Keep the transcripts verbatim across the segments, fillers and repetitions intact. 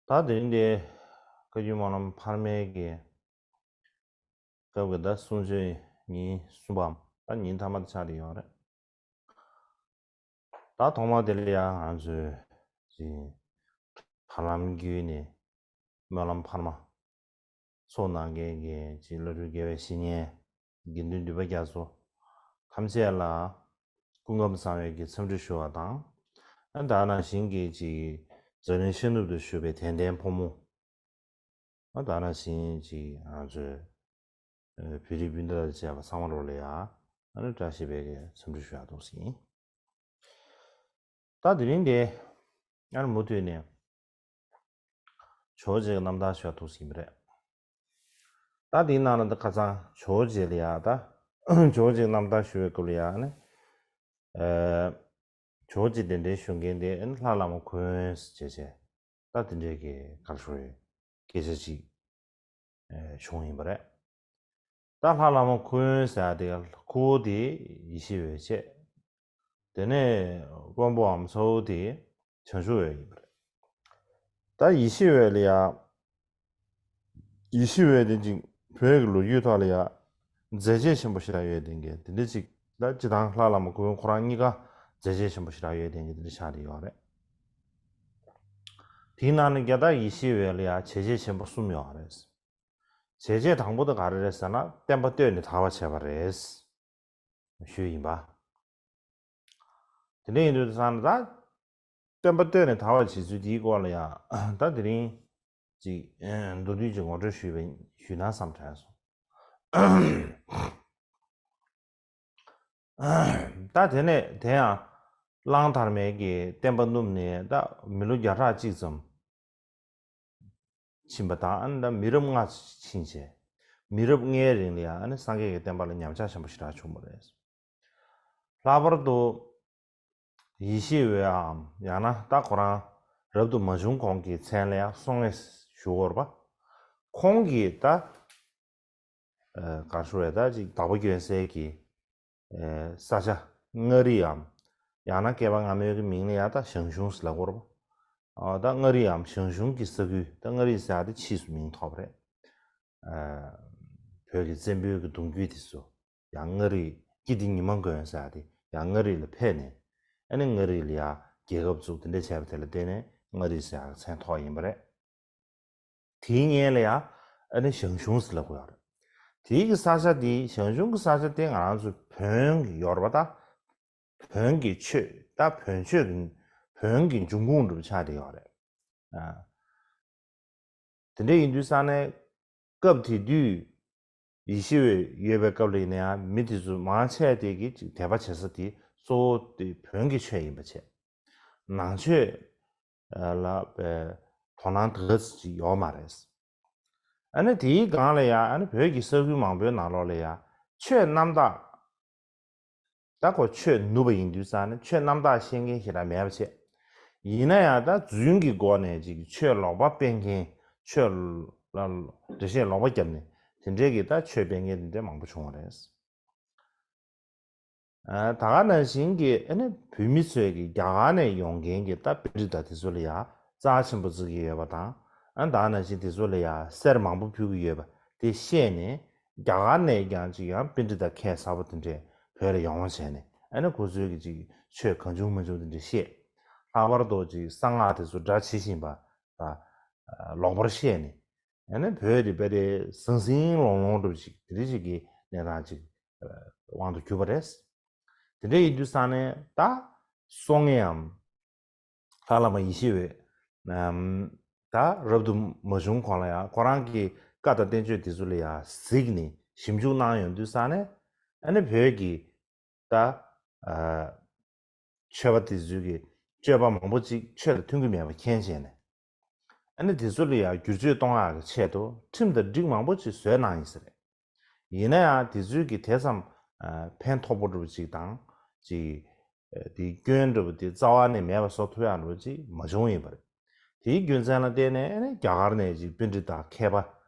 ད་དེ་རིང་འདི་བཀའ་བརྒྱུད་སྨོན་ལམ་འཕར་མའི་གི་སྐབས་ཀྱི་ད་གསུང་ཆོས་ཉིན་གསུམ་པའམ་ད་ཉིན་མཐའ་མ་དེ་ཆགས་བསྡད་ཡོད་རེད། ད་ཐོག་མ་དེ་ལ་ཡང་ང་ཚོས་ཅིག་ཐར་ལམ་བརྒྱུད་ནས་སྨོན་ལམ་འཕར་མ་ཚོགས་གནང་མཁན་གྱི་ཅིག་བླ་སྤྲུལ་དགེ་བའི་བཤེས་གཉེན་དགེ་འདུན་འདུས་པ་རྒྱ་མཚོ་ཐམས་ཅད་ལ་སྐུ་ཁམས་བཟང་བའི་གི་འཚམས་འདྲི་ཞུ་བ་དང་། ཨ་ད་ནང་བཞིན་གྱི་ཅིག་འཛམ་གླིང་ཤར་ནུབ་ཏུ་བཞུགས་པའི་དད་ལྡན་ཕོ་མོ། ཨ་ད་ནང་བཞིན་ཅིག་ང་ཚོའི་བོད་རིགས་སྤུན་ཟླ་དང་བཅས་པ་ཚང་མ་ལོ་ལ་ཡ་ཨ་ནི་བཀྲ་ཤིས་པའི་གི་འཚམས་འདྲི་ཞུ་ཡག་འདུག་ཟིན། ད་དེ་རིང་དེ་ཨ་ནི་མུ་མཐུད་ནས་ཇོ་བོ་རྗེ་གི་རྣམ་ཐར་ཞུ་ཡག་འདུག་ཟིན་པ་རེད། ད་དེའི་ནང་ལ་འདི་ཁ་སང་ཇོ་བོ་རྗེ་ལ་ཡ་ད་ཇོ་བོ་རྗེ་གི་རྣམ་ཐར་ཞུ་བའི་སྐབས་ལ་ཡ་ཨ་ནི་ཇོ་བོ་རྗེ་གདན་འདྲེན་ཞུ་མཁན་དེ་ཨ་ནི་ལྷ་བླ་མ་ཁུ་དབོན་ཟེར་བྱས་བྱས་ད་དེ་འདྲའི་གི་ག་རེ་ཞུ་དགོས་རེད། སྐད་ཆ་ཅིག་བྱུང་ཡིན་པ་རེད། ད་ལྷ་བླ་མ་ཁུ་དབོན་ཟེར་ཡག་དེ་ཁུ་བོ་དེ་ཡེ་ཤེས་འོད་བྱས། དེ་ནས་དཔོན་པོའམ་ཚ་བོ་དེ་བྱང་ཆུབ་འོད་ཡིན་པ་རེད། ད་ཡེ་ཤེས་འོད་ལ་ཡ། ཡེ་ཤེས་འོད་དེ་ཅིག་བོད་ཀྱི་ལོ་རྒྱུས་ཐོག་ལ་ཡ། མཛད་རྗེས་ཆེན་པོ་ཞེ་དྲག་ཡོད་ལྡན་མཁན་དེ་འདྲ་ཅིག་ད་སྤྱིར་བཏང་ལྷ་བླ་མ་ཁུ་དབོན་ཁོ་རང་གཉིས་ཀ་མཛད་རྗེས་ཆེན་པོ་ཞེ་དྲག་ཡོད་ལྡན་མཁན་དེ་འདྲ་ཆགས་བསྡད་ཡོད་རེད། དེའི་ནང་ནས་རྒྱལ་དར་ཡེ་ཤེས་འོད་ལ་ཡ་བྱས་རྗེས་ཆེན་པོ་གསུམ་ཡོད་རེད། བྱས་རྗེས་དང་པོ་དེ་ག་རེ་རེད་ཟེར་ན་བསྟན་པ་བཏོད་ནས་དར་བ་བྱས་པ་རེད། ཞུས་ཡིན་པ། དེ་འདྲ་ཡིན་དུས་ཙང་ད་བསྟན་པ་བཏོད་ནས་དར་བ་བྱེད་ཚུལ་དེའི་སྐོར་ལ་ཡང་ད་དེ་རིང་ཅིག་མདོར་བསྡུས་ཀྱི་ངོ་སྤྲོད་ཞུས་པ་ཞུས་ན་བསམ་དྲན་སོང་། ད་དེ་ནས་དེ་ཡང་གླང་དར་མའི་གི་བསྟན་པ་བསྣུབས་ནས་ད་མི་ལོ་བརྒྱ་ཕྲག་གཅིག་ཙམ་ཕྱིན་པ་དང་ཨ་ནི་ད་མི་རབས་ལྔ་ཕྱིན་བྱས། མི་རབས་ལྔའི་རིང་ལ་ཡང་ཨ་ནི་སངས་རྒྱས་ཀྱི་བསྟན་པ་ལ་ཉམས་ཆག་ཆེན་པོ་ཞེ་དྲག་བྱུང་བ་རེད། ལྷག་པར་དུ་ཡེ་ཤེས་འོད་འམ་ཡང་ན་ད་ཁོ་རང་རབ་ཏུ་མ་བྱུང་གོང་གི་མཚན་ལ་ཡང་སོ་ལྔ་ཞུ་དགོས་རེད་པ། ཁོང་གིས་ད་ག་ཞུ་བས་ད་ཅིག་བདག་པོ་སྐྱོན་སའི་གི་ས་ཆ་མངའ་རིས་འམ་ཡང་ན་བསྐལ་པ་སྔ་མའི་གི་མིང་ལ་ཡང་ད་ཞང་ཞུང་ཟེར་ལབ་དགོས་རེད་པ། ད་མངའ་རིས་འམ་ཞང་ཞུང་གི་ས་ཁུལ་ད་མངའ་རིས་ཟེར་ཡག་དེ་ཕྱིས་སུ་མིང་ཐོགས་པ་རེད། བོད་ཀྱི་བཙན་པོའི་གི་གདུང་རྒྱུད་དེ་ཚོ་ཡང་མངའ་རིས་སྐྱིད་ལྡེ་ཉི་མ་མགོན་ཟེར་ཡག་དེ་ཡང་མངའ་རིས་ལ་ཕེབས་ནས་ཨ་ནི་མངའ་རིས་ལ་ཡང་རྒྱལ་ཁབ་བཙུགས་དེ་འདྲ་བྱས་པ་དེ་ལ་བརྟེན་ནས་མངའ་རིས་ཟེར་ཡག་མཚན་ཐོགས་ཡིན་པ་རེད། དེའི་སྔོན་ལ་ཡང་ཨ་ནི་ཞང་ཞུང་ཟེར་ལབ་དགོས་ཡོད་རེད། དེའི་གི་ས་ཆ་དེ་ཞང་ཞུང་གི་ས་ཆ་དེ་ང་རང་ཚོ་བོན་གྱི་ཡོད་རེད་པ་ད། བོན་གྱི་ཆོས་ད་བོན་ཆོས་ཀྱི་བོན་གྱི་འབྱུང་ཁུངས་འདྲ་པོ་ཆགས་བསྡད་ཡོད་རེད། ཨ། དེ་འདྲ་ཡིན་དུས་ཙང་ནས་སྐབས་དེ་དུས་ཡེ་ཤེས་འོད་ཡོད་པའི་སྐབས་ལ་ཡིན་ན་ཡང་མི་དེ་ཚོ་མང་ཆེ་དེ་གི་ཅིག་དད་པ་བྱེད་ས་དེ་གཙོ་བོ་དེ་བོན་གྱི་ཆོས་ཡིན་པ་བྱས། ནང་ཆོས་ལ་དོ་སྣང་དེ་ག་ཙམ་ཅིག་ཡོད་མ་རེད། ཨ་ནི་དེའི་སྒང་ལ་ཡང་ཨ་ནི་བོད་ཀྱི་ས་ཁུལ་མང་པོའི་ནང་ལོགས་ལ་ཡང་ཆོས་རྣམ་དག་ད་ཁོ་ཆོས་ནུབ་པ་ཡིན་དུས་ཙང་ནས་ཆོས་རྣམ་དག་ཤེས་མཁན་ཞེ་དྲག་མེད་པ་བྱས། ཡིན་ན་ཡང་ད་རྫུན་གྱི་སྒོ་ནས་ཅིག་ཆོས་ལོག་པ་སྤེལ་མཁན་ཆོས་ལ་འགྲེལ་བཤད་ལོག་པ་བརྒྱབ་ནས་དེ་འདྲའི་གི་ད་ཆོས་སྤེལ་མཁན་དེ་འདྲ་མང་པོ་བྱུང་བ་རེད། ཨ། ད་ག་ནང་བཞིན་གྱི་ཨ་ནི་བོད་མི་ཚོས་ཀྱི་རྒྱ་གར་ནས་ཡོང་མཁན་གྱི་ད་པཎྜི་ཏ་དེ་ཚོ་ལ་ཡང་རྩ་ཆེན་པོ་བརྩི་གི་ཡོད་པ་དང་། ཨ། ད་ག་ནང་བཞིན་དེ་ཚོ་ལ་ཡང་གསེར་མང་པོ་ཕུལ་གྱི་ཡོད་པ་དེ་ཤེས་ནས་རྒྱ་གར་ནས་ཀྱང་ཅིག་ཡང་པཎྜི་ཏ་ཁ་གསལ་པོ་དེ་འདྲས་བོད་ལ་ཡོང་བ་བྱས་ནས་ཨ་ནི་ཁོ་ཚོས་ཀྱི་ཅིག་ཆོས་གང་བྱུང་མང་བྱུང་དེ་འདྲས་བཤད། ལྷག་པར་དུ་ཅིག་གསང་སྔགས་དེ་ཚོ་སྒྲ་ཇི་བཞིན་པ་ད་ལོག་པར་བཤད་ནས། ཡང་ན་བོད་དེ་དཔེ་དེ་ཟང་ཟིང་ལོང་ལོང་འདྲ་པོ་ཅིག་དེ་འདྲ་ཅིག་གི་གནས་སྟངས་ཅིག་དབང་དུ་གྱུར་པ་རེད། དེ་འདྲ་ཡིན་དུས་ཙང་ནས་ད་སོ་ལྔའམ་ལྷ་བླ་མ་ཡེ་ཤེས་འོད་ད་རབ་ཏུ་མ་བྱུང་གོང་ལ་ཡང་ཁོ་རང་གི་བཀའ་དང་བསྟན་བཅོས་དེ་ཚོ་ལ་ཡང་གཟིགས་ནས་ཞིབ་འཇུག་གནང་ཡོང་དུས་ཙང་ནས་ཨ་ནི་བོད་ཀྱི་ད་ཨ། ཆོས་པ་དེ་ཚོའི་གི་སྤྱོད་པ་མང་པོ་ཅིག་ཆོས་དང་མཐུན་གྱི་མེད་པ་མཁྱེན་བྱས་ནས། ཨ་ནི་དེ་ཚོ་ལ་ཡང་བསྒྱུར་བཅོས་གཏོང་ཡག་གི་ཆེད་དུ་ཁྲིམས་དང་སྒྲིག་མང་པོ་ཅིག་བཟོས་གནང་ཡིན་ས་རེད། ཡིན་ན་ཡང་དེ་ཚོའི་གི་དེ་ཙམ་ཕན་ཐོགས་པོ་འདྲ་པོ་ཅིག་དང་ཅིག་དེའི་སྐྱོན་འདྲ་པོ་དེ་རྩ་བ་ནས་མེད་པ་བཟོ་ཐུབ་ཡག་འདྲ་པོ་ཅིག་མ་བྱུང་ཡིན་པ་རེད། དེའི་རྒྱུ་མཚན་ལ་བརྟེན་ནས་ཨ་ནི་རྒྱ་གར་ནས་ཅིག་པཎྜི་ཏ་མཁས་པ་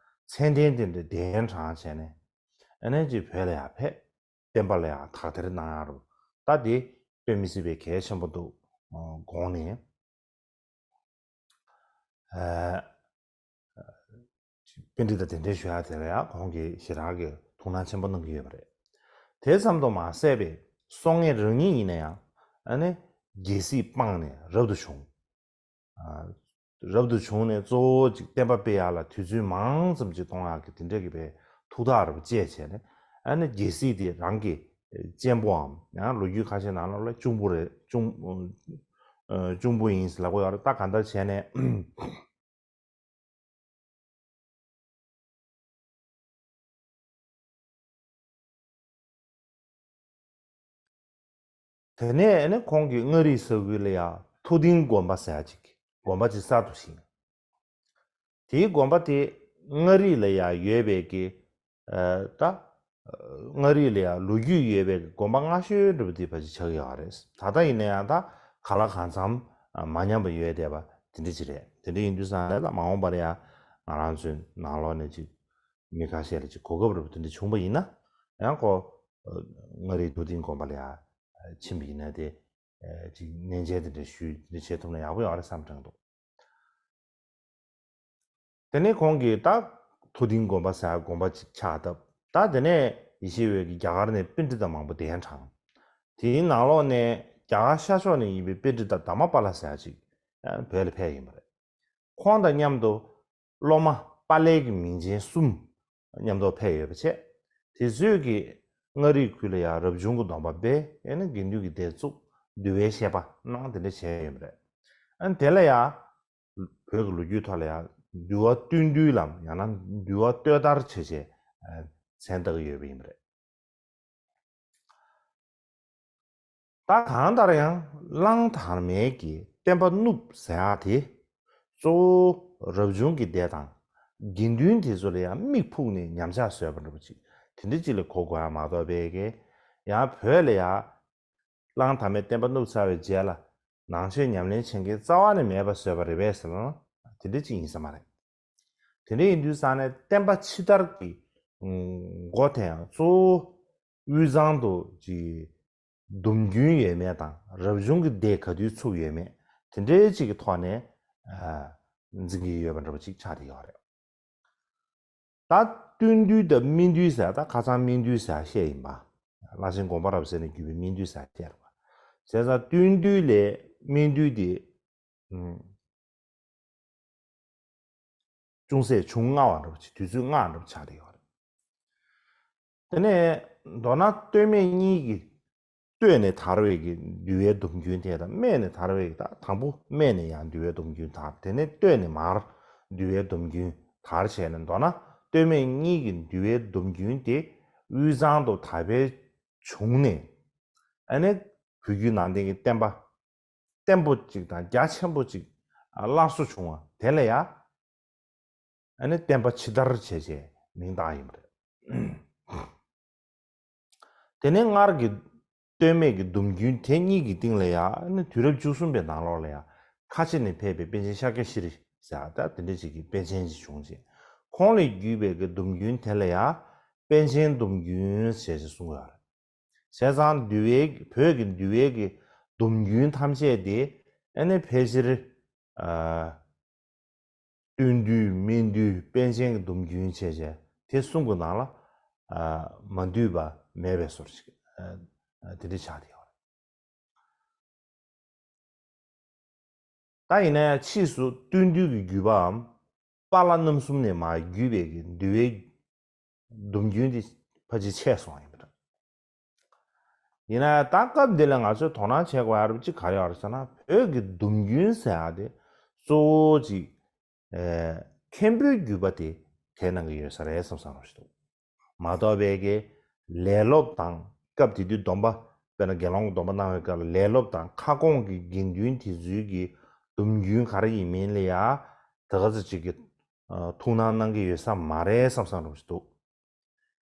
མཚན་ལྡན་དེ་འདྲ་གདན་དྲངས་བྱས་ནས་ཨ་ནི་ཅིག་བོད་ལ་ཡང་ཕེབས། བསྟན་པ་ལ་ཡང་དག་ཐེར་གནང་ཡག་རུ་ད་དེ་དཔེ་མི་སྲིད་པའི་གལ་ཆེན་པོ་འདུག་དགོངས་ནས། ཨ། པཎྜི་ཏ་གདན་འདྲེན་ཞུ་ཡ་དེ་ལ་ཡང་ཁོང་གིས་ཞེ་དྲག་གི་ཐུགས་སྣང་ཆེན་པོ་གནང་གི་ཡོད་པ་རེད། དེ་ཙམ་དུ་མ་ཟད་པའི་སྲོག་ངན་རང་ཉིད་ཡིན་ན་ཡང་ཨ་ནི་རྒྱལ་སྲིད་སྤངས་ནས་རབ་ཏུ་བྱུང་། ཨ། རབ་ཏུ་བྱུང་ནས་གཙོ་བོ་ཅིག་བསྟན་པ་སྤེལ་ཡག་ལ་དུས་ཚོད་མང་ཙམ་ཅིག་གཏོང་ཡག་གི་དེ་འདྲ་གི་པའི་ཐུགས་ཐག་རེ་བཅད་བྱས་ནས་ཨ་ནི་རྒྱལ་སྲིད་དེ་རང་གི་གཅེན་པོའམ་ཡང་ལོ་རྒྱུས་ཁ་ཤས་ནང་ལོགས་ལ་གཅུང་པོ་རེད། གཅུང་། ཨ། གཅུང་པོ་ཡིན་ཟེར་ལབ་ཀྱི་ཡོད་རེད། ད་གང་ལྟར་བྱས་ནས། དེ་ནས་ཨ་ནི་ཁོང་གིས་མངའ་རིས་ས་ཁུལ་ལ་ཡང་མཐོ་ལྡིང་དགོན་པ་ཟེར་ཡག་ཅིག་དགོན་པ་ཅིག་གསར་དུ་བཞེངས། དེའི་དགོན་པ་དེ་མངའ་རིས་ལ་ཡང་ཡོད་པའི་གི། ཨ། ད་མངའ་རིས་ལ་ཡང་ལོ་རྒྱུས་ཡོད་པའི་དགོན་པ་སྔ་ཤོས་འདྲ་པོ་དེ་ཕལ་ཆེར་ཆགས་ཀྱི་ཡོད་རེད། ད་ལྟ་ཡིན་ན་ཡང་ད་གང་ལ་གང་འཚམ་མ་ཉམས་པ་ཡོད་བསྡད་པ་དེ་འདྲ་ཅིག་རེད། དེ་འདྲ་ཡིན་དུས་ཙང་ལ་ད་མ་འོངས་པར་ཡང་ང་རང་ཚོའི་ནང་ལོགས་ནས་ཅིག་མི་ཁ་ཤས་ལ་ཅིག་གོ་སྐབས་འདྲ་པོ་དེ་འདྲ་བྱུང་པ་ཡིན་ན་ཡང་ཁོ་མངའ་རིས་མཐོ་ལྡིང་དགོན་པ་ལ་ཡང་ཕྱིན་པ་ཡིན་ན་དེ་ཅིག་གནས་མཇལ་དེ་འདྲ་ཞུས་དེ་འདྲ་བྱེད་ཐུབ་ན་ཡག་པོ་ཡོད་རེད་བསམ་དྲན་འདུག་དེ་ནས་ཁོང་གིས་ད་མཐོ་ལྡིང་དགོན་པ་ཟེར་དགོན་པ་ཅིག་ཕྱག་བཏབ། ད་དེ་ནས་ཡེ་ཤེས་འོད་ཀྱིས་རྒྱ་གར་ནས་པཎྜི་ཏ་མང་པོ་གདན་དྲངས། དེའི་ནང་ལོགས་ནས་རྒྱ་གར་ཤར་ཕྱོགས་ནས་ཡིན་པའི་པཎྜི་ཏ་དྷརྨ་པཱ་ལ་ཟེར་ཅིག་བོད་ལ་ཕེབས་ཡིན་པ་རེད། ཁོང་དང་མཉམ་དུ་སློབ་མ་པཱ་ལའི་གི་མིང་ཅན་གསུམ་མཉམ་དུ་ཕེབས་ཡོད་པ་བྱས། དེ་ཚོས་ཀྱིས་མངའ་རིས་ཁུལ་ལ་ཡང་རབ་བྱུང་གི་སྡོམ་པ་སྤེལ། ཨ་ནི་དགེ་འདུན་གྱི་སྡེ་བཙུགས། འདུལ་བའི་བཤད་པ་གནང་། དེ་འདྲ་བྱས་ཡོད་པ་རེད། ཨ་ནི་དེ་ལ་ཡང་བོད་ཀྱི་ལོ་རྒྱུས་ཐོག་ལ་ཡང་འདུལ་བ་བསྟུན་འདུལ་ལམ་ཡང་ན་འདུལ་བ་བསྟོད་དར་བྱས་བྱས་མཚན་བཏགས་ཀྱི་ཡོད་པ་ཡིན་པ་རེད། ད་གང་ལྟར་ཡང་གླང་དར་མའི་གི་བསྟན་པ་བསྣུབས་ཟེར་ཡག་དེ་གཙོ་བོ་རབ་བྱུང་གི་སྡེ་དང་དགེ་འདུན་དེ་ཚོ་ལ་ཡང་དམིགས་ཕུག་ནས་ཉམས་ཆག་བཟོས་པ་འདྲ་པོ་ཅིག་དེ་འདྲ་ཅིག་ལ་གོ་དགོས་ཡ་མ་གཏོགས་པའི་གི་ཡང་བོད་ལ་ཡང་གླང་དར་མའི་བསྟན་པ་བསྣུབས་ཚར་བའི་རྗེས་ལ་ནང་ཆོས་ཉམས་ལེན་བྱེད་མཁན་རྩ་བ་ནས་མེད་པ་བཟོས་པ་རེད་པས་ཟེར་ན་དེ་འདྲ་ཅིག་ཡིན་ས་མ་རེད། དེ་འདྲ་ཡིན་དུས་ཙང་ནས་བསྟན་པ་ཕྱི་དར་གྱི་ཨུམ་འགོ་དེ་ཡང་གཙོ་བོ་དབུས་གཙང་དུ་ཅིག་སྡོམ་རྒྱུན་ཡོད་མེད་དང་རབ་བྱུང་གི་སྡེ་ག་དུས་ཚུགས་ཡོད་མེད་དེ་འདྲའི་ཅིག་གི་ཐོག་ནས་ཨ་འཛིན་གྱི་ཡོད་པ་འདྲ་པོ་ཅིག་ཆགས་བསྡད་ཡོད་རེད། ད་བསྟུན་འདུལ་དང་སྨིན་འདུལ་ཟེར་ད་ཁ་སང་སྨིན་འདུལ་ཟེར་བཤད་ཡིན་པ། བླ་ཆེན་དགོངས་པ་རབ་གསལ་ནས་བརྒྱུད་པའི་སྨིན་འདུལ་ཟེར་བཤད་རེད་པ། བྱས་ཙང་བསྟུན་འདུལ་ལས་སྨིན་འདུལ་དེ་ཨུམ། ཅུང་ཟད་བྱུང་སྔ་བ་འདྲ་པོ་ཅིག་དུས་ཚོད་སྔ་བ་འདྲ་པོ་ཆགས་བསྡད་ཡོད་རེད། དེ་ནས་མདོར་ན་སྟོད་སྨད་གཉིས་ཀྱི་སྟོད་ནས་དར་བའི་གི་འདུལ་བའི་སྡོམ་རྒྱུན་དེ་དང་སྨད་ནས་དར་བའི་གི་ད་དང་པོ་སྨད་ནས་ཡང་འདུལ་བའི་སྡོམ་རྒྱུན་དར། དེ་ནས་སྟོད་ནས་མར་འདུལ་བའི་སྡོམ་རྒྱུན་དར་བྱས་ནས་མདོར་ན་སྟོད་སྨད་གཉིས་ཀྱི་འདུལ་བའི་སྡོམ་རྒྱུན་དེ་དབུས་གཙང་དུ་དར་འཕེལ་བྱུང་ནས་ཨ་ནི་བོད་བརྒྱུད་ནང་བསྟན་གྱི་བསྟན་པ་བརྟན་པོ་ཅིག་དང་རྒྱ་ཆེན་པོ་ཅིག་སླར་གསོ་བྱུང་བ་དེ་ལ་ཡང་ཨ་ནི་བསྟན་པ་ཕྱི་དར་བྱས་བྱས་མིང་བཏགས་ཡིན་པ་རེད། དེ་ནས་སྔར་གྱི་སྟོད་སྨད་ཀྱི་སྡོམ་རྒྱུན་དེ་གཉིས་ཀྱི་སྟེང་ལ་ཡང་ཨ་ནི་དུས་རབས་བཅུ་གསུམ་པའི་ནང་ལོགས་ལ་ཡང་ཁ་ཆེ་ནས་ཕེབས་པའི་པཎ་ཆེན་ཤཱཀྱ་ཤྲཱི་ཟེར་ཡག་ད་དེ་འདྲ་ཅིག་གི་པཎ་ཆེན་ཅིག་བྱུང་རྗེས་ཁོང་ལས་བརྒྱུད་པའི་གི་སྡོམ་རྒྱུན་དེ་ལ་ཡང་པཎ་ཆེན་སྡོམ་རྒྱུན་ཞེས་ཞེས་གསུང་གི་ཡོད་རེད། བྱས་ཙང་འདུལ་བའི་བོད་ཀྱི་འདུལ་བའི་གི་སྡོམ་རྒྱུན་ཐམས་ཅད་དེ་ཨ་ནི་ཕལ་ཆེར་ཨ་བསྟུན་འདུལ་སྨིན་འདུལ་པཎ་ཆེན་གྱི་སྡོམ་རྒྱུན་བྱས་བྱས་དེ་གསུམ་གྱི་ནང་ལ་ཨ་མ་འདུས་པ་མེད་པའི་བཟོ་འདྲ་ཞིག་ཨ་ཨ་དེ་འདྲ་ཆགས་བསྡད་ཡོད་རེད། ད་ཡིན་ན་ཡང་ཕྱིས་སུ་བསྟུན་འདུལ་གྱི་བརྒྱུད་པའམ་པཱ་ལགས་རྣམ་གསུམ་ནས་མར་བརྒྱུད་པའི་གི་འདུལ་བའི་སྡོམ་རྒྱུན་དེ་ཕལ་ཆེར་ཆད་སོང་ཡིན་པ་རེད། ཡིན་ན་ཡང་ད་སྐབས་འདི་ལ་ང་ཚོས་དོ་སྣང་བྱེད་དགོས་ཡ་རབས་ཅིག་ག་རེ་ཡོད་རེད་ཟེར་ན་བོད་ཀྱི་སྡོམ་རྒྱུན་ཟེར་ཡ་དེ་གཙོ་བོ་ཅིག་ཨེ་མཁན་པོའི་བརྒྱུད་པ་དེ་དེ་གནང་གི་ཡོད་ས་རེད་བསམ་བསམ་རོགས་ཞིག་འདུག་མ་གཏོགས་པའི་གི་ལས་སློབ་དང་སྐབས་དེ་དུས་སྡོམ་པ་དཔེར་ན་དགེ་སློང་གི་སྡོམ་པ་གནང་བའི་སྐབས་ལ་ལས་སློབ་དང་ཁ་སྐོང་གི་དགེ་འདུན་དེ་ཚོའི་གི་སྡོམ་རྒྱུན་ག་རེ་ཡིན་མིན་ལ་ཡ་དེ་ག་ཚོད་ཅིག་གི་ཨ་ཐུགས་སྣང་གནང་གི་ཡོད་ས་མ་རེད་བསམ་བསམ་རོགས་ཞིག་འདུག་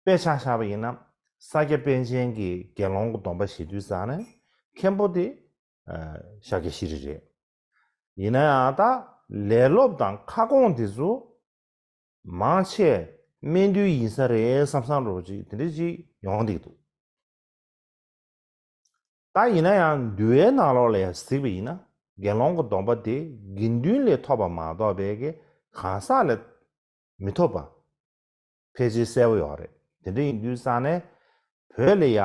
དཔེ་ཆ་བཞག་པ་ཡིན་ན་ས་སྐྱ་པཎ་ཆེན་གྱིས་དགེ་སློང་གི་སྡོམ་པ་བཞེས་དུས་ཙང་ནས་མཁན་པོ་དེ་ཨ་ཤཱཀྱ་ཤྲཱི་རེད། ཡིན་ན་ཡང་ད་ལས་སློབ་དང་ཁ་སྐོང་དེ་ཚོ་མང་ཆེ་སྨད་འདུལ་ཡིན་ས་རེད་བསམ་བསམ་འདྲ་པོ་ཅིག་དེ་འདྲ་ཅིག་ཡོང་བསྡད་འདུག་ད་ཡིན་ན་ཡང་འདུལ་བའི་ནང་ལོགས་ལ་ཡང་གཟིགས་པ་ཡིན་ན་དགེ་སློང་གི་སྡོམ་པ་དེ་དགེ་འདུན་ལས་ཐོབ་པ་མ་གཏོགས་པའི་གི་གང་ཟག་ལ་ མི་ཐོབ་པ་ཕལ་ཆེར་གསལ་པོ་ཡོད་རེད། དེ་འདྲ་ཡིན་དུས་ཙང་ནས་བོད་ལ་ཡ་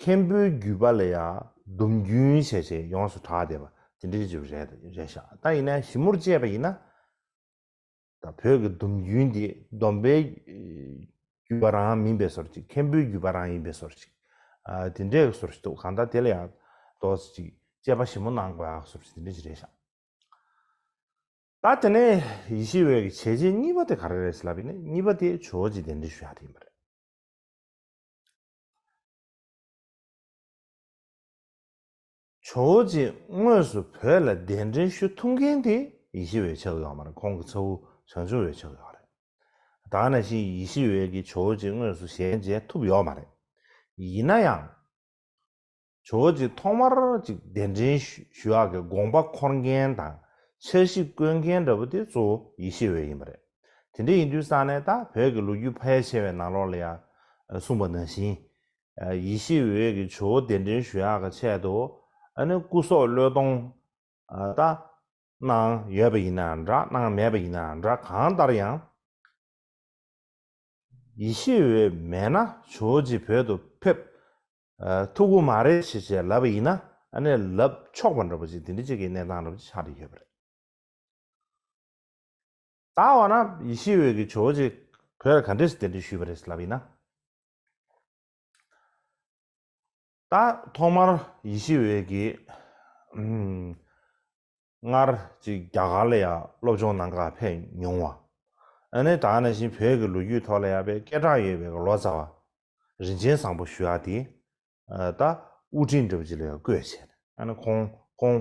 མཁན་པོའི་བརྒྱུད་པ་ལ་ཡ་སྡོམ་རྒྱུན་བྱས་བྱས་ཡོངས་སུ་གྲགས་བསྡད་པ་དེ་འདྲའི་ཅིག་རེད་རེད་ཤག་ད་ཡིན་ན་ཞིབ་མོར་དཔྱད་པ་ཡིན་ན། ད་བོད་ཀྱི་སྡོམ་རྒྱུན་འདི་སྡོམ་པའི་བརྒྱུད་པ་རང་མིན་པའི་བཟོ་འདྲ་ཅིག་མཁན་པོའི་བརྒྱུད་པ་རང་ཡིན་པའི་བཟོ་འདྲ་ཅིག་ཨ་དེ་འདྲའི་བཟོ་འདྲ་ཅིག་འདུག་གང་ལྟར་དེ་ལ་ཡང་ཏོག་ཙམ་ཅིག་དཔྱད་པ་ཞིབ་མོ་གནང་དགོས་ཡག་བཟོ་འདྲ་ཅིག་དེ་འདྲ་ཅིག་རེད་ཤག་ད་དེ་ནས་ཡེ་ཤེས་འོད་ཀྱི་བྱས་རྗེས་གཉིས་པ་དེ་ག་རེ་རེད་ཟེར་ལབ་ཡིན་ན། གཉིས་པ་དེ་ཇོ་བོ་རྗེ་གདན་འདྲེན་ཞུ་ཡག་དེ་ཡིན་པ་རེད། ཇོ་བོ་རྗེ་དངོས་སུ་བོད་ལ་གདན་འདྲེན་ཞུ་ཐུབ་མཁན་དེ་ཡེ་ཤེས་འོད་ཆགས་ཡོད་མ་རེད། ཁོང་གི་ཚ་བོ་བྱང་ཆུབ་འོད་ཆགས་ཡོད་རེད། ད་ག་ནང་བཞིན་ཡེ་ཤེས་འོད་ཀྱིས་ཇོ་བོ་རྗེ་དངོས་སུ་ཞལ་མཇལ་ཐུབ་ཡོད་མ་རེད། ཡིན་ན་ཡང་ཇོ་བོ་རྗེ་ཐོག་མར་ཅིག་གདན་འདྲེན་ཞུ་ཞུ་ཡག་གི་དགོངས་པ་འཁོར་མཁན་དང་འཆར་གཞི་བཀོད་མཁན་འདྲ་པོ་དེ་གཙོ་བོ་ཡེ་ཤེས་འོད་ཡིན་པ་རེད། དེ་འདྲ་ཡིན་དུས་ཙང་ནས་ད་བོད་ཀྱི་ལོ་རྒྱུས་ཕལ་ཆེ་བའི་ནང་ལོགས་ལ་ཡང་གསུངས་པ་ནང་བཞིན། ཡེ་ཤེས་འོད་ཀྱིས་ཇོ་བོ་གདན་འདྲེན་ཞུ་ཡག་གི་ཆེད་དུ་ཨ་ནི་སྐུ་སྲོག་བློས་གཏོང་ད་གནང་ཡོད་པ་ཡིན་ན་འདྲ། གནང་མེད་པ་ཡིན་ན་འདྲ། གང་ལྟར་ཡང་ཡེ་ཤེས་འོད་མེད་ན་ཇོ་བོ་རྗེ་བོད་དུ་ཕེབས་ཐུབ་ཀྱི་མ་རེད་ཞེས་བྱས་ལབ་པ་ཡིན་ན། ཨ་ནི་ལབ་ཆོག་པ་འདྲ་པོ་ཅིག་དེ་འདྲ་ཅིག་གི་གནས་སྟངས་འདྲ་པོ་ཅིག་ཆགས་བསྡད་ཡོད་པ་རེད། ད་འོ་ན་ཡེ་ཤེས་འོད་ཀྱིས་ཇོ་བོ་རྗེ་བོད་ལ་ག་འདྲས་སེ་གདན་འདྲེན་ཞུས་པ་རེད་ལབ་ཡིན་ན། ད་ཐོག་མར་ཡེ་ཤེས་འོད་ཀྱིས་ཨམ་སྔར་ཅིག་རྒྱ་གར་ལ་ཡང་སློབ་སྦྱོང་གནང་གར་ཕེབས་མྱོང་བ། ཨ་ནི་ད་ག་ནང་བཞིན་བོད་ཀྱི་ལོ་རྒྱུས་ཐོག་ལ་ཡང་དཔེ་སྐད་གྲགས་ཡོད་པའི་ལོ་ཙཱ་བ་རིན་ཆེན་བཟང་པོ་ཞུ་ཡག་དེ། ད་དབུ་ཁྲིད་འདྲ་པོ་ཅིག་ལ་ཡང་བསྐོས་བྱས་ནས། ཨ་ནི་ཁོང་ཁོང་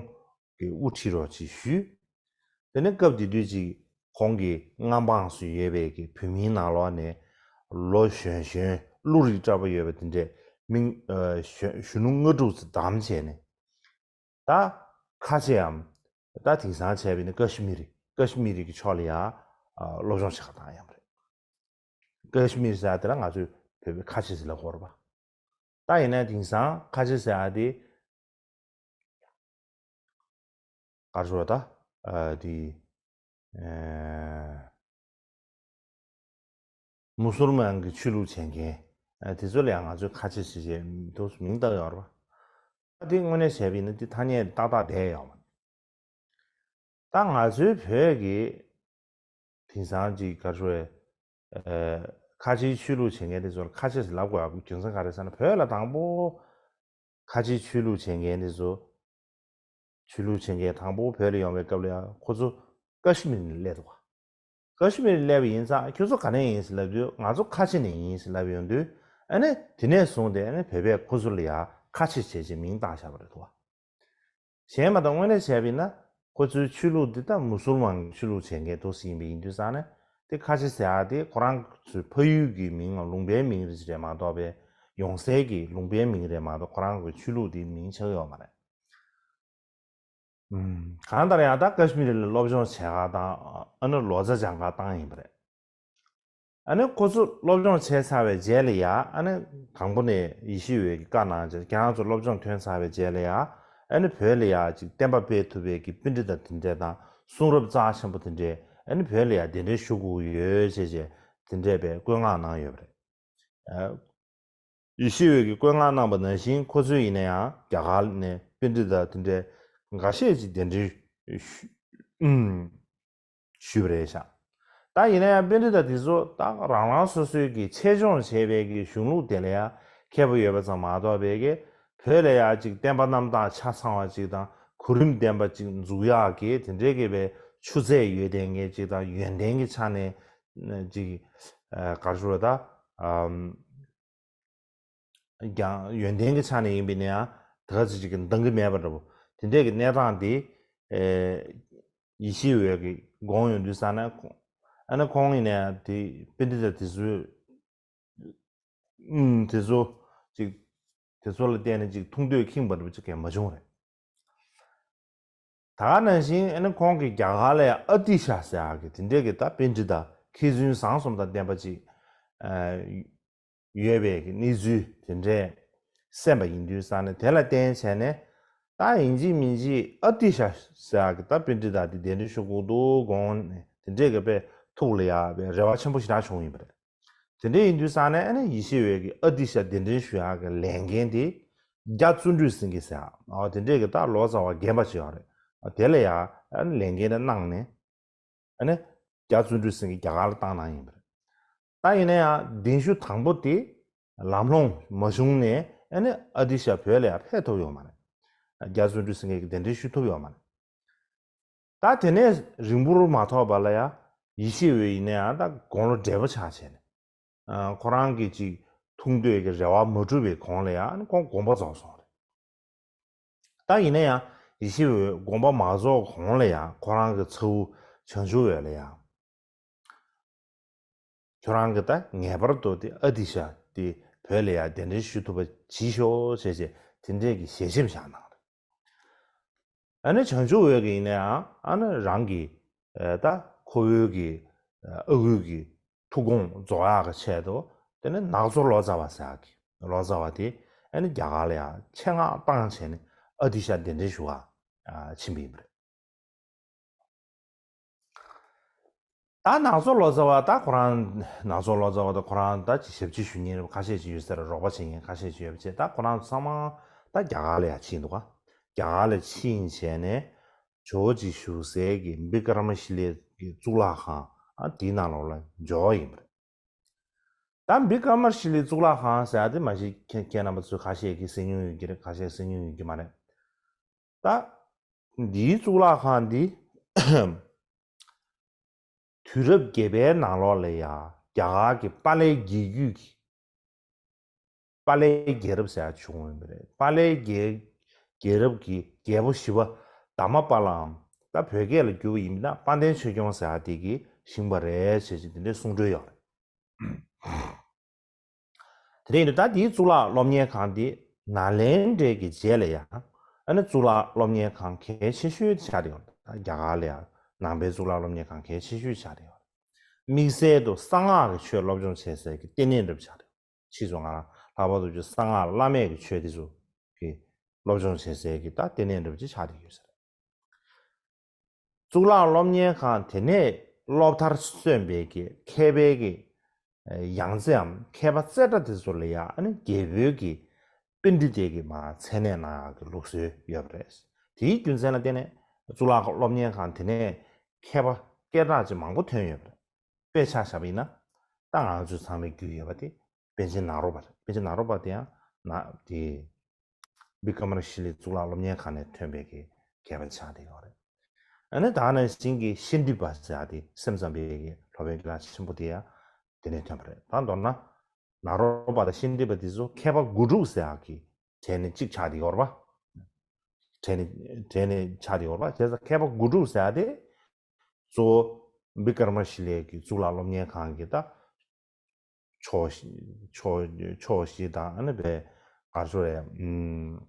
གི་དབུ་ཁྲིད་རོགས་ཅིག་ཞུས། དེ་ནས་སྐབས་དེ་དུས་ཅིག་ཁོང་གི་མངའ་འབངས་སུ་ཡོད་པའི་གི་བོད་མིའི་ནང་ལོགས་ནས་ལོ་གཞོན་གཞོན་བློ་རིག་བཀྲ་བ་ཡོད་པ་དེ་འདྲས་མི་གཞོན་གཞོན་ནུ་ལྔ་དྲུག་ཙམ་བདམས་བྱས་ནས། ད་ཁ་ཆེའམ་ད་དེང་སང་བྱས་པ་ཡིན་ན་ཀ་ཤི་མིར་ཀ་ཤི་མིར་གྱི་ཕྱོགས་ལ་ཡང་སློབ་སྦྱོང་བྱེད་ག་བཏང་ཡོད་པ་རེད། ཀ་ཤི་མིར་ཟེར་ཡ་དེ་ལ་ང་ཚོས་བོད་པའི་ཁ་ཆེ་ཟེར་ལབ་ཀྱི་ཡོད་རེད་པ། ད་ཡིན་ན་དེང་སང་ཁ་ཆེ་ཟེར་ཡ་དེ་ག་རེ་ཟེར་དགོས་རེད། ད་དེ་མུ་སུལ་མན་གྱི་ཆོས་ལུགས་བྱེད་མཁན་དེ་ཚོ་ལ་ཡང་ང་ཚོས་ཁ་ཆེ་ཟེར་བྱས་ཏོག་ཙམ་མིང་བཏགས་ཡོད་རེད་པ། ད་དེ་དངོས་གནས་བྱས་པ་ཡིན་ན་དེ་ཐ་སྙད་ཏག་ཏག་བསྡད་ཡོད་མ་རེད། ད་ང་ཚོའི་བོད་ཀྱི་དེང་སང་ཅིག་ག་རེ་ཟེར་དགོས་རེད། ཁ་ཆེའི་ཆོས་ལུགས་བྱེད་མཁན་དེ་ཚོ་ལ་ཁ་ཆེ་ཟེར་ལབ་དགོས་ཡག་རྒྱུ་མཚན་ག་རེ་ཟེར་ན། བོད་ལ་དང་པོ་ཁ་ཆེའི་ཆོས་ལུགས་བྱེད་མཁན་དེ་ཚོ་ཆོས་ལུགས་བྱེད་མཁན་དང་པོ་བོད་ལ་ཡོང་བའི་སྐབས་ལ་ཡང་ཁོ་ཚོ་ཀ་ཤི་མིར་ནས་སླེབས་འདུག་ག་ཀ་ཤི་མིར་ནས་སླེབས་པ་ཡིན་ཙང་ཁྱོད་ཚོ་ག་ནས་ཡིན་ཟེར་ལབ་དུས་ང་ཚོ་ཁ་ཆེ་ནས་ཡིན་ཟེར་ལབ་ཡོང་དུས། ཨ་ནི་དེ་ནས་བཟུང་སྟེ་ཨ་ནི་བོད་པས་ཁོ་ཚོ་ལ་ཡང་ཁ་ཆེ་བྱས་བྱས་མིང་བཏགས་བཞག་པ་རེད་འདུག་ག་གཞན་མ་གཏོགས་དངོས་གནས་བྱས་པ་ཡིན་ན་ཁོ་ཚོའི་ཆོས་ལུགས་འདི་ད་མུ་སུལ་མན་གྱི་ཆོས་ལུགས་བྱེད་མཁན་འདུག་སེ་ཡིན་པ་ཡིན་དུས་ཙང་ནས། དེ་ཁ་ཆེ་ཟེར་ཡག་དེ་ཁོ་རང་ཚོའི་ཕ་ཡུལ་གྱི་མིང་ལ་ལུང་པའི་མིང་རེད་ཅིག་རེད་མ་གཏོགས་པའི། ཡོང་སའི་གི་ལུང་པའི་མིང་རེད་མ་གཏོགས་ཁོ་རང་གི་ཆོས་ལུགས་དེའི་མིང་ཆགས་ཡོད་མ་རེད། ཨུམ། གང་ལྟར་ཡང་ད་ཀ་ཤི་མིར་ལ་སློབ་སྦྱོང་བྱེད་ག་དང་ཨ་ནི་ལོ་ཙཱ་སྦྱང་ག་བཏང་ཡིན་པ་རེད། ཨ་ནི་ཁོ་ཚོ་སློབ་སྦྱོང་བྱས་ཚར་བའི་རྗེས་ལ་ཡ། ཨ་ནི་དང་པོ་ནས་ཡེ་ཤེས་འོད་ཀྱིས་བཀའ་གནང་བྱས་ཁྱེད་རང་ཚོ་སློབ་སྦྱོང་ཐོན་ཚར་བའི་རྗེས་ལ་ཡ། ཨ་ནི་བོད་ལ་ཡ་ཅིག་བསྟན་པ་སྤེལ་ཐུབ་པའི་གི་པཎྜི་ཏ་དེ་འདྲས་དང་གསུང་རབ་རྩ་ཆེན་པོ་དེ་འདྲས་ཨ་ནི་བོད་ལ་ཡ་གདན་འདྲེན་ཞུ་དགོས་ཀྱི་ཡོད་ཅེས་བྱས་དེ་འདྲས་པའི་བཀོད་མངགས་གནང་ཡོད་པ་རེད། ཨ། ཡེ་ཤེས་འོད་ཀྱིས་བཀོད་མངགས་གནང་པ་ནང་བཞིན་ཁོ་ཚོས་ཡིན་ན་ཡང་རྒྱ་གར་ནས་པཎྜི་ཏ་དེ་འདྲའི་འགའ་ཤས་ཅིག་གདན་འདྲེན་ཞུ་ཨུམ་ཞུས་པ་རེད་ཤག་ད་ཡིན་ན་ཡང་པཎྜི་ཏ་དེ་ཚོ་ད་རང་རང་སོ་སོའི་གི་ཆེད་སྦྱོང་བྱས་པའི་གི་གཞུང་ལུགས་དེ་ལ་ཡང་མཁས་པོ་ཡོད་པ་ཙམ་མ་གཏོགས་པའི་གི་བོད་ལ་ཡང་ཅིག་བསྟན་པ་རྣམ་དག་ཆ་ཚང་བ་ཅིག་དང་གོ་རིམ་ལྡན་པ་ཅིག་འཛུགས་ཡག་གི་དེ་འདྲའི་གི་བའི་ཆུ་ཚད་ཡོད་བསྡད་མཁན་ཅིག་དང་ཡོན་ཏན་གྱི་ཆ་ནས་ཅིག་ག་རེ་ཞུ་དགོས་རེད། ད་ཨམ། ཀྱང་ཡོན་ཏན་གྱི་ཆ་ནས་ཡིན་པས་ན་ཡང་དེ་ག་ཚོད་ཅིག་གི་འདང་གི་མེད་པ་འདྲ་པོ་དེ་འདྲས་ཀྱི་གནས་སྟངས་དེ། ཨེ། ཡེ་ཤེས་འོད་ཀྱིས་དགོངས་ཡོང་དུས་ཙང་ན། ཨ་ནི་ཁོང་ཡིན་ནའི་དེ་པཎྜི་ཏ་དེ་ཚོའི་ཨུམ་དེ་ཚོ་ཅིག་དེ་ཚོ་ལ་བརྟེན་ནས་ཅིག་ཐུགས་འདོད་ཁེངས་པ་འདྲ་པོ་ཅིག་གས་མ་བྱུང་རེད། ད་ག་ནང་བཞིན་ཨ་ནི་ཁོང་གིས་རྒྱ་གར་ལ་ཡང་ཨ་ཏི་ཤ་ཟེར་ཡག་གི་དེ་འདྲས་ཀྱི་ད་པཎྜི་ཏ་མཁས་བཙུན་བཟང་གསུམ་དང་ལྡན་པ་ཅིག་ཨ། ཡོད་པའི་གི་གནས་ཚུལ་དེ་འདྲས་གསན་པ་ཡིན་དུས་ཙང་ནས་དེ་ལ་བརྟེན་བྱས་ནས། ད་ཡིན་གཅིག་མིན་གཅིག་ཨ་ཏི་ཤ་ཟེར་ཡག་གི་ད་པཎྜི་ཏ་དེ་གདན་འདྲེན་ཞུ་དགོས་འདུག་དགོངས་ནས་དེ་འདྲས་ཀྱི་དཔེ་ ཐུགས་ལ་ཡ་བའི་རེ་བ་ཆེན་པོ་ཞེ་དྲག་བྱུང་ཡིན་པ་རེད། དེ་འདྲ་ཡིན་དུས་ཙང་ནས་ཨ་ནི་ཡེ་ཤེས་འོད་ཀྱིས་ཨ་ཏི་ཤ་གདན་འདྲེན་ཞུ་ཡག་གི་ལས་འགན་དེ་རྒྱ་བརྩོན་འགྲུས་སེང་གེ་ཟེར་ཡག་ཨ་དེ་འདྲས་ཀྱི་ད་ལོ་ཙཱ་བ་རྒན་པ་ཅིག་ཡོད་རེད། ཨ་དེ་ལ་ཡ་ཨ་ནི་ལས་འགན་དེ་གནང་ནས་ཨ་ནི་རྒྱ་བརྩོན་འགྲུས་སེང་གེ་རྒྱ་གར་ལ་བཏང་གནང་ཡིན་པ་རེད། ད་ཡིན་ན་ཡང་གདན་ཞུ་དང་པོ་དེ་ལམ་ལྷོང་མ་བྱུང་ནས་ཨ་ནི་ཨ་ཏི་ཤ་བོད་ལ་ཡ་ཕེབས་ཐུབ་ཡོད་མ་རེད། རྒྱ་བརྩོན་འགྲུས་སེང་གེ་གི་གདན་འདྲེན་ཞུ་ཐུབ་ཡོད་མ་རེད། ད་དེ་ནས་རིང་པོར་མ་ཐོགས་པ་ལ་ཡ་ཡེ་ཤེས་འོད་ཡིན་ན་ཡང་ད་དགུང་ལོ་བགྲེས་པོ་ཆགས་བྱས་ནས་ཨ་ཁོ་རང་གི་ཅིག་ཐུགས་འདོད་ཀྱི་རེ་བ་མ་འགྲུབ་པའི་གོང་ལ་ཡ་ཨ་ནི་ཁོང་དགོངས་པ་རྫོགས་སོང་རེད། ད་ཡིན་ན་ཡང་ཡེ་ཤེས་འོད་དགོངས་པ་མ་རྫོགས་གོང་ལ་ཡང་ཁོ་རང་གི་ཚ་བོ་བྱང་ཆུབ་འོད་ལ་ཡང་ཁྱོད་རང་གི་ད་ངེས་པར་དུ་དེ་ཨ་ཏི་ཤ་དེ་བོད་ལ་ཡང་གདན་འདྲེན་ཞུ་ཐུབ་པ་བྱིས་ཤོག་ཅེས་བྱས་དེ་འདྲས་ཀྱི་ཞལ་ཆེམས་བཞག་གནང་རེད། ཨ་ནི་བྱང་ཆུབ་འོད་ཀྱི་ཡིན་ན་ཡང་ཨ་ནི་རང་གི་ད་ཁོ་བོའི་གི་ཨ་ཁུའི་གི་ཐུགས་དགོངས་རྫོགས་ཡག་གི་ཆེད་དུ་དེ་ནི་ནག་ཚོ་ལོ་ཙཱ་བ་ཟེར་ཡག་གི་ལོ་ཙཱ་བ་དེ་ཨ་ནི་རྒྱ་གར་ལ་ཡང་ཆེད་མངགས་བཏང་བྱས་ནས་ཨ་ཏི་ཤ་གདན་འདྲེན་ཞུ་བ་ཕྱིན་པ་ཡིན་པ་རེད། ད་ནག་ཚོ་ལོ་ཙཱ་བ་ད་ཁོ་རང་ནག་ཚོ་ལོ་ཙཱ་བ་ད་ཁོ་རང་ད་ཅི་ཞབས་ཕྱི་ཞུ་མཁན་རེད་ཁ་ཤས་ཅིག་ཡོད་ཟེར་རོགས་པ་བྱེད་མཁན་ཁ་ཤས་ཅིག་ཡོད་པ་བྱས་ད་ཁོ་རང་ཚང་མ་ད་རྒྱ་གར་ལ་ཡང་ཕྱིན་འདུག་ག་རྒྱ་གར་ལ་ཕྱིན་བྱས་ནས་ཇོ་བོ་རྗེ་བཞུགས་སའི་གི་བི་ཀ་ར་མ་ཤི་ལའི་གི་གཙུག་ལག་ཁང་ཨ་དེའི་ནང་ལོགས་ལ་འབྱོར་བ་ཡིན་པ་རེད། ད་བི་ཀ་ར་མ་ཤི་ལའི་གཙུག་ལག་ཁང་ཟེར་ཡ་དེ་མ་གཞི་ཁྱེད་ཁྱེད་རྣམ་པ་ཚོས་ཁ་ཤས་ཀྱིས་གསན་མྱོང་ཡོད་ཀྱི་རེད། ཁ་ཤས་གསན་མྱོང་ཡོད་ཀྱི་མ་རེད། ད་འདིའི་གཙུག་ལག་ཁང་འདི་དུས་རབས་བརྒྱད་པའི་ནང་ལོགས་ལ་ཡ་རྒྱ་གར་གྱི་པཱ་ལའི་རྒྱལ་རྒྱུད་ཀྱི་པཱ་ལའི་རྒྱལ་རབས་ཟེར་ཡ་བྱུང་ཡོད་པ་རེད། པཱ་ལའི་རྒྱལ་རྒྱལ་རབས་ཀྱི་རྒྱལ་པོ་བཞི་པ་དྷརྨ་པཱ་ལའམ་ད་བོད་སྐད་ལ་བསྒྱུར་བ་ཡིན་ན་དཔལ་ལྡན་ཆོས་སྐྱོང་ཟེར་ཡ་དེ་གིས་བཞེངས་པ་རེད་ཟེར་ཅིག་དེ་འདྲའི་གསུང་སྒྲོས་ཡོད་རེད། དེ་རིང་ད་དེའི་གཙུག་ལག་སློབ་གཉེར་ཁང་དེ་ནཱ་ལེནྡྲའི་གི་རྗེས་ལ་ཡང་ཨ་ནི་གཙུག་ལག་སློབ་གཉེར་ཁང་གལ་ཆེ་ཤོས་ཆགས་བསྡད་ཡོད་རེད། རྒྱ་གར་ལ་ཡང་ནང་པའི་གཙུག་ལག་སློབ་གཉེར་ཁང་གལ་ཆེ་ཤོས་ཆགས་བསྡད་ཡོད་རེད། དམིགས་བསལ་དུ་གསང་སྔགས་ཀྱི་ཆོས་སློབ་སྦྱོང་བྱེད་སའི་གི་ལྟེ་གནས་འདྲ་པོ་ཆགས་བསྡད་ཡོད་རེད། ཕྱིས་སུ་ང་རང་ལྷག་པར་དུ་གསང་སྔགས་བླ་མེད་ཀྱི་ཆོས་དེ་ཚོ་གི་སློབ་སྦྱོང་བྱེད་སའི་གི་ད་ལྟེ་གནས་འདྲ་པོ་ཅིག་ཆགས་བསྡད་ཡོད་ས་རེད། གཙུག་ལག་སློབ་གཉེར་ཁང་དེ་ནས་སློབ་མཐར་སོན་པའི་གི་མཁས་པའི་གི་ཡང་རྩེའམ་མཁས་པ་རྩེ་གྲ་དེ་ཚོ་ལ་ཡང་ཨ་ནི་རྒྱལ་པོའི་གི་པཎྜི་ཏའི་གི་མར་མཚན་གནས་གནང་ཡག་གི་ལུགས་སྲོལ་ཡོད་པ་རེད། དེའི་རྒྱུ་མཚན་ལ་བརྟེན་ནས་གཙུག་ལག་སློབ་གཉེར་ཁང་དེ་ནས་མཁས་པ་སྐད་གྲགས་ཅིག་མང་པོ་ཐོན་ཡོད་པ་རེད། དཔེ་ཆ་བཞག་པ་ཡིན་ན་ད་ང་ཚོ་ཚང་མས་རྒྱུས་ཡོད་པ་དེ་པཎ་ཆེན་ནཱ་རོ་པ་རེད། པཎ་ཆེན་ནཱ་རོ་པ་དེ་ཡང་ན་དེ་བི་ཀ་ར་མ་ཤི་ལའི་གཙུག་ལག་སློབ་གཉེར་ཁང་ནས་ཐོན་པའི་གི་མཁས་པ་ཆགས་བསྡད་ཡོད་རེད། ཨ་ནི་ད་ནང་བཞིན་གྱི་ཤཱནྟི་པ་ཟེར་ཡ་དེ་སེམས་ཙམ་པའི་གི་སློབ་དཔོན་གྱི་ལག་ཆེན་པོ་དེ་ཡང་དེ་ནས་ཐོན་པ་རེད། ད་མདོར་ན་ནཱ་རོ་པ་དང་ཤཱནྟི་པ་དེ་ཚོ་མཁས་པ་དགུ་ཕྲུག་ཟེར་ཡ་གི་གྲས་ནས་གཅིག་ཆགས་བསྡད་ཡོད་རེད་པ། གྲས་ནས་གྲས་ནས་ཆགས་བསྡད་ཡོད་རེད་པ། བྱས་ཙང་མཁས་པ་དགུ་ཕྲུག་ཟེར་ཡ་དེ་གཙོ་བོ་བི་ཀ་ར་མ་ཤི་ལའི་གི་གཙུག་ལག་སློབ་གཉེར་ཁང་གི་ད་ཕྱོགས་བཞི་ཕྱོགས་ཕྱོགས་བཞི་དང་ཨ་ནི་བས་གར་ཤོར་རེད། ཨུམ།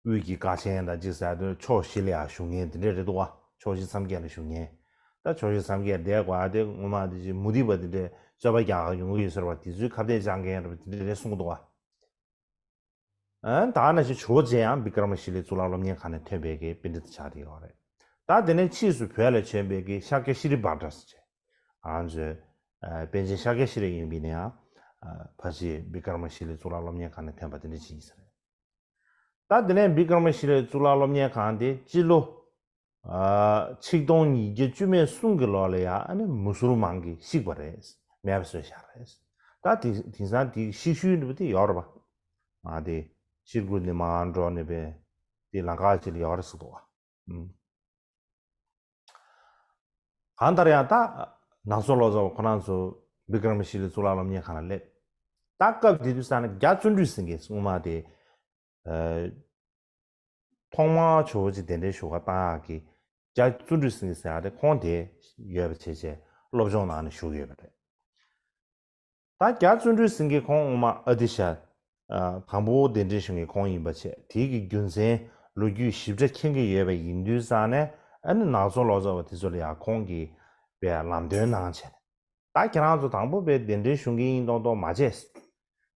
དབུས་ཀྱི་དཀའ་ཆེན་དང་གཅིག་ཟེར་དུས་ཕྱོགས་བཞི་ལ་ཡང་བཞུགས་མཁན་དེ་འདྲས་རེད་འདུག་བ། ཕྱོགས་བཞི་མཚམས་བརྒྱད་ལ་བཞུགས་མཁན། ད་ཕྱོགས་བཞི་མཚམས་བརྒྱད་བསྡད་དགོས་ཨ་དེ་ངོ་མ་དེ་ཅིག་མུ་སྟེགས་པ་དེ་འདྲས་རྩོད་པ་རྒྱག་ག་ཡོང་གི་ཡོད་ཟེར་བ་དེ་ཚོའི་ཁ་གཏད་བཅག་མཁན་རེད་པ་དེ་འདྲས་རེད་གསུངས་འདུག་བ། ཨ་ད་ནང་བཞིན་ཇོ་བོ་རྗེ་ཡང་བི་ཀ་ར་མ་ཤི་ལའི་གཙུག་ལག་སློབ་གཉེར་ཁང་ནས་ཐོན་པའི་གི་པཎྜི་ཏ་ཆགས་བསྡད་ཡོད་རེད། ད་དེ་ནས་ཕྱིས་སུ་བོད་ལ་བྱོན་པའི་གི་ཤཱཀྱ་ཤྲཱི་བྷ་དྲ་ཟེར་བྱས། ང་ཚོའི་ཨ་པཎ་ཆེན་ཤཱཀྱ་ཤྲཱི་ཡིན་པའི་ནའང་ཨ་ཕལ་ཆེར་བི་ཀ་ར་མ་ཤི་ལའི་གཙུག་ལག་སློབ་གཉེར་ཁང་ནས་ཐོན་པ་དེ་འདྲ་ཅིག་ཡིན་ས་རེད། ད་དེ་ནས་བི་ཀ་ར་མ་ཤི་ལའི་གཙུག་ལག་སློབ་གཉེར་ཁང་དེ་སྤྱི་ལོ་ཨ་ཆིག་སྟོང་ཉིས་བརྒྱ་བཅུ་མེད་གསུམ་གྱི་ལོ་ལ་ཡང་ཨ་ནི་མུ་སུལ་མན་གྱིས་བཤིག་པ་རེད། མེད་པ་བཟོས་བཞག་རེད། ད་དེ་དེང་སང་དེ་བཤིག་ཤུལ་འདྲ་པོ་དེ་ཡོད་རེད་པ། ང་དེ་ཕྱིར་འགྱུར་ནས་མར་འགྲོ་ནས་པས་དེ་ལམ་ཁ་ཅིག་ལ་ཡོད་རེད་ཟེར་འདུག་བ། ཨུམ། གང་ལྟར་ཡང་ད་ནག་ཚོ་ལོ་ཙཱ་བ་ཁོ་རང་ཚོ་བི་ཀ་ར་མ་ཤི་ལའི་གཙུག་ལག་སློབ་གཉེར་ཁང་ལ་སླེབས། ད་སྐབས་དེ་དུས་ཙང་ནས་རྒྱ་བརྩོན་འགྲུས་སེང་གེ་སྔོན་མ་དེ་ཨ་ཐོག་མར་ཇོ་བོ་རྗེ་གདན་འདྲེན་ཞུ་ག་བཏང་ཡག་གི་རྒྱ་བརྩོན་འགྲུས་སེང་གེ་ཟེར་ཡག་དེ་ཁོང་དེ་ཡོད་པ་བྱས་བྱས་སློབ་སྦྱོང་གནང་ནས་བཞུགས་ཡོད་པ་རེད། ད་རྒྱ་བརྩོན་འགྲུས་སེང་གེ་ཁོང་སྔོན་མ་ཨ་ཏི་ཤ་ཨ་དང་པོ་གདན་འདྲེན་ཞུ་མཁན་ཁོང་ཡིན་པ་བྱས། དེའི་གི་རྒྱུ་མཚན་ལོ་རྒྱུས་ཞིབ་ཕྲ་མཁྱེན་གྱི་ཡོད་པ་ཡིན་དུས་ཙང་ནས་ཨ་ནི་ནག་ཚོ་ལོ་ཙཱ་བ་དེ་ཚོ་ལ་ཡང་ཁོང་གིས་པའི་ལམ་སྟོན་གནང་བྱས་ནས། ད་ཁྱེད་རང་ཚོ་དང་པོ་པའི་གདན་འདྲེན་ཞུ་མཁན་ཡིན་མདོག་མདོག་མ་བྱས།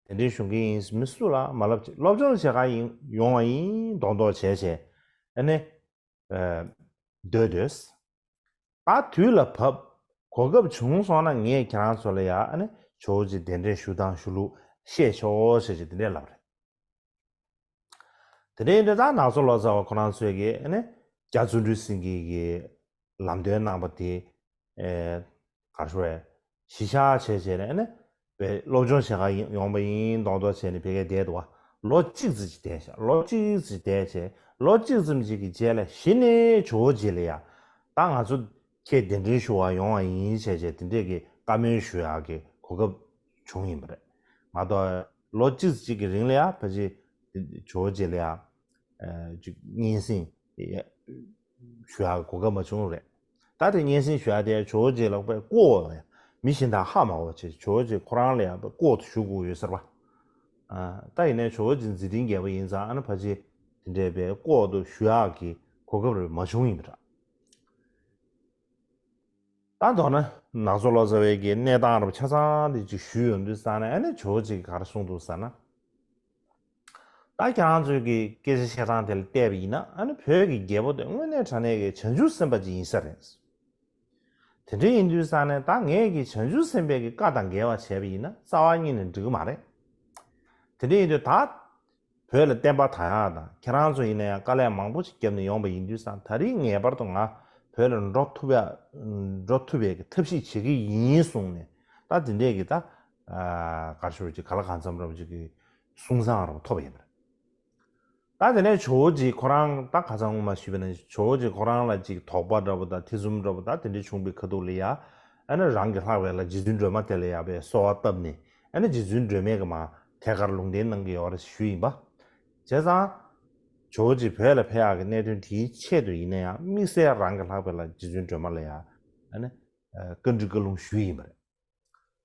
གདན་འདྲེན་ཞུ་མཁན་ཡིན་མི་སུ་ལ་མ་ལབ་བྱས། སློབ་སྦྱོང་བྱེད་ག་ཡིན་ཡོང་བ་ཡིན་མདོག་མདོག་བྱས་བྱས་ཨ་ནི། ཨ་སྡོད་སྡོད། ད་དུས་ལ་བབ། གོ་སྐབས་བྱུང་སོང་ན་ངས་ཁྱེད་རང་ཚོ་ལ་ཡ་ཨ་ནི་ཇོ་བོ་རྗེ་གདན་འདྲེན་ཞུ་སྟངས་ཞུ་ལུགས་བཤད་ཆོག་ཟེར་གྱི་དེ་འདྲས་ལབ་རེད། དེ་འདྲའི་འདྲ་ད་ནག་ཚོ་ལོ་ཙཱ་བ་ཁོ་རང་ཚོས་ཀྱི་ཨ་ནི་རྒྱ་བརྩོན་འགྲུས་སེང་གེ་གི་ལམ་སྟོན་གནང་པ་དེ་ཨེ་ག་རེ་ཞུ་བས་གཞི་བཞག་བྱས་བྱས་ནས་ཨ་ནི་བས་སློབ་སྦྱོང་བྱེད་ག་ཡིན་ཡོང་པ་ཡིན་མདོག་མདོག་བྱས་ནས་ཕ་གིར་བསྡད་འདུག་བ། ལོ་གཅིག་ཙམ་ཅིག་བསྡད་ཤག་ལོ་གཅིག་ཙམ་བསྡད་བྱས་ལོ་གཅིག་ཙམ་ཅིག་གི་རྗེས་ལ་གཞི་ནས་ཇོ་བོ་རྗེ་ལ་ཡ་ད་ང་ཚོ་ཁྱེད་གདན་འདྲེན་ཞུ་བ་ཡོང་བ་ཡིན་བྱས་བྱས་དེ་འདྲས་ཀྱི་བཀའ་མོལ་ཞུ་ཡག་གི་གོ་སྐབས་བྱུང་ཡིན་པ་རེད། མ་གཏོགས་ལོ་གཅིག་ཙམ་ཅིག་གི་རིང་ལ་ཡ་ཕལ་ཆེར་ཇོ་བོ་རྗེ་ལ་ཡ་ཅིག་སྙན་སེང་ཞུ་ཡག་གོ་སྐབས་མ་བྱུང་རེད། ད་དེ་སྙན་སེང་ཞུ་ཡག་དེ་ཇོ་བོ་རྗེ་ལ་དཔེ་བསྐོར་བ་ཡ་མི་གཞན་དག་ཧ་མ་གོ་བྱས་ཇོ་བོ་རྗེ་ཁོ་རང་ལ་ཡ་དཔེ་བསྐོར་དུ་ཞུ་དགོས་ཡོད་ཟེར་བ། ད་ཡིན་ནའི་ཇོ་བོ་རྗེ་མཛད་འཕྲིན་རྒྱས་པ་ཡིན་ཙང་ཨ་ནི་ཕལ་ཆེར་དེ་འདྲའི་དཔེ་བསྐོར་དུ་ཞུ་ཡག་གི་གོ་སྐབས་རེ་མ་བྱུང་ཡིན་པ་འདྲ། ད་མདོར་ན་ནག་ཚོ་ལོ་ཙཱ་བའི་གི་གནས་སྟངས་རབ་ཆ་ཚང་དེ་ཅིག་ཞུས་ཡོང་དུས་ཙང་ནས་ཨ་ནི་ཇོ་བོ་རྗེ་གིས་ག་རེ་གསུངས་འདུག་ཟེར་ན། ད་ཁྱེད་རང་ཚོའི་གི་སྐད་ཆ་བཤད་སྟངས་དེ་ལ་བལྟས་པ་ཡིན་ན་ཨ་ནི་བོད་ཀྱི་རྒྱལ་པོ་དེ་དངོས་གནས་དྲང་གནས་ཀྱི་བྱང་ཆུབ་སེམས་དཔའ་ཅིག་ཡིན་ས་རེད། དེ་འདྲ་ཡིན་དུས་ཙང་ནས་ད་ངས་གི་བྱང་ཆུབ་སེམས་དཔའི་གི་བཀའ་དང་འགལ་བ་བྱས་པ་ཡིན་ན་རྩ་བ་ཉིད་ནས་འགྲིག་གི་མ་རེད། དེ་འདྲ་ཡིན་དུས་ད་བོད་ལ་བསྟན་པ་དར་ཡག་དང་ཁྱེད་རང་ཚོ་ཡིན་ན་ཡང་དཀའ་ལས་མང་པོ་ཞིག་བརྒྱབ་ནས་ཡོང་པ་ཡིན་དུས་ཙང་ད་རིང་ངེས་པར་དུ་ང་བོད་ལ་འགྲོ་ཐུབ་ཡ་འགྲོ་ཐུབ་པའི་གི་ཐབས་ཤེས་བྱེད་ཀྱི་ཡིན་གསུངས་ནས་ད་དེ་འདྲས་ཀྱི་ད་ག་རེ་ཞུ་རྒྱུ་ག་ལ་གང་འཚམ་རབ་ཅིག་གི་གསུང་བཟང་རབ་ཐོབ་ཡིན་པ་རེད། ད་དེ་ནས་ཇོ་བོ་རྗེ་ཁོ་རང་ད་ཁ་སང་སྔོན་མ་ཞུས་པ་ནང་བཞིན་ཇོ་བོ་རྗེ་ཁོ་རང་ལ་ཅིག་དོགས་པ་འདྲ་པོ་དང་ཐེ་ཚོམ་འདྲ་པོ་དང་དེ་འདྲ་བྱུང་བའི་ཁ་ཐུག་ལ་ཡ་ཨ་ནི་རང་གི་ལྷག་པའི་ལ་རྗེ་བཙུན་སྒྲོལ་མ་དེ་ལ་ཡ་པའི་གསོལ་བ་བཏབ་ནས་ཨ་ནི་རྗེ་བཙུན་སྒྲོལ་མས་གི་མ་ཐད་ཀར་ལུང་བསྟན་གནང་གི་ཡོད་རེད་ཞུས་ཡིན་པ། བྱས་ཙང་ཇོ་བོ་རྗེ་བོད་ལ་ཕེབས་ཡག་གི་གནད་དོན་དེའི་ཆེད་དུ་ཡིན་ན་ཡང་དམིགས་བསལ་རང་གི་ལྷག་པའི་ལ་རྗེ་བཙུན་སྒྲོལ་མ་ལ་ཡ་ཨ་ནི་བཀའ་འདྲི་བཀའ་ལུང་ཞུས་ཡིན་པ་རེད།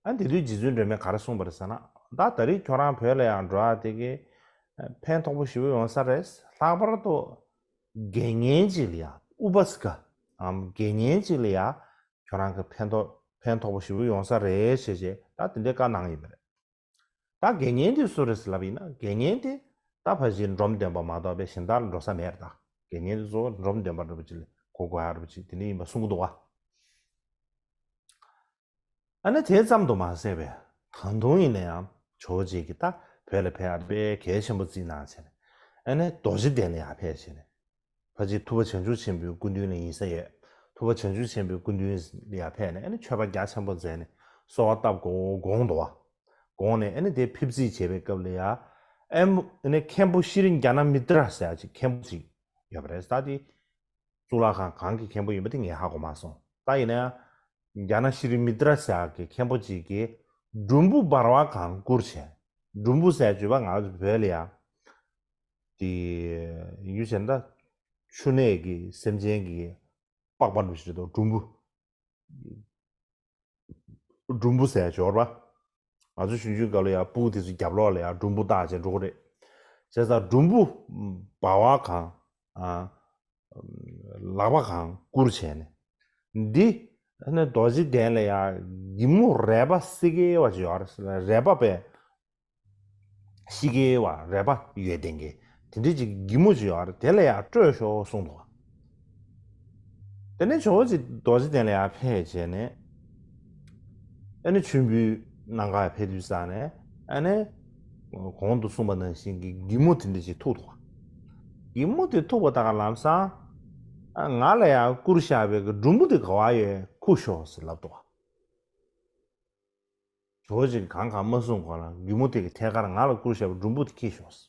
ཨ་དེ་དུས་རྗེ་བཙུན་སྒྲོལ་མས་ག་རེ་གསུངས་པ་རེད་ཟེར་ན། ད་ད་རེས་ཁྱོད་རང་བོད་ལ་ཡང་འགྲོ་ཡག་དེ་གི་ཕན་ཐོགས་པོ་ཞེ་པོ་ཡོང་ས་རེད། ལྷག་པར་དུ་དགེ་བསྙེན་ཅིག་ལ་ཡ་ཨུ་པ་སི་ཀ་འམ་དགེ་བསྙེན་ཅིག་ལ་ཡ་ཁྱོད་རང་གི་ཕན་ཐོགས་ཕན་ཐོགས་པོ་ཞེ་པོ་ཡོང་ས་རེད་ཞེས་བྱས་ད་དེ་འདྲའི་བཀའ་གནང་ཡིན་པ་རེད། ད་དགེ་བསྙེན་དེ་སུ་རེད་ཟེར་ལབ་ཡིན་ན་དགེ་བསྙེན་དེ་ད་ཕལ་ཆེར་འབྲོམ་སྟོན་པ་མ་གཏོགས་པའི་གཞན་དག་ལ་འགྲོ་ས་མེད་རེད་ད། དགེ་བསྙེན་དེ་གཙོ་བོ་འབྲོམ་སྟོན་པ་འདྲ་པོ་ཅིག་ལ་གོ་དགོས་ཡག་འདྲ་པོ་ཅིག་དེ་འདྲ་ཡིན་པ་གསུང་གི་འདུག་བ། ཨ་ནི་དེ་ཙམ་དུ་མ་ཟད་པའི་ད་དུང་ཡིན་ན་ཡང་ཇོ་བོ་རྗེ་གིས་ད་བོད་ལ་ཕེབས་ཡག་དཔེ་གལ་ཆེན་པོ་བརྩིས་གནང་བྱས་ནས་ཨ་ནི་རྡོ་རྗེ་གདན་ལ་ཡར་ཕེབས་བྱས་ནས་ཕལ་ཆེར་ཐུབ་པ་བྱང་ཆུབ་ཆེན་པོའི་སྐུ་མདུན་ལ་ཡིན་ས་ཡོད། ཐུབ་པ་བྱང་ཆུབ་ཆེན་པོའི་སྐུ་མདུན་ལ་ཡར་ཕེབས་ནས་ཨ་ནི་མཆོད་པ་རྒྱ་ཆེན་པོ་མཛད་ནས་གསོལ་བ་བཏབ་དགོས་དགོངས་འདུག་བ། དགོངས་ནས་ཨ་ནི་དེ་ཕེབས་རྩིས་བྱེད་པའི་སྐབས་ལ་ཡ་ཨ་ནི་མཁན་པོ་ཤྲི་ཛྙཱ་ན་མི་ཏྲ་ཟེར་ཡག་ཅིག་མཁན་པོ་ཅིག་ཡོད་པ་རེད། ད་དེ་གཙུག་ལག་ཁང་གང་གི་མཁན་པོ་ཡིན་པ་དེ་ངས་ཧ་གོ་མ་སོང་། ད་ཡིན་ན་ཡང་ཛྙཱ་ན་ཤྲི་མི་ཏྲ་ཟེར་ཡག་གི་མཁན་པོ་ཅིག་གིས་སྒྲུམ་བུ་འབར་བ་གང་བསྐུར་བྱས། སྒྲུམ་བུ་ཟེར་བརྗོད་པ་ང་ཚོ་བོད་ལ་ཡ་དེ་ཡུལ་གཞན་ད་ཆུ་གནས་ཀྱི་སེམས་ཅན་གྱི་པགས་པ་འདྲ་ཞིག་རེད་དོ། སྒྲུམ་བུ། སྒྲུམ་བུ་ཟེར་ཡག་ཅིག་ཡོད་རེད་པ། ང་ཚོ་ཞུན་ཆུའི་སྐབས་ལ་ཡ་སྤུ་གུ་དེ་ཚོ་རྒྱབ་ལོགས་ལ་ཡ་སྒྲུམ་བུ་བཏགས་བྱས་འགྲོ་གི་རེད། བྱས་ཙང་སྒྲུམ་བུ་འབར་བ་གང་། ཨ། ལག་པ་གང་བསྐུར་བྱས་ནས། འདི་ཨ་ནི་རྡོ་རྗེ་གདན་ལ་ཡ་སྒྱེ་མོ་རལ་པ་སི་ཀའི་བ་ཅིག་ཡོད་རེད། རལ་པ་པས་སི་ཀའི་བ་རལ་པ་ཡོད་ལྡན་གྱི་དེ་འདྲ་ཅིག་སྒྱེ་མོ་ཅིག་ཡོད་རེད། དེ་ལ་ཡ་སྤྲོད་ཤོག་གསུངས་འདུག་བ། དེ་ནས་ཇོ་བོ་རྗེ་རྡོ་རྗེ་གདན་ལ་ཡར་ཕེབས་བྱས་ནས་ཨ་ནི་མཆོད་འབུལ་གནང་ག་ཕེབས་དུས་ཙང་ནས་ཨ་ནི་གོང་དུ་གསུངས་པ་ནང་བཞིན་གྱི་སྒྱེ་མོ་དེ་འདྲ་ཅིག་ཐུག་འདུག་བ། སྒྱེ་མོ་དེ་ཐུག་པ་དང་ལམ་སང་ཨ་ང་ལ་ཡང་བསྐུར་བཞག་པའི་གི་སྒྲུམ་བུ་དེ་ག་བ་ཡོད་ཁུར་ཤོག་ཟེར་ལབ་འདུག་བ། ཇོ་བོ་རྗེ་གིས་གང་གང་མ་གསུངས་གོང་ལ་སྒྱེ་མོ་དེ་གི་ཐད་ཀར་ང་ལ་བསྐུར་བཞག་པའི་སྒྲུམ་བུ་དེ་ཁྱེར་ཤོག་ཟེར།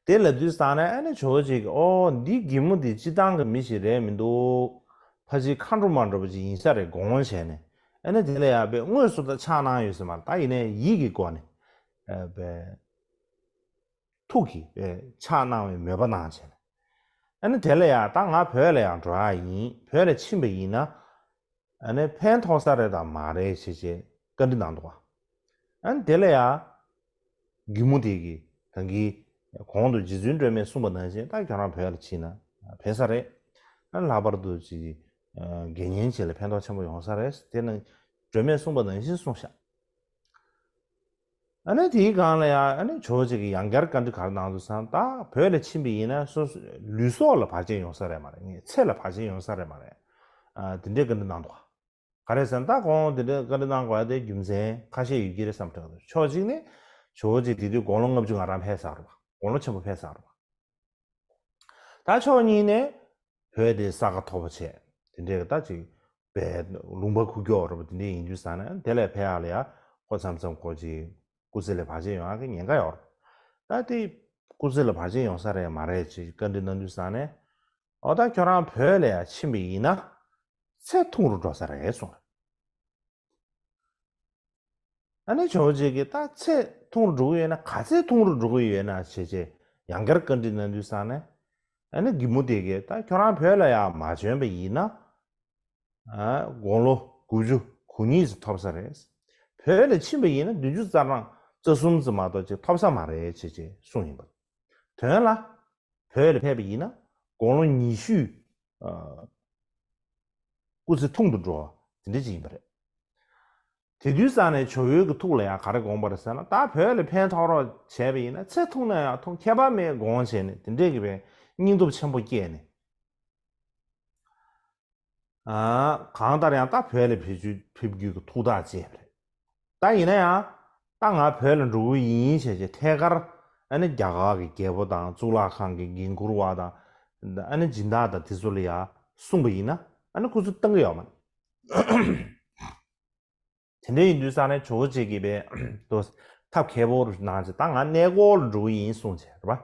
དེ་ལབ་དུས་ཙང་ནས་ཨ་ནི་ཇོ་བོ་རྗེ་གིས་ཨོ་འདི་སྒྱེ་མོ་འདི་སྤྱིར་བཏང་གི་མི་ཞིག་རེད་མི་འདུག་ཕལ་ཆེར་མཁའ་འགྲོ་མ་འདྲ་པོ་ཅིག་ཡིན་ས་རེད་དགོངས་བྱས་ནས་ཨ་ནི་དེ་ལ་ཡ་དཔེ་དངོས་སུ་ད་ཕྱག་གནང་ཡོད་ས་མ་རེད། ད་ཡིན་ནའི་ཡིད་ཀྱི་སྒོ་ནས་ཨ་དཔེ་ཐུགས་ཀྱིས་དཔེ་ཕྱག་གནང་བའི་མོས་པ་གནང་བྱས་ནས་ཨ་ནི་དེ་ལ་ཡ་ད་ང་བོད་ལ་ཡང་འགྲོ་ཡ་ཡིན། བོད་ལ་ཕྱིན་པ་ཡིན་ན། ཨ་ནི་ཕན་ཐོགས་ས་རེད་དང་མ་རེད་ཞེས་བྱས་བཀའ་འདྲི་གནང་འདུག་བ། ཨ་ནི་དེ་ལ་ཡ། སྒྱེ་མོ་དེ་གིས་ད་གིན་གོང་དུ་རྗེ་བཙུན་སྒྲོལ་མས་གསུངས་པ་ནང་བཞིན་ད་ཁྱོད་རང་བོད་ལ་ཕྱིན་ན་ཕན་ས་རེད། ཨ་ནི་ལྷག་པར་དུ་ཅིག་དགེ་བསྙེན་ཅིག་ལ་ཕན་ཐོགས་ཆེན་པོ་ཡོང་ས་རེད། དེ་ནི་སྒྲོལ་མས་གསུངས་པ་ནང་བཞིན་གསུངས་ཤག་ཨ་ནི་དེའི་སྒང་ལ་ཡང་ཨ་ནི་ཇོ་བོ་རྗེ་གིས་ཡང་བསྐྱར་བཀའ་འདྲི་ག་རེ་གནང་འདུག་ཟེར་ན། ད་བོད་ལ་ཕྱིན་པ་ཡིན་ན་སོ་སོ་ལུས་སྲོག་ལ་བར་ཆད་ཡོང་ས་རེད་མ་རེད། ངའི་ཚེ་ལ་བར་ཆད་ཡོང་ས་རེད་མ་རེད། ཨ་དེ་འདྲའི་བཀའ་འདྲི་གནང་འདུག་ག་རེ་ཟེར་ན། ད་ཁོང་དེ་འདྲའི་བཀའ་འདྲི་གནང་དགོས་ཡ་དེ་རྒྱུ་མཚན་ཁ་ཤས་ཡོད་ཀྱི་རེད་བསམ་དྲན་འདུག་ཕྱོགས་གཅིག་ནས་ཇོ་བོ་རྗེ་དེ་དུས་དགུང་ལོ་ལྔ་བཅུ་ང་གྲངས་ཕེབས་ཚར་བ། དགུང་ལོ་ཆེན་པོ་ཕེབས་ཚར་བ། ད་ཕྱོགས་གཉིས་ནས་བོད་དེ་ས་ཁ་མཐོ་པོ་བྱས། དེ་འདྲའི་ད་ཅིག་པའི་ལུང་པ་ཁུག་ཀྱོག་རེད་པ། དེ་འདྲའི་ཡིན་དུས་ཙང་ནས་དེ་ལས་ཕེབས་ཡག་ལ་ཡ་ཁོ་མཚམས་མཚམས་ཁོ་ཅིག་སྐུ་ཚེ་ལ་བར་ཆད་ཡོང་ཡག་གི་ཉེན་ཁ་ཡོད་རེད། ད་དེ་སྐུ་ཚེ་ལ་བར་ཆད་ཡོང་ས་རེད་མ་རེད་ཅེས་བཀའ་འདྲི་གནང་དུས་ཙང་ནས། འོ་ད་ཁྱོད་རང་བོད་ལ་ཡ་ཕྱིན་པ་ཡིན་ན། ཚེ་ཐུང་རུ་འགྲོ་ས་རེད་གསུངས། ཨ་ནི་ཇོ་བོ་རྗེ་གིས་ད་ཚེ་ཐུང་རུ་འགྲོ་གི་ཡོད་ན། ག་ཚད་ཐུང་རུ་འགྲོ་གི་ཡོད་ན་བྱས་བྱས་ཡང་བསྐྱར་བཀའ་འདྲི་གནང་དུས་ཙང་ནས། ཨ་ནི་རྒན་མོ་དེ་གིས་ད་ཁྱོད་རང་བོད་ལ་ཡ་མ་བྱོན་པ་ཡིན་ན། ཨ་དགུང་ལོ་དགུ་བཅུ་གོ་གཉིས་ཙམ་ཐོབ་ས་རེད། བོད་ལ་ཕྱིན་པ་ཡིན་ན་བདུན་ཅུ་རྩ་གྲངས་རྩ་གསུམ་ཙམ་མ་གཏོགས་ཅིག་ཐོབ་ས་མ་རེད་ཅེས་ཅེས་གསུངས་ཡིན་པ། དོན་ལ། བོད་ལ་ཕེབས་པ་ཡིན་ན་དགུང་ལོ་ཉི་ཤུ། ཨ། སྐུ་ཚེ་ཐུང་དུ་འགྲོ་བ་དེ་འདྲ་ཅིག་ཡིན་པ་རེད། དེ་དུས་ཙང་ནས་ཇོ་བོའི་གི་ཐུགས་ལ་ཡང་ག་རེ་དགོངས་པ་རེད་ཟེར་ན། ད་བོད་ལ་ཕན་ཐོགས་རོགས་བྱས་པ་ཡིན་ན་ཚེ་ཐུང་ན་ཡང་ཐུང་། ཁྱད་པར་མེད་དགོངས་བྱས་ནས་དེ་འདྲས་ཀྱི་བའི་སྙིང་སྟོབས་ཆེན་པོ་སྐྱེས་ནས། ཨ། གང་ལྟར་ཡང་ད་བོད་ལ་ཕེབས་རྒྱུ་ཕེབས་རྒྱུ་གི་ཐུགས་ཐག་བཅད་པ་རེད། ད་ཡིན་ན་ཡང་ད་ང་བོད་ལ་འགྲོ་གི་ཡིན་བྱས་བྱས་ཐད་ཀར་ཨ་ནི་རྒྱ་གར་གྱི་རྒྱལ་པོ་དང་གཙུག་ལག་ཁང་གི་འགན་འཁུར་བ་དང་། ཨ་ནི་སྦྱིན་བདག་དང་དེ་ཚོ་ལ་ཡང་གསུངས་པ་ཡིན་ན། ཨ་ནི་ཁོ་ཚོས་བཏང་གི་ཡོད་མ་རེད། དེ་འདྲ་ཡིན་དུས་ཙང་ནས་ཇོ་བོ་རྗེ་གིས་པས་དོ་ཐབས་མཁས་པོ་གནང་བྱས། ད་ང་གནས་སྐོར་ལ་འགྲོ་གི་ཡིན་གསུངས་བྱས་རེད་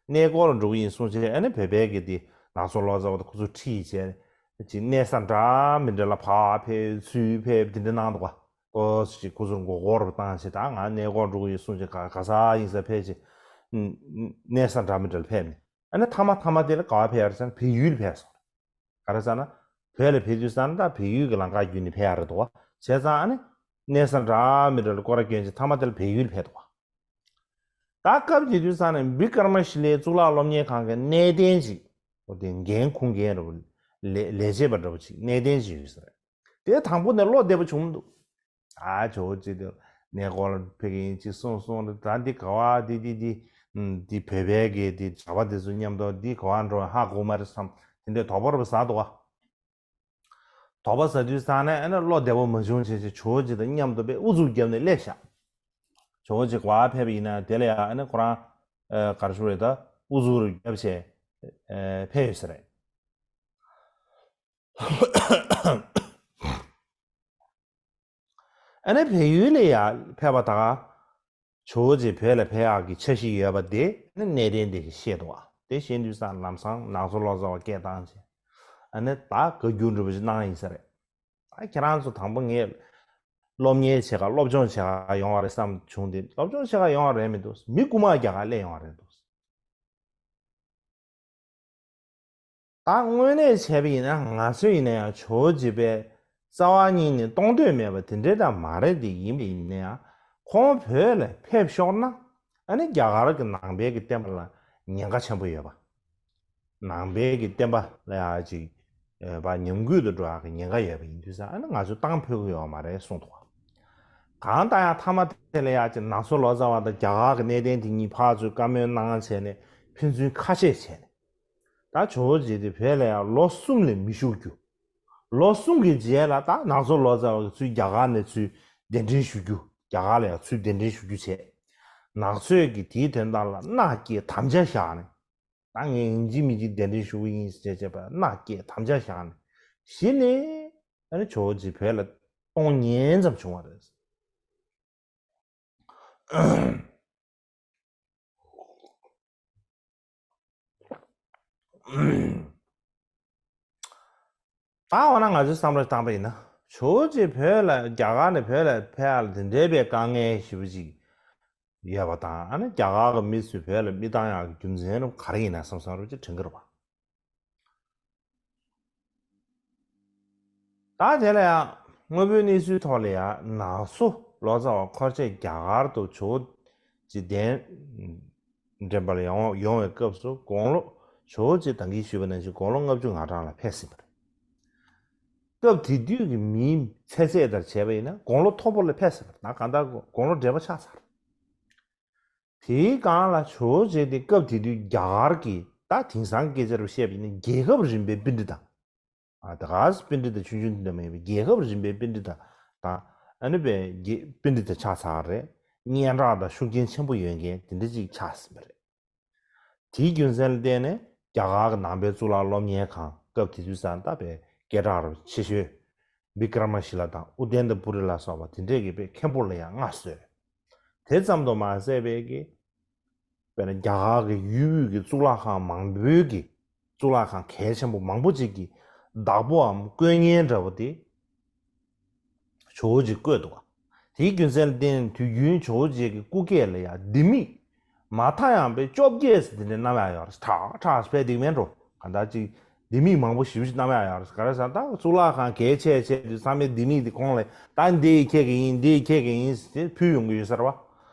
པ། གནས་སྐོར་ལ་འགྲོ་གི་ཡིན་གསུངས་བྱས། ཨ་ནི་བོད་པའི་གི་དེ་ནག་ཚོ་ལོ་ཙཱ་བ་དང་ཁོ་ཚོ་ཁྲིད་བྱས། ཅིག་གནས་ས་འདྲ་མི་འདྲ་ལ་ཕར་ཕེབས་ཚུར་ཕེབས་དེ་འདྲ་གནང་འདུག་ག་ཏོག་ཙམ་ཅིག་ཁོ་ཚོར་མགོ་སྐོར་བཏང་བྱས། ད་ང་གནས་སྐོར་འགྲོ་གི་ཡོད་གསུངས་བྱས། ག་ག་ས་ཡིན་ས་ཕེབས་བྱས། གནས་ས་འདྲ་མི་འདྲ་ལ་ཕེབས་ནས། ཨ་ནི་མཐའ་མ་མཐའ་མ་དེ་ལ་ག་པར་ཕེབས་ཡ་རེད་ཟེར་ན་བལ་ཡུལ་ལ་ཕེབས་སོང་རེད། ག་རེ་ཟེར་ན། བོད་ལ་ཕེབས་དུས་ཙང་ད་བལ་ཡུལ་གྱི་ལམ་ཁ་བརྒྱུད་ནས་ཕེབས་ཡ་རེད་འདུག་ག་བྱས་ཙང་ཨ་ནི་གནས་ས་འདྲ་མི་འདྲ་ལ་སྐོར་ར་བསྐྱོན་བྱས་མཐའ་མ་དེ་ལ་བལ་ཡུལ་ལ་ཕེབས་འདུག་ག་ད་སྐབས་དེ་དུས་ཙང་ནས་བི་ཀར་མ་ཤི་ལའི་གཙུག་ལག་སློབ་གཉེར་ཁང་གི་གནས་བརྟན་ཅིག་འོ་དེ་འགན་འཁུར་མཁན་འདྲ་བོ། ལས་ལས་བྱེད་པ་འདྲ་བོ་ཅིག་གནས་བརྟན་ཅིག་ཡོད་ས་རེད། དེ་དང་པོ་ནས་བློ་བདེ་པོ་བྱུང་མི་འདུག་ད་ཇོ་བོ་རྗེ་དེ་གནས་སྐོར་ལ་ཕེབས་ཀྱི་ཡིན་ཅིག་གསུངས་གསུངས་རེད། ད་འདི་ག་བ་འདི་འདི་འདི་འདི་བོད་པའི་གི་འདི་གྲྭ་པ་དེ་ཚོ་མཉམ་དུ་འདི་ག་བ་འགྲོ་ཧ་གོ་མ་རེད་བསམ། དེ་འདྲའི་དོགས་པ་རུ་ཟ་འདུག་ག་དོགས་པ་ཟ་དུས་ཙང་ནས་ཨ་ནི་བློ་བདེ་པོ་མ་བྱུང་བྱས་བྱས་ཇོ་བོ་རྗེ་དང་མཉམ་དུ་དཔེ་ཨུ་ཚུགས་བརྒྱབ་ནས་སླེབས་ཤག་ཇོ་བོ་རྗེ་ག་བ་ཕེབས་པ་ཡིན་ན་དེ་ལ་ཡང་ཨ་ནི་ཁོ་རང་། ཨ། ག་རེ་ཞུ་རེད། ད་ཨུ་ཚུགས་རུ་བརྒྱབ་བྱས། ཨ། ཕེབས་ཡོད་ས་རེད། ཨ་ནི་བལ་ཡུལ་ལ་ཡང་ཕེབས་པ་ད་ག་ཇོ་བོ་རྗེ་བོད་ལ་ཕེབས་ཡག་གི་འཆར་གཞི་ཡོད་པ་དེ་ནི་གནས་བརྟན་དེ་གིས་ཤེས་འདུག་ག་དེ་ཤེས་དུས་ཙང་ལམ་སང་ནག་ཚོ་ལོ་ཙཱ་བ་སྐད་བཏང་བྱས། ཨ་ནི་ད་བཀའ་འགྱུར་འདྲ་པོ་ཞིག་གནང་ཡིན་ས་རེད། ད་ཁྱེད་རང་ཚོ་དང་པོ་ངས་སློབ་གཉེར་བྱེད་ག་སློབ་སྦྱོང་བྱེད་ག་ཡོང་བ་རེད་བསམ་བྱུང་སྟེ། སློབ་སྦྱོང་བྱེད་ག་ཡོང་བ་རེད་མི་འདུག་མི་རྐུ་མ་རྒྱག་ག་སླེབས་ཡོང་བ་རེད་འདུག་ད་དངོས་གནས་བྱས་པ་ཡིན་ན་ང་ཚོ་ཡིན་ན་ཡང་ཇོ་བོ་རྗེ་པས་རྩ་བ་ཉིད་ནས་གཏོང་འདོད་མེད་པ་དེ་འདྲའི་ད་མ་རེད། དེ་ཡིན་པ་ཡིན་ན་ཡང་ཁོང་བོད་ལ་ཕེབས་ཤོར་ན་ཨ་ནི་རྒྱ་གར་གྱི་ནང་པའི་གི་བསྟན་པ་ལ་ཉེན་ཁ་ཆེན་པོ་ཡོད་པ། ནང་པའི་གི་བསྟན་པ་ལ་ཡང་ཅིག་ཨ་ཕར་ཉམས་རྒུད་དུ་འགྲོ་ཡག་གི་ཉེན་ཁ་ཡོད་པ་ཡིན་དུས་ཙང་ཨ་ནི་ང་ཚོས་བཏང་ཕོད་ཀྱི་ཡོད་མ་རེད་གསུངས་འདུག་གང་ལྟར་ཡང་མཐའ་མ་དེ་ལ་ཡང་ཅིག་ནག་ཚོ་ལོ་ཙཱ་བ་དང་རྒྱ་གར་གྱི་གནས་བརྟན་དེ་གཉིས་ཕར་ཚུར་བཀའ་མོལ་གནང་བྱས་ནས་ཕན་ཚུན་ཁ་ཆད་བྱས་ནས། ད་ཇོ་བོ་རྗེ་དེ་བོད་ལ་ཡང་ལོ་གསུམ་ལས་མི་བཞུགས་རྒྱུ། ལོ་གསུམ་གྱི་རྗེས་ལ་ད་ནག་ཚོ་ལོ་ཙཱ་བ་གིས་ཚུར་རྒྱ་གར་ནས་ཚུར་གདན་འདྲེན་ཞུ་རྒྱུ། རྒྱ་གར་ལ་ཡང་ཚུར་གདན་འདྲེན་ཞུ་རྒྱུ་བྱས། ནག་ཚོས་ཀྱིས་དེའི་དོན་དག་ལ་མནའ་སྐྱེལ་དམ་བཅའ་བཞག་ནས། ད་ངས་ཡིན་གཅིག་མིན་གཅིག་གདན་འདྲེན་ཞུ་གི་ཡིན་ཟེར་བྱས་པ་མནའ་སྐྱེལ་དམ་བཅའ་བཞག་ནས། གཞི་ནས་ཨ་ནི་ཇོ་བོ་རྗེ་བོད་ལ་གཏོང་ཉན་ཙམ་བྱུང་བ་རེད། ད་འོ་ན་ང་ཚོས་བསམ་བློ་བཏང་པ་ཡིན་ན། ཇོ་བོ་རྗེ་བོད་ལ་རྒྱ་གར་ནས་བོད་ལ་ཕེབས་ཡག་ལ་དེ་འདྲའི་པའི་དཀའ་ངལ་ཞེ་པོ་ཅིག་ཡོད་པ་དང་། ཨ་ནི་རྒྱ་གར་གྱི་མི་ཚོས་བོད་ལ་མི་བཏང་ཡག་གི་རྒྱུ་མཚན་རུ་ག་རེ་ཡིན་ན་བསམ་བསམ་རུ་ཅིག་དྲན་གྱི་རེད་པ། ད་དེ་ལ་ཡང་དངོས་པོའི་གནས་ཚུལ་ཐོག་ལ་ཡང་ནག་ཚོ་ལོ་ཙཱ་བ་འཁོར་བཅས་རྒྱ་གར་དུ་ཇོ་བོ་རྗེ་གདན་འདྲེན་པར་ཡོང་ཡོང་བའི་སྐབས་སུ་དགུང་ལོ། ཇོ་བོ་རྗེ་ད་གིན་ཞུས་པ་ནང་བཞིན་དགུང་ལོ་ལྔ་བཅུ་ང་གྲངས་ལ་ཕེབས་ཟིན་པ་རེད། སྐབས་དེ་དུས་ཀྱི་མིའི་ཚེ་ཚད་ལྟར་བྱས་པ་ཡིན་ན་དགུང་ལོ་མཐོ་པོ་ལ་ཕེབས་ཟིན་པ་རེད། ད་གང་ལྟར་དགུང་ལོ་བགྲེས་པོ་ཆགས་ཚར། དེའི་སྒང་ལ་ཇོ་བོ་རྗེ་དེ་སྐབས་དེ་དུས་རྒྱ་གར་གྱི་ད་དེང་སང་སྐད་ཆ་རུ་བཤད་པ་ཡིན་ན་རྒྱལ་ཁབ་རིམ་པའི་པཎྜི་ཏ། ཨ་ད་ག་སེ་པཎྜི་ཏ་ཆུང་ཆུང་དེ་འདྲ་མ་ཡིན་པའི་རྒྱལ་ཁབ་རིམ་པའི་པཎྜི་ཏ་དང་། ཨ་ནི་པའི་རྒྱལ་པཎྜི་ཏ་ཆགས་ཚར་རེད། སྙན་གྲགས་དང་ཤུགས་རྐྱེན་ཆེན་པོ་ཡོད་མཁན་དེ་འདྲ་ཅིག་ཆགས་ཟིན་པ་རེད། དེའི་རྒྱུ་མཚན་ལ་བརྟེན་ནས་རྒྱ་གར་གྱི་ནང་པའི་གཙུག་ལག་སློབ་གཉེར་ཁང་སྐབས་དེ་དུས་ཙང་ད་པའི་སྐད་གྲགས་རབ་ཆེ་ཤོས་བི་ཀྲ་མ་ཤི་ལ་དང་ཨུ་དན་ཏ་པུ་རི་ལ་སོགས་པ་དེ་འདྲས་ཀྱིས་པའི་མཁན་པོ་ལ་ཡང་མངའ་གསོལ། དེ་ཙམ་དུ་མ་ཟད་པའི་གི་དཔེར་ན་རྒྱ་གར་གྱི་ཡུལ་དབུས་ཀྱི་གཙུག་ལག་ཁང་མང་པོའི་གི་གཙུག་ལག་ཁང་གལ་ཆེན་པོ་མང་པོ་ཅིག་གི་བདག་པོའམ་བཀོད་ཉན་འདྲ་པོ་དེ་ཇོ་བོ་རྗེས་བཀོད་འདུག་ག། དེའི་རྒྱུ་མཚན་ལ་བརྟེན་དུས་རྒྱུན་ཇོ་བོ་རྗེ་གི་སྐུ་སྐེ་ལ་ཡང་ལྡེ་མིག་མ་མཐའ་ཡང་པའི་བཅོ་བརྒྱད་ཙམ་དེ་འདྲ་བསྣམས་ཡག་ཡོད་རེད། ཁྲག་ཁྲག་ཕེབས་འདུག་མེད་འགྲོ། གང་ལྟར་ཅིག་ལྡེ་མིག་མང་པོ་ཞེ་པོ་ཅིག་བསྣམས་ཡག་ཡོད་རེད། ག་རེ་ཟེར་ན་ད་གཙུག་ལག་ཁང་གལ་ཆེ་ཆེ་དུས་ཚང་མའི་ལྡེ་མིག་དེ་ཁོང་ལ་ད་འདི་ཡི་ཁྱེད་ཀྱི་ཡིན། འདི་ཡི་ཁྱེད་ཀྱི་ཡིན་ཟེར་ཕུལ་ཡོང་གི་ཡོད་ས་རེད་བ།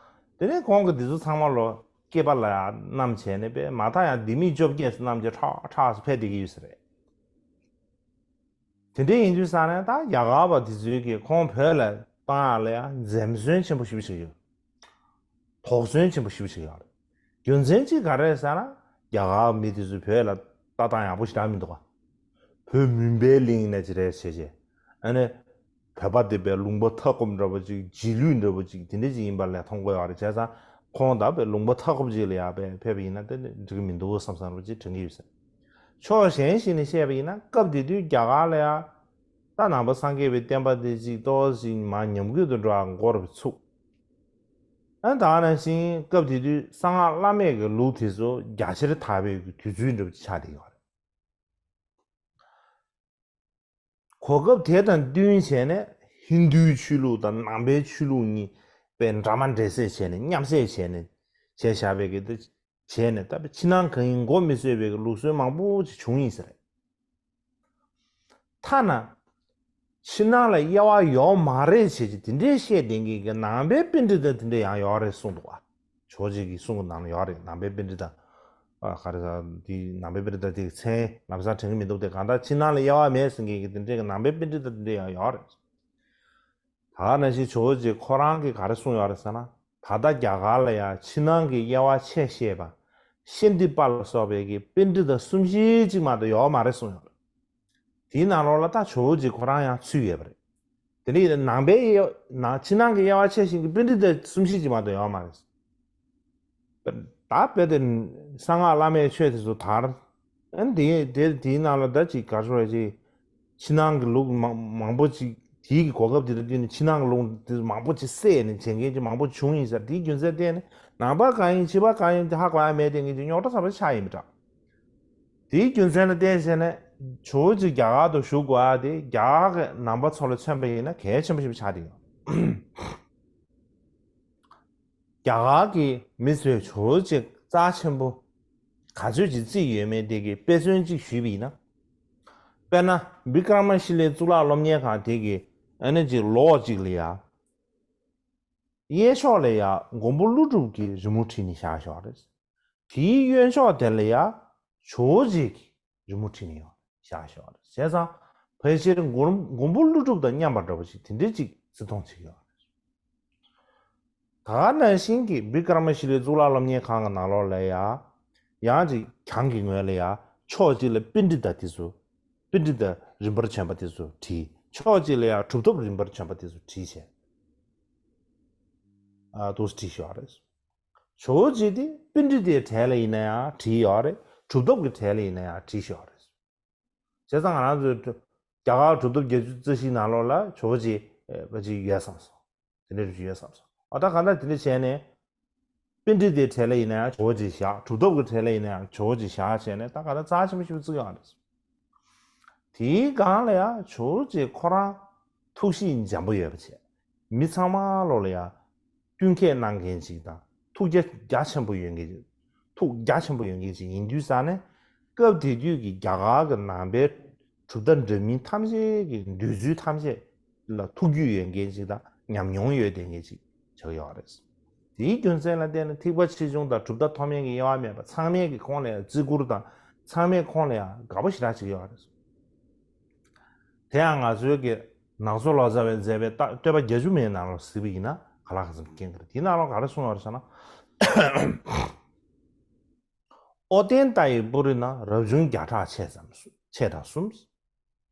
དེ་ནས་ཁོང་གིས་འདི་ཚོ་ཚང་མ་ལོ་སྐེད་པ་ལ་ཡང་བསྣམས་བྱས་ནས་པས་མ་མཐའ་ཡང་ལྡེ་མིག་བཅོ་བརྒྱད་ཙམ་བསྣམས་བྱས་ཁྲག་ཁྲག་ཕེབས་བསྡད་ཀྱི་ཡོད་ས་རེད། དེ་འདྲ་ཡིན་དུས་ཙང་ནས་ད་རྒྱ་གར་བ་དེ་ཚོས་ཀྱིས་ཁོང་བོད་ལ་བཏང་ཡག་ལ་ཡང་འཛེམ་ཟོན་ཆེན་པོ་ཞེ་པོ་ཞིག་ཡོད། དོགས་ཟོན་ཆེན་པོ་ཞེ་པོ་ཞིག་ཡོད་རེད། རྒྱུ་མཚན་གཅིག་ག་རེ་རེད་ཟེར་ན་རྒྱ་གར་མི་དེ་ཚོས་བོད་ལ་ལྟ་སྟངས་ཡག་པོ་ཞེ་དྲག་མི་འདུག་ག། བོད་མུན་པའི་གླིང་ནས་ཅི་རེད་བྱས་བྱས། ཨ་ནི་བོད་པ་དེ་པའི་ལུང་པ་མཐའ་འཁོབ་འདྲ་པོ་ཅིག་རྗེས་ལུས་འདྲ་པོ་ཅིག་དེ་འདྲ་ཅིག་ཡིན་པ་ལས་མཐོང་གི་ཡོད་རེད། བྱས་ཙང་ཁོང་ད་པའི་ལུང་པ་མཐའ་འཁོབ་ཅིག་ལ་ཡག་པའི་ཕེབས་པ་ཡིན་ན་དེ་འདྲ་འགྲིག་གི་མི་འདུག་བསམ་བསམ་འདྲ་པོ་ཅིག་དྲན་གྱི་ཡོད་ས། ཕྱོགས་གཞན་ཞིག་ནས་བཤད་པ་ཡིན་ན་སྐབས་དེ་དུས་རྒྱ་གར་ལ་ཡང་ད་ནང་པ་སངས་རྒྱས་པའི་བསྟན་པ་དེ་ཅིག་ཏོག་ཙམ་མར་ཉམས་རྒུད་དུ་འགྲོ་བ་འགོར་བའི་ཚུགས། ཨ་ད་ནང་བཞིན་སྐབས་དེ་དུས་གསང་སྔགས་བླ་མེད་ཀྱི་ལུགས་དེ་ཚོ་རྒྱ་ཆེར་དར་བའི་དུས་ཚོད་འདྲ་པོ་ཅིག་ཆགས་བསྡད་ཡོད་རེད། གོ་སྐབས་དེ་དང་བསྟུན་བྱས་ནས་ཧིན་རྡུའི་ཆོས་ལུགས་དང་ནང་པའི་ཆོས་ལུགས་གཉིས་པའི་འདྲ་མ་འདྲ་བསྲེས་བྱས་ནས་མཉམ་བསྲེས་བྱས་ནས་བྱས་བཞག་པའི་གི་དེ་བྱས་ནས་ད་ཕྱི་ནང་གང་ཡིན་མགོ་མི་ཚོས་པའི་གི་ལུགས་སྲོལ་མང་པོ་ཅིག་བྱུང་ཡིན་ས་རེད། ཐ་ན་ཕྱི་ནང་ལ་དབྱེ་བ་ཡོད་མ་རེད་བྱས་ཀྱི་དེ་འདྲའི་བཤད་བསྡད་མཁན་གྱི་ནང་པའི་པཎྜི་ཏ་དེ་འདྲ་ཡང་ཡོད་རེད་གསུངས་འདུག་ག། ཇོ་བོ་རྗེ་གི་གསུང་གི་ནང་ལ་ཡོད་རེད། ནང་པའི་པཎྜི་ཏ། ཨ་ག་རེ་ཟེར་དེ་ནང་པའི་པཎྜི་ཏ་དེ་གི་མཚན་ལམ་སང་དྲན་གྱི་མི་འདུག་སྟེ། གང་ལྟར་ཕྱི་ནང་ལ་དབྱེ་བ་མེད་ཟེར་མཁན་གྱི་དེ་འདྲའི་གི་ནང་པའི་པཎྜི་ཏ་དེ་འདྲ་ཡང་ཡོད་རེད། ད་ག་ནང་བཞིན་ཇོ་བོ་རྗེ་ཁོ་རང་གིས་ག་རེ་གསུངས་ཡོད་རེད་ཟེར་ན། ད་ལྟ་རྒྱ་གར་ལ་ཡང་ཕྱི་ནང་གི་དབྱེ་བ་ཕྱེ་ཤེས་པ་ཤཱནྟི་པ་ལ་སོགས་པའི་གི་པཎྜི་ཏ་གསུམ་བཞི་གཅིག་མ་གཏོགས་ཡོད་མ་རེད་གསུངས་ཡོད་རེད། དེའི་ནང་ལོགས་ལ་ད་ཇོ་བོ་རྗེ་ཁོ་རང་ཡང་ཚུད་ཡོད་པ་རེད། དེ་ནས་ནང་པའི་དབྱེ་ནང་ཕྱི་ནང་གི་དབྱེ་བ་ཕྱེ་ཤེས་མཁན་གྱི་པཎྜི་ཏ་གསུམ་བཞི་གཅིག་མ་གཏོགས་ཡོད་མ་རེད། ད་དཔེ་དེ་གསང་སྔགས་བླ་མེད་ཆོས་དེ་ཚོ་དར། ཨ་ནི་དེ་དེ་དེའི་ནང་ལ་ད་ཅིག་ག་རེ་ཟེར་ཅིག་ཕྱི་ནང་གི་ལུགས་མང་མང་པོ་ཅིག་དེའི་གི་གོ་སྐབས་དེ་ལ་བསྟུན་ནས་ཕྱི་ནང་གི་ལུགས་དེ་མང་པོ་ཅིག་བསྲེས་ནས་བྱེད་མཁན་ཅིག་མང་པོ་བྱུང་ཡིན་ཟེར། དེའི་རྒྱུ་མཚན་བརྟེན་ནས་ནང་པ་གང་ཡིན་ཕྱི་པ་གང་ཡིན་དེ་ཧ་གོ་ཡ་མེད་དེ་ངེད་ཀྱི་རྙོག་དྲ་ཚ་པོ་ཆགས་ཡིན་པ་འདྲ། དེའི་རྒྱུ་མཚན་ལ་བརྟེན་བྱས་ནས་ཇོ་བོ་རྗེ་རྒྱ་གར་དུ་བཞུགས་དགོས་ཡ་དེ་རྒྱ་གར་གྱི་ནང་པ་ཚོ་ལ་མཚོན་པ་ཡིན་ན་གལ་ཆེན་པོ་ཞིག་ཆགས་བསྡད་ཡོད། རྒྱ་གར་གྱི་མི་ཚོས་ཇོ་བོ་རྗེ་རྩ་ཆེན་པོ་ག་ཚོད་ཅིག་བརྩིས་ཡོད་མེད་དེ་གི་དཔེ་མཚོན་ཅིག་ཞུས་པ་ཡིན་ན། དཔེར་ན་བི་ཀྲ་མ་ཤི་ལའི་གཙུག་ལག་སློབ་གཉེར་ཁང་དེ་གི་ཨ་ནི་ཅིག་ལོགས་གཅིག་ལ་ཡ། གཡས་ཕྱོགས་ལ་ཡ་མགོན་པོ་ཀླུ་སྒྲུབ་ཀྱི་རི་མོ་བྲིས་ནས་བཞག་ཡོད་རེད། དེའི་གཡོན་ཕྱོགས་དེ་ལ་ཡ་ཇོ་བོ་རྗེ་གི་རི་མོ་བྲིས་ནས་ཡོད་བཞག་ཡོད་རེད། བྱས་ཙང་ཕལ་ཆེར་མགོན་མགོན་པོ་ཀླུ་སྒྲུབ་དང་མཉམ་པ་འདྲ་པོ་ཞིག་དེ་འདྲའི་ཅིག་བརྩི་མཐོང་བྱེད་ཀྱི་ཡོད་རེད། ད་ག་ནང་བཞིན་གྱི་བི་ཀྲ་མ་ཤི་ལའི་གཙུག་ལག་སློབ་གཉེར་ཁང་གི་ནང་ལོགས་ལ་ཡ། ཡང་ཅིག་གྱང་གི་ངོས་ལ་ཡ་ཕྱོགས་གཅིག་ལ་པཎྜི་ཏ་དེ་ཚོ། པཎྜི་ཏ་རིམ་པར་བྱོན་པ་དེ་ཚོ་བྲིས། ཕྱོགས་གཅིག་ལ་ཡ་གྲུབ་ཐོབ་རིམ་པར་བྱོན་པ་དེ་ཚོ་བྲིས་བྱས། ཨ་འདུག་སེ་བྲིས་ཡོད་རེད། ཇོ་བོ་རྗེ་དེ་པཎྜི་ཏའི་གྲས་ལ་ཡིན་ན་ཡང་བྲིས་ཡོད་རེད། གྲུབ་ཐོབ་ཀྱི་གྲས་ལ་ཡིན་ན་ཡང་བྲིས་ཡོད་རེད། བྱས་ཙང་ང་རང་ཚོའི་གྲུབ་རྒྱ་གར་གྲུབ་ཐོབ་བརྒྱད་ཅུ་རྩ་བཞིའི་ནང་ལོགས་ལ་ཇོ་བོ་རྗེ་ཨེ་ཕལ་ཆེར་ཡོད་བསམ་སོང་། དེ་འདྲ་རེ་ཞིག་ཡོད་བསམ་སོང་། ཨ་ད་གང་ལྟར་དེ་འདྲ་བྱས་ནས་པཎྜི་ཏའི་གྲས་ལ་ཡིན་ན་ཡང་ཇོ་བོ་རྗེ་བཞག་གྲུབ་ཐོབ་ཀྱི་གྲས་ལ་ཡིན་ན་ཡང་ཇོ་བོ་རྗེ་བཞག་བྱས་ནས་ད་གང་ལྟར་རྩ་ཆེན་པོ་ཞིག་བརྩི་ཡོད་རེད། དེའི་སྒང་ལ་ཡང་ཇོ་བོ་རྗེ་ཁོ་རང་ཐུགས་གཤིས་འཇམ་པོ་ཡོད་པ་བྱས། མི་ཚང་མ་ལོག་ལ་ཡང་བསྟུན་མཁས་གནང་མཁན་ཅིག་དང་ཐུགས་རྒྱ་རྒྱ་ཆེན་པོ་ཡོད་མཁན་ཅིག་ཐུགས་རྒྱ་ཆེན་པོ་ཡོད་མཁན་ཅིག་ཡིན་དུས་ཙང་ནས་སྐབས་དེ་དུས་ཀྱི་རྒྱ་གར་གྱི་ནང་པའི་གྲུབ་མཐའ་འདྲ་མིན་ཐམས་ཅད་ཀྱི་འདོད་ཚུལ་ཐམས་ཅད་ལ་ཐུགས་རྒྱུས་ཡོད་མཁན་ཅིག་དང་ཉམས་མྱོང་ཡོད་བསྡད་མཁན་ཅིག་ཆགས་ཡོད་རེད། དེའི་རྒྱུ་མཚན་ལ་བརྟེན་ནས་ཐེག་པ་ཆེ་ཆུང་དང་གྲུབ་མཐའ་མཐོ་དམན་གྱི་དབྱེ་བ་མེད་པ་ཚང་མས་ཀྱི་ཁོང་ལ་ཡང་བརྩི་བཀུར་དང་ཚང་མས་ཁོང་ལ་ཡང་དགའ་པོ་ཞེ་དྲག་བྱེད་ཀྱི་ཡོད་རེད། དེ་ཡང་ང་ཚོའི་གི་ནག་ཚོ་ལོ་ཙཱ་བས་མཛད་པའི་ལྟ་བསྟོད་པ་བརྒྱད་ཅུ་མའི་ནང་ལ་གཟིགས་པ་ཡིན་ན་ག་ལ་ག་ཚོད་མཁྱེན་གི་རེད། དེའི་ནང་ལ་ག་རེ་གསུངས་ཡོད་རེད་ཟེར་ན། ཨོ་ཏནྟ་ཡི་པུ་རི་ན་རབ་བྱུང་བརྒྱ་ཕྲག་ཕྱེད་ཙམ་ཕྱེད་དང་གསུམ།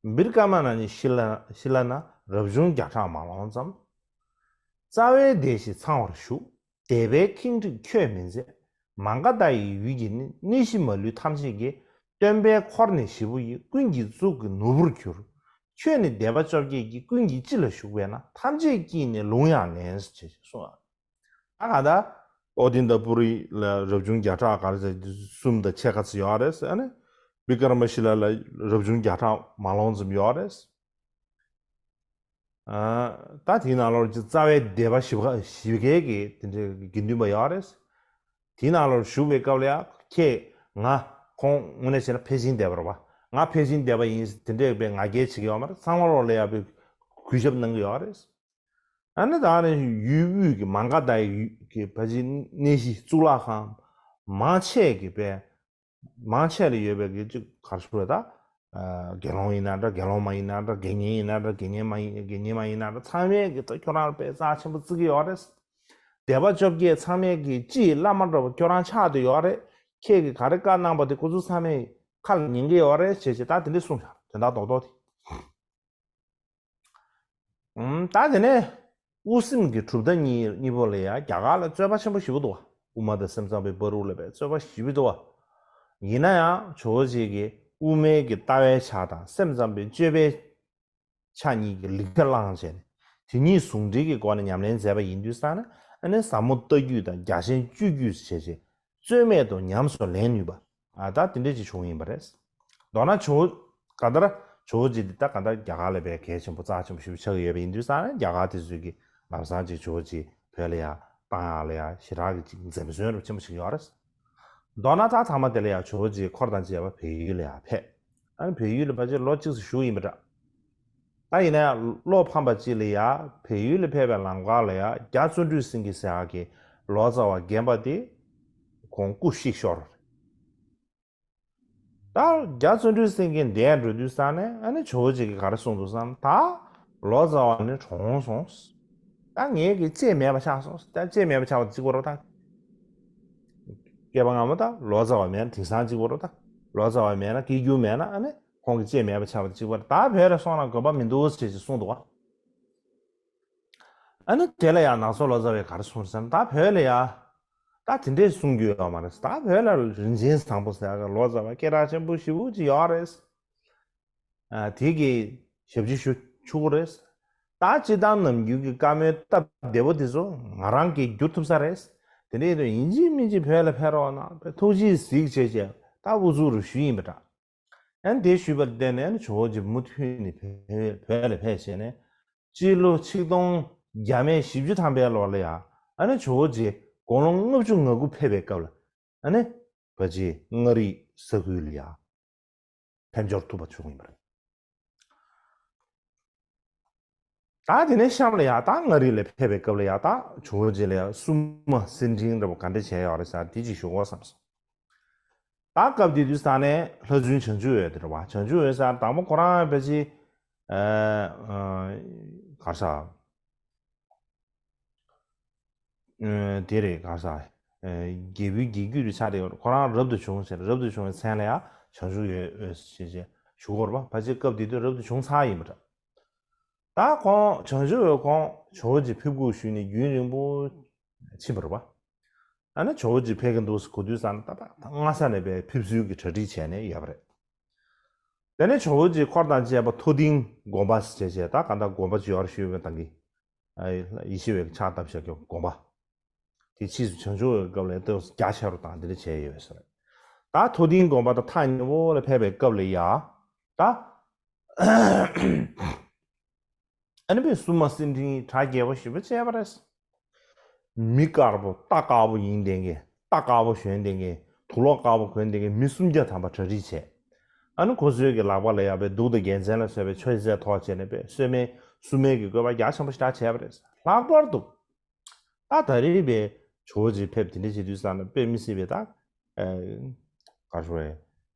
བིར་ཀ་མ་ན་ནི་ཤི་ལ་ཤི་ལ་ན། རབ་བྱུང་བརྒྱ་ཕྲག་མ་ལོངས་ཙམ། རྩ་བའི་སྡེ་བཞི་ཚང་བར་བཞུགས། སྡེ་པའི་ཁེངས་དྲེགས་ཁྱོད་མི་མཛད། མ་ག་དྷ་ཡི་ཡུལ་གྱི་ནི། གནས་གཞི་མ་ལུས་ཐམས་ཅད་ཀྱི། སྟོན་པའི་འཁོར་ནི་བཞི་པོ་ཡི། ཀུན་གྱི་གཙུག་གི་ནོར་བུར་གྱུར། ཁྱོད་ནི་སྡེ་པ་བཅོ་བརྒྱད་ཀྱི། ཀུན་གྱི་སྤྱི་ལ་བཞུགས་པས་ན། ཐམས་ཅད་ཀྱིས་ནི་ལུང་ཡང་ལེན། ཞེས་གསུངས། ཨ་ག་ད། ཨོ་ཏིན་ད་པུ་རི་ལ་རབ་བྱུང་བརྒྱ་ཕྲག་ག་རེ་ཟེར་གསུམ་དང་ཕྱེད་ཀ་ཙམ་ཡོད་རེད། ཨ་ནི་བི་ཀ་ར་མ་ཤི་ལ་ལ་རབ་བྱུང་བརྒྱ་ཕྲག་མ་ལོངས་ཙམ་ཡོད་རེད། ཨ་ད་དེའི་ནང་ལོགས་ཀྱི་རྩ་བའི་སྡེ་པ་བཞི་པ་བཞི་གའི་གི་དེ་འདྲའི་དགེ་འདུན་པ་ཡོད་རེད། དེའི་ནང་ལོགས་བཞུགས་པའི་སྐབས་ལ་ཡང་ཁྱེད་ང་ཁོང་དངོས་གནས་བྱས་ན་ཕལ་ཆེན་སྡེ་པ་རེད་པ། ང་ཕལ་ཆེན་སྡེ་པ་ཡིན། དེ་འདྲའི་པའི་ང་རྒྱལ་བྱེད་ཀྱི་ཡོད་མ་རེད། ཚང་མ་ལོག་ལ་ཡང་པའི་གུས་ཞབས་གནང་གི་ཡོད་རེད། ཨ་ནི་ད་ནི་ཡུལ་དབུས་ཀྱི་མ་ག་དྷ་ཡི་ཡུལ་གྱི་ཕ་ཅིའི་གནས་གཞི་གཙུག་ལག་ཁང་མང་ཆེ་གི་པའི་མང་ཆེ་ལ་ཡོད་པའི་གི་ཅིག་ག་རེ་ཞུ་དགོས་རེད་ད། ཨ་དགེ་སློང་ཡིན་ན་འདྲ། དགེ་སློང་མ་ཡིན་ན་འདྲ། དགེ་བསྙེན་ཡིན་ན་འདྲ། དགེ་བསྙེན་མ་ཡིན་དགེ་བསྙེན་མ་ཡིན་ན་འདྲ། ཚང་མས་གི་ད་ཁྱོད་རང་ལ་དཔེ་རྩ་ཆེན་པོ་བརྩི་གི་ཡོད་རེད། སྡེ་པ་བཅོ་བརྒྱད་ཚང་མས་གི་སྤྱི་ཡི་བླ་མ་འདྲ་པོ་ཁྱོད་རང་ཆགས་བསྡད་ཡོད་རེད། ཁྱེད་ཀྱིས་ག་རེ་བཀའ་གནང་པ་དེ་ཁོ་ཚོ་ཚང་མས་ཁ་ལ་ཉན་གི་ཡོད་རེད་ཞེས་བྱས་ད་དེ་འདྲས་གསུངས་བཞག་དོན་དག་རྡོག་རྡོག་དེ། ཨུམ། ད་དེ་ནས་དབུ་སེམས་ཀྱི་གྲུབ་མཐའ་གཉིས་གཉིས་པོ་ལ་ཡང་རྒྱ་གར་ལ་རྩོད་པ་ཆེན་པོ་ཞེ་པོ་འདུག་བ། དབུ་མ་དང་སེམས་ཙམ་པའི་བར་དུ་ལ་བའི་རྩོད་པ་ཞེ་པོ་འདུག་བ། ཡིན་ན་ཡང་ཇོ་བོ་རྗེ་གིས་དབུ་མའི་གི་ལྟ་བའི་ཆ་དང་སེམས་ཙམ་པའི་སྤྱོད་པའི་ཆ་གཉིས་ཀྱི་ལེགས་ཆ་བླངས་བྱས་ནས་དེ་གཉིས་ཟུང་འབྲེལ་གྱི་སྒོ་ནས་ཉམས་ལེན་མཛད་པ་ཡིན་དུས་ཙང་ནས། ཨ་ནི་ཟབ་མོ་ལྟ་བརྒྱུད་དང་རྒྱ་ཆེན་སྤྱོད་བརྒྱུད་ཟེར་བྱས་རྩོད་མེད་དུ་ཉམས་སུ་ལེན་ནུས་པ། ཨ་ད་དེ་འདྲས་ཅིག་བྱུང་ཡིན་པ་རེད། མདོར་ན་ཇོ་བོ་ག་ད་ར་ཇོ་བོ་རྗེ་འདི་ད་ག་ད་རྒྱ་གར་ལ་བའི་གལ་ཆེན་པོ་རྩ་ཆེན་པོ་ཞེ་པོ་ཆགས་ཀྱི་ཡོད་པ་ཡིན་དུས་ཙང་ནས། རྒྱ་གར་དེ་ཚོས་ཀྱི་ལམ་སང་ཅིག་ཇོ་བོ་རྗེ་བོད་ལ་ཡ་བཏང་ཡག་ལ་ཡ་ཞེ་དྲག་གི་ཅིག་འཛེམ་ཟོན་རུ་ཆེན་པོ་ཞིག་ཡོད་རེད། མདོར་ན་ད་ཚང་མ་དེ་ལ་ཡ་ཇོ་བོ་རྗེ་འཁོར་དང་བཅས་པ་བལ་ཡུལ་ལ་ཡ་ཕེབས། ཨ་ནི་བལ་ཡུལ་ལ་ཕལ་ཆེར་ལོ་གཅིག་ཙམ་བཞུགས་ཡིན་པ་འདྲ། ད་ཡིན་ན་ཡང་བློ་ཕམ་པ་ཅིག་ལ་ཡ་བལ་ཡུལ་ལ་ཕེབས་པའི་ལམ་ཁ་ལ་ཡ་རྒྱ་བརྩོན་འགྲུས་སེང་གེ་ཟེར་ཡག་གི་ལོ་ཙཱ་བ་རྒན་པ་དེ་ཁོང་སྐུ་གཤེགས་ཤོར་རེད། ད་རྒྱ་བརྩོན་འགྲུས་སེང་གེ་འདས་འགྲོ་དུས་ཙང་ནས། ཨ་ནི་ཇོ་བོ་རྗེ་གིས་ག་རེ་གསུངས་འདུག་ཟེར་ན། ད་ལོ་ཙཱ་བ་ནི་གྲོངས་སོང་། ད་ངེད་ཀྱི་ལྕེ་མེད་པ་ཆགས་སོང་། ད་ལྕེ་མེད་པ་ཆགས་པ་གཅིག་པོ་རེད་ད། སྐྱེས་པ་སྔ་མོ་ད་ལོ་ཙཱ་བ་མེད་ན་དེང་སང་གཅིག་པོ་རེད་ད། ལོ་ཙཱ་བ་མེད་ན་སྐྱེ་རྒྱུ་མེད་ན། ཨ་ནི་ཁོང་གི་ལྕེ་མེད་པ་ཆགས་པ་གཅིག་པོ་རེད། ད་བོད་ལ་སོང་ན་དགོས་པ་མི་འདུག་ཟེར་ཞིག་གསུངས་འདུག་བ། ཨ་ནི་དེ་ལ་ཡང་ནང་སོ་ལོ་ཙཱ་བས་ག་རེ་གསུངས་ཟེར་ན། ད་བོད་ལ་ཡ་ད་དེ་འདྲས་གསུང་རྒྱུ་ཡོད་མ་རེད། ད་བོད་ལ་རིན་ཆེན་བཟང་པོ་ཟེར་ཡག་ལོ་ཙཱ་བ་སྐད་གྲགས་ཆེན་པོ་ཞེ་པོ་ཅིག་ཡོད་རེད། ཨ་དེ་གི་ཞབས་ཕྱི་ཞུ་ཆོག་གི་རེད། ད་སྤྱིར་བཏང་ནམ་རྒྱུན་གྱི་བཀའ་མོལ་སྟབས་བདེ་པོ་དེ་ཚོ་ང་རང་གིས་བསྒྱུར་ཐུབ་ས་རེད། དེ་འདྲས་ཡིན་དུས་ཡིན་གཅིག་མིན་གཅིག་བོད་ལ་ཕེབས་རོགས་གནང་། ཐུགས་རྗེས་གཟིགས་བྱས་བྱས་ད་དབུ་ཚུགས་རུ་ཞུས་ཡིན་པ་འདྲ། ཨ་ནི་དེ་ཞུས་པ་ལ་བརྟེན་ནས་ཇོ་བོ་རྗེ་མུ་མཐུད་ནས་བོད་ལ་ཕེབས་བྱས་ནས། སྤྱི་ལོ་ཆིག་སྟོང་བརྒྱ་མེད་བཞི་བཅུ་ཐམ་པའི་ལོ་ལ་ཡ། ཨ་ནི་ཇོ་བོ་རྗེ་དགུང་ལོ་ལྔ་བཅུ་ང་དགུ་ཕེབས་པའི་སྐབས་ལ། ཨ་ནི་ཕལ་ཆེར་མངའ་རིས་ས་ཁུལ་ལ་ཡ་ཕེབས་འབྱོར་ཐུབ་པ་བྱུང་ཡིན་པ་རེད། ད་དེ་ནས་གཤམ་ལ་ཡ་ད་མངའ་རིས་ལ་ཕེབས་པའི་སྐབས་ལ་ཡ་ད་ཇོ་བོ་རྗེ་ལ་ཡ་སྲུང་མ་སེར་ཕྲེང་འདྲ་པོ་ག་འདྲ་བྱས་ཡོད་རེད་ཟེར་དེ་ཅིག་ཞུ་དགོས་བསམ་སོང་། ད་སྐབས་དེ་དུས་ས་ནས་ལྷ་བཙུན་བྱང་ཆུབ་འོད་དེ་རེད་བ། བྱང་ཆུབ་འོད་ཟེར་དང་པོ་ཁོ་རང་ཕལ་ཆེར་ཨ་ཨ་ག་རེ་ཟེར། ཨ་དེ་རེད། ག་རེ་ཟེར། ཨ་རྒྱལ་བུའི་རྒྱལ་བརྒྱུད་དུ་ཆགས་བསྡད་ཡོད། ཁོ་རང་རབ་ཏུ་བྱུང་ཟེར། རབ་ཏུ་བྱུང་བའི་མཚན་ལ་ཡང་བྱང་ཆུབ་འོད་ཟེར་ཞེས་ཞུ་དགོས་རེད་བ། ཕལ་ཆེར་སྐབས་དེ་དུས་རབ་ཏུ་བྱུང་ཚར་ཡིན་པ་འདྲ། ད་ཁོང་བྱང་ཆུབ་འོད་ཁོང་ཇོ་བོ་རྗེ་ཕེབས་སྒུག་ཞུས་ནས་རྒྱུན་རིང་པོ་ཕྱིན་པ་རེད་བ། ཨ་ནི་ཇོ་བོ་རྗེ་ཕེབས་ཀྱི་འདུག་ཟེར་གོ་དུས་ཙང་ནས་ད་ད་སྔ་ས་ནས་པའི་ཕེབས་བསུའི་གི་གྲ་སྒྲིག་བྱས་ནས་ཡོད་པ་རེད། དེ་ནས་ཇོ་བོ་རྗེ་འཁོར་དང་བཅས་པ་མཐོ་ལྡིང་དགོན་པ་ཟེར་བྱས་བྱས། ད་ག་ད་དགོན་པ་ཅིག་ཡོད་རེད་ཞུས་པའི་དང་གི། ཨ་ཡེ་ཤེས་འོད་ཀྱིས་ཕྱག་བཏབ་བཞག་རྒྱུ་དགོན་པ། དེ་ཕྱིས་སུ་བྱང་ཆུབ་འོད་སྐབས་ལ་ཏོག་ཙམ་རྒྱ་ཆེ་རུ་བཏང་དེ་འདྲ་བྱས་ཡོད་ཟེར། ད་མཐོ་ལྡིང་དགོན་པ་དང་ཐག་ཉེ་བོ་ལ་ཕེབས་པའི་སྐབས་ལ་ཡ། ད་ཨ་ནི་པའི་སྲུང་མ་སེར་ཕྲེང་གྲགས་རྒྱས་པོ་ཞེ་པོ་བྱས་པ་རེད། མི་དཀར་པོ་རྟ་དཀར་པོ་ཡིན་བསྡད་མཁན། རྟ་དཀར་པོ་ཞོན་བསྡད་མཁན། དུག་ལོག་དཀར་པོ་གོན་བསྡད་མཁན་མི་སུམ་བརྒྱ་ཐམ་པ་གྲ་སྒྲིག་བྱས། ཨ་ནི་ཁོ་ཚོའི་གི་ལག་པ་ལ་ཡ་པའི་གདུགས་དང་རྒྱལ་མཚན་ལ་སོགས་པའི་མཆོད་རྫས་ཐོགས་བྱས་ནས་པའི་གསོལ་སྨན་སྲུང་མའི་གི་བཀོད་པ་རྒྱ་ཆེན་པོ་ཞེ་དྲག་བྱས་པ་རེད། ལྷག་པར་དུ་ད་ད་རེས་པའི་ཇོ་བོ་རྗེ་ཕེབས་དེ་འདྲ་བྱེད་དུས་ཙང་ནས་དཔེ་མི་སྲིད་པའི་ད་ཨ་ག་རེ་ཞུ་དགོས་རེད།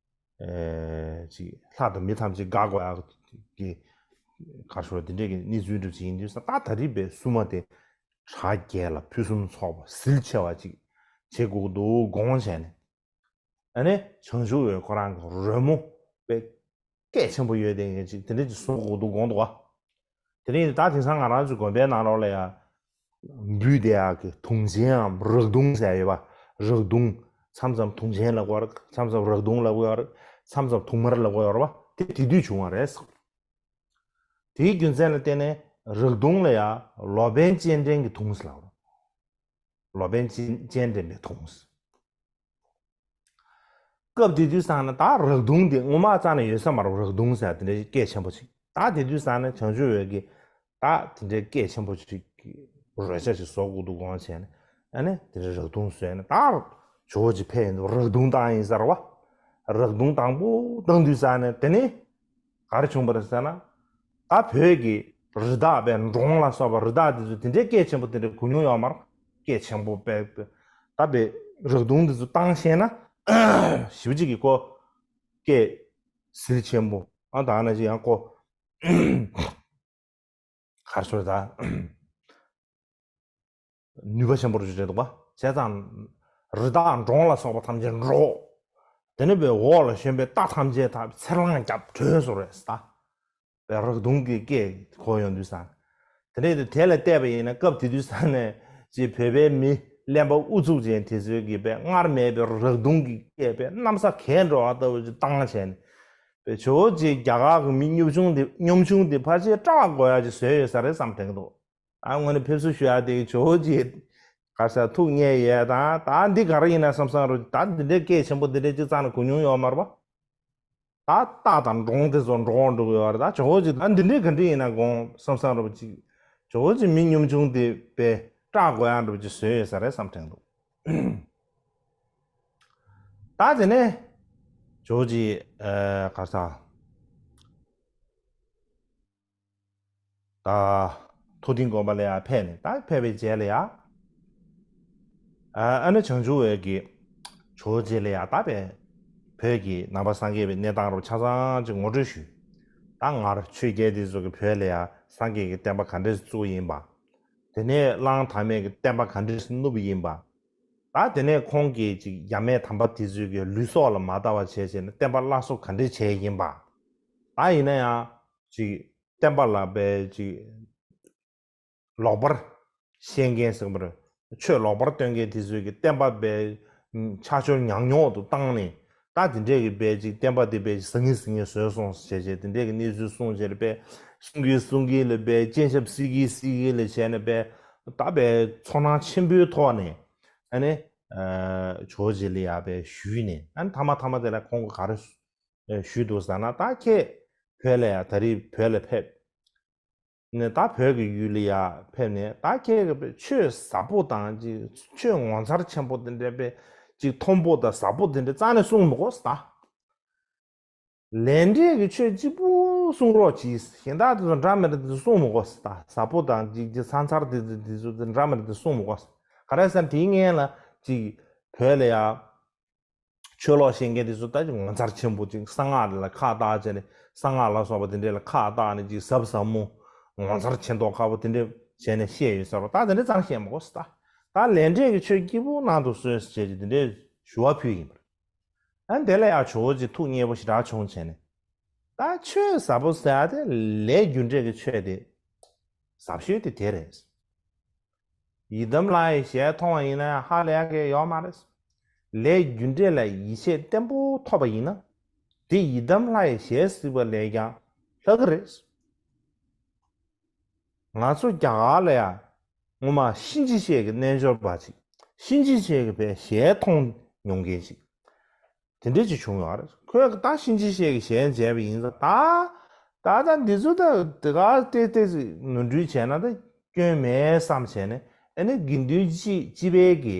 ཨེ་ཅིག་ལྷ་དང་མི་ཐམས་ཅད་དགའ་དགོས་ཡག་གི་ག་རེ་ཞུ་དགོས་རེད། དེ་འདྲས་ཀྱི་གནས་ཚུལ་འདྲ་ཅིག་ཡིན་དུས་ཙང་ད་ད་རེས་པའི་སྲུང་མ་དེ་གྲགས་རྒྱས་ལ་ཕུན་སུམ་ཚོགས་པ་ཟིལ་ཆེ་བ་ཅིག་བྱེད་དགོས་ཀྱི་འདུག་དགོངས་བྱས་ནས། ཨ་ནི་བྱང་ཆུབ་འོད་ཁོ་རང་གི་རོལ་མོ་དཔེ་ སྐད་ཆེན་པོ་ཡོད་དེ་ངས་ཅིག་དེ་འདྲ་ཅིག་བཟོ་དགོས་འདུག་དགོངས་འདུག་བ། དེ་རིང་ད་དེང་སང་ང་རང་ཚོའི་དགོན་པའི་ནང་ལོགས་ལ་ཡ། འབུལ་དེ་ཡག་གི་དུང་ཆེན་ཡང་རག་དུང་ཟེར་ཡོད་པ། རག་དུང་། མཚམས་མཚམས་དུང་ཆེན་ལབ་ཀྱི་ཡོད་རེད། མཚམས་མཚམས་རག་དུང་ལབ་ཀྱི་ཡོད་རེད། མཚམས་མཚམས་དུང་དམར་ལབ་ཀྱི་ཡོད་རེད་པ། དེ་དེ་དུས་བྱུང་བ་རེད། དེའི་རྒྱུ་མཚན་ལ་བརྟེན་ནས་རག་དུང་ལ་ཡ་ལོ་པཎ་སྤྱན་འདྲེན་གྱི་དུང་ཟེར་ལབ་ཀྱི་ཡོད་རེད། ལོ་པཎ་སྤྱན་སྤྱན་འདྲེན་པའི་དུང་ཟེར། སྐབས་དེ་དུས་ཙང་ནས་ད་རག་དུང་དེ་སྔོན་མ་རྩ་ནས་ཡོད་ས་མ་རེད། རག་དུང་ཟེར་དེ་འདྲའི་སྐད་ཆེན་པོ་ཅིག་ད་དེ་དུས་ཙང་ནས་བྱང་ཆུབ་འོད་ཀྱིས་ད་དེ་འདྲའི་སྐད་ཆེན་པོ་ཅིག་རོལ་ཆ་ཅིག་བཟོ་དགོས་འདུག་དགོངས་བྱས་ནས། ཨ་ནི་དེ་འདྲའི་རག་དུང་བཟོས་ནས་ད་ཇོ་བོ་རྗེ་ཕེབས་ཡིན་འདུག་རག་དུང་བཏང་ཡིན་ཟེར་བ། རག་དུང་དང་པོ་བཏང་དུས་ཙང་ནས་དེ་ནི་ག་རེ་བྱུང་བ་རེད་ཟེར་ན། ད་བོད་ཀྱི་རི་དྭགས་པའི་འབྲོང་ལ་སོགས་པ་རི་དྭགས་དེ་ཚོ་དེ་འདྲའི་སྐད་ཆེན་པོ་དེ་འདྲ་གོ་མྱོང་ཡོད་མ་རེད། སྐད་ཆེན་པོ་དཔེ་དཔེ། ད་དཔེ་རག་དུང་དེ་ཚོ་བཏང་ཤེས་ན་ཞེ་པོ་ཅིག་གི་ཁོ་སྐད་ཟིལ་ཆེན་པོ། ཨ་ད་ནང་བཞིན་ཡང་ཁོ་གར་སོང་ད། ནུས་པ་ཆེན་པོ་རེད་འདུག་པ། བྱས་ཙང་རི་དྭགས་འབྲོང་ལ་སོགས་པ་ཐམས་ཅད་འདྲོགས། དེ་ནས་དཔེ་འོག་ལ་ཞོན་པའི་རྟ་ཐམས་ཅད་ད་ཚེར་ལངས་བརྒྱབ་བྲོས་སོང་རེད་ད། དཔེ་རག་དུང་གི་སྐད་གོ་ཡོང་དུས་ཙང་། དེ་ནས་དེ་ལ་བལྟས་པ་ཡིན་ན་སྐབས་དེ་དུས་ཙང་ནས་ཅིག་བོད་པའི་མི་གླེན་པ་ཨུ་ཚུགས་ཅན་དེ་ཚོའི་གི་དཔེ་སྔར་མེད་པའི་རག་དུང་གི་སྐད་དཔེ་གནམ་ས་གས་འགྲོ་བ་ལྟ་བུ་ཅིག་བཏང་བྱས་ནས། དཔེ་ཇོ་བོ་རྗེ་རྒྱ་གར་གྱི་མི་གཉོམ་ཆུང་དེ་གཉོམ་ཆུང་དེ་ཕལ་ཆེར་སྐྲག་དགོས་ཡ་ཅིག་བཟོས་ཡོད་ས་རེད་བསམ་དྲན་གྱི་འདུག་ཨ་དངོས་གནས་ཕེབས་བསུ་ཞུ་ཡ་དེ་ཇོ་བོ་རྗེ་ག་ས་ཐུགས་མཉེས་ཡས་དང་ད་འདི་ག་རེ་ཡིན་ན་བསམ་བསམ་རུ་ད་འདི་འདྲའི་སྐད་ཆེན་པོ་འདི་འདྲའི་ཅིག་རྩ་ནས་གོ་མྱོང་ཡོད་མ་རེད་པ། ད་རྟ་དང་འབྲོང་དེ་ཚོ་འགྲོ་འགྲོ་གི་ཡོད་རེད། ད་ཇོ་བོ་རྗེ་ད་འདི་འདྲའི་ག་འདྲ་ཡིན་ན་དགོངས་བསམ་བསམ་རུ་ཅིག་ཇོ་བོ་རྗེ་མི་གཉོམ་ཆུང་དེ་དཔེ་སྐྲག་དགོས་ཡ་འདྲ་པོ་ཅིག་བཟོས་ཡོད་ས་རེད་བསམ་དྲན་འདུག་ད་དེ་ནས་ཇོ་བོ་རྗེ་ཨ་ག་ས། ད་ཐུགས་ལྡན་དགོན་པ་ལ་ཡང་ཕེབས་ནས་ད་ཕེབས་པའི་རྗེས་ལ་ཡང་ཨ་ཨ་ནི་བྱང་ཆུབ་འོད་ཀྱིས་ཇོ་བོ་རྗེ་ལ་ཡང་ད་བོད་ཀྱི་ནང་པ་སངས་རྒྱས་པའི་གནས་སྟངས་རུ་ཆ་ཚང་ཅིག་ངོ་སྤྲོད་ཞུས། ད་སྔར་ཆོས་རྒྱལ་དེ་ཚོ་གི་བོད་ལ་ཡང་སངས་རྒྱས་ཀྱི་བསྟན་པ་ག་འདྲས་བཙུགས་ཡིན་པ། དེ་ནས་གླང་དར་མས་ཀྱི་བསྟན་པ་ག་འདྲས་བསྣུབས་ཡིན་པ། ད་དེ་ནས་ཁོང་གིས་ཅིག་ཡབ་མེས་དམ་པ་དེ་ཚོའི་གི་ལུས་སྲོག་ལ་མ་ལྟ་བ་བྱས་བྱས་ནས་བསྟན་པ་སླར་གསོ་ག་འདྲས་བྱས་ཡིན་པ། ད་ཡིན་ན་ཡང་ཅིག་བསྟན་པ་ལ་དཔེ་ཅིག་ལོག་པར་བཤད་མཁན་ཟེར་གྱི་མ་རེད། ཆོས་ལོག་པར་སྟོན་མཁན་དེ་ཚོས་ཀྱི་བསྟན་པ་དཔེ་ཆག་སྐྱོན་ཉག་ཉོག་ཏུ་བཏང་ནས་ད་དེ་འདྲས་ཀྱི་དཔེ་ཅིག་བསྟན་པ་དེ་དཔེ་ཟང་ངེ་ཟིང་ངེ་བཟོས་སོང་ཟེར་བྱས་བྱས་དེ་འདྲས་ཀྱི་གནས་ཚུལ་གསུངས་བྱས་རེད་པས། གསུང་གིན་གསུང་གིན་ལ་དཔེ་སྤྱན་ཆབ་སྲིད་གིན་སྲིད་གིན་ལ་བྱས་ནས་དཔེ་ད་དཔེ་ཚོར་སྣང་ཆེན་པོའི་ཐོག་ནས་ཨ་ནི་ཇོ་བོ་རྗེ་ལ་ཡ་དཔེ་ཞུས་ནས་ཨ་ནི་མཐའ་མ་མཐའ་མ་དེ་ལ་ཁོང་གིས་ག་རེ་ཞུས་འདུག་ཟེར་ན། ད་ཁྱེད་བོད་ལ་ཡ་ད་རེས་བོད་ལ་ཕེབས་ནས་ད་བོད་ཀྱི་ཡུལ་ལ་ཡ་ཕེབས་ནས་ད་ཁྱེད་ཀྱི་ཆོས་ཟབ་པོ་དང་ཅིག་ཆོས་ངོ་མཚར་ཆེན་པོ་དེ་འདྲ་དཔེ་ཅིག་མཐོན་པོ་དང་ཟབ་པོ་དེ་འདྲ་རྩ་ནས་གསུང་མི་དགོས་ཟེར། ད་ལས་འབྲས་ཀྱི་ཆོས་གཅིག་པུ་གསུང་རོགས་གྱིས། གཞན་དག་དེ་ཚོ་འདྲ་མི་འདྲ་དེ་ཚོ་གསུང་མི་དགོས་ཟེར། ད་ཟབ་པོ་དང་ཅིག་ཅིག་ཚ་མཚར་དེ་ཚོ་དེ་ཚོ་དེ་འདྲ་མི་འདྲ་དེ་གསུང་མི་དགོས་ཟེར། ག་རེ་ཟེར་ན་དེའི་སྔོན་ལ་ཅིག་བོད་ལ་ཡ། ཆོས་ལོག་བཤད་མཁན་དེ་ཚོ་ད་ཅིག་ངོ་མཚར་ཆེན་པོ་ཅིག་གསང་སྔགས་ལ་ཁ་བཏགས་བྱས་ནས་གསང་སྔགས་ལ་སོགས་པ་དེ་འདྲས་ལ་ཁ་བཏགས་ནས་ཅིག་ཟབ་ཟབ་མོ་ངོ་མཚར་ཆེ་མདོག་ཁ་པོ་དེ་འདྲས་བྱས་ནས་བཤད་ཡོད་ཟེར་རོ། ད་དེ་འདྲས་ཙང་བཤད་མ་དགོས་ཟེར། ད་ད་ལས་འབྲས་ཀྱི་ཆོས་སྐྱིད་པོ་གནང་འདུག་ཟེར་བྱས་ཀྱི་དེ་འདྲས་ཞུ་བ་ཕུལ་ཡིན་པ་རེད། ཨ་དེ་ལ་ཡང་ཇོ་བོ་རྗེ་ཐུགས་མཉེས་པོ་ཞེ་དྲག་བྱུང་བྱས་ནས། ད་ཆོས་ཟབ་པོ་ཟེར་ཡ་དེ་ལས་རྒྱུ་འབྲས་ཀྱི་ཆོས་དེ་ཟབ་ཤོས་དེ་དེ་རེད། ཡི་དམ་ལྷ་ཡི་ཞལ་མཐོང་བ་ཡིན་ན་ཡང་ཧ་ལས་ཡ་གི་ཡོད་མ་རེད། ལས་རྒྱུ་འབྲས་ལ་ཡིད་ཆེས་བརྟན་པོ་ཐོབ་པ་ཡིན་ན། དེ་ཡི་དམ་ལྷ་ཡི་ཞལ་གཟིགས་པ་ལས་ཀྱང་ལྷག་གི་རེད། ང་ཚོ་རྒྱ་གར་ལ་ཡང་ངོ་མ་གཤིན་རྗེ་གཤེད་ཀྱི་རྣལ་འབྱོར་པ་ཅིག་གཤིན་རྗེ་གཤེད་ཀྱི་བའི་ཞལ་མཐོང་མྱོང་མཁན་ཅིག་དེ་འདྲས་ཅིག་བྱུང་ཡོད་རེད། ཁོས་ད་གཤིན་རྗེ་གཤེད་ཀྱི་ཞལ་མཇལ་བ་ཡིན་ཙང་ད། ད་ད་འདི་ཚོ་ད་དེ་ག་ཏེ་ཏེ་ནོར་འཁྲུལ་བྱས་ན་ད་སྐྱོན་མེད་བསམ་བྱས་ནས་ཨ་ནི་དགེ་འདུན་སྤྱི་སྤྱི་པའི་གི་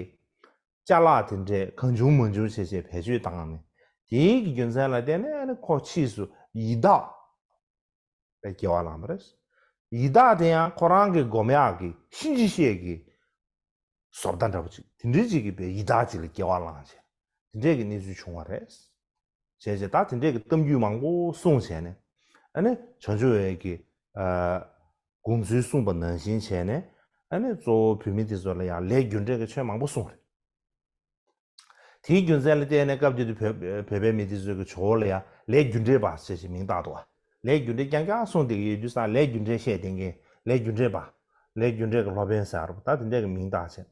ཅ་ལག་དེ་འདྲས་གང་བྱུང་མང་བྱུང་བྱས་བྱས་བེད་སྤྱོད་བཏང་ནས་དེའི་གི་རྒྱུ་མཚན་ལ་བརྟེན་ནས་ཨ་ནི་ཁོ་ཕྱིས་སུ་ཡི་དྭགས་པའི་སྐྱེ་བ་བླངས་པ་རེད། ཡི་དྭགས་དེ་ཡང་ཁོ་རང་གི་སྒོམ་ཡག་གི་གཤིན་རྗེ་གཤེད་ཀྱི་བཟོ་ལྟ་འདྲ་པོ་ཅིག་དེ་འདྲའི་ཅིག་གིས་པའི་ཡི་དྭགས་ཅིག་ལ་སྐྱེ་བ་བླངས་བྱས་དེ་འདྲས་ཀྱི་གནས་ཚུལ་བྱུང་བ་རེད། བྱས་བྱས་ད་དེ་འདྲས་ཀྱི་གཏམ་རྒྱུད་མང་པོ་གསུངས་བྱས་ནས་ཨ་ནི་བྱང་ཆུབ་འོད་ཀྱི་ཨ་དགོངས་ཚུལ་གསུངས་པ་ནང་བཞིན་བྱས་ནས་ཨ་ནི་གཙོ་བོ་བོད་མི་དེ་ཚོ་ལ་ཡང་ལས་རྒྱུ་འབྲས་ཀྱི་ཆོས་མང་པོ་གསུངས་རེད། དེའི་རྒྱུ་མཚན་ལ་བརྟེན་ནས་སྐབས་དེ་དུས་བོད་བོད་པའི་མི་དེ་ཚོས་ཀྱི་ཇོ་བོ་ལ་ཡང་ལས་རྒྱུ་འབྲས་པ་ཞེས་ཞེས་མིང་བཏགས་འདུག་བ། ལས་རྒྱུ་འབྲས་རྐྱང་རྐྱང་གསུངས་བསྡད་ཀྱི་ཡོད་དུས་ཙང་ལས་རྒྱུ་འབྲས་བཤད་བསྡད་མཁན་ལས་རྒྱུ་འབྲས་པ། ལས་རྒྱུ་འབྲས་ཀྱི་སློབ་དཔོན་ཟེར་བ་ད་དེ་འདྲས་ཀྱི་མིང་བཏགས་བྱས།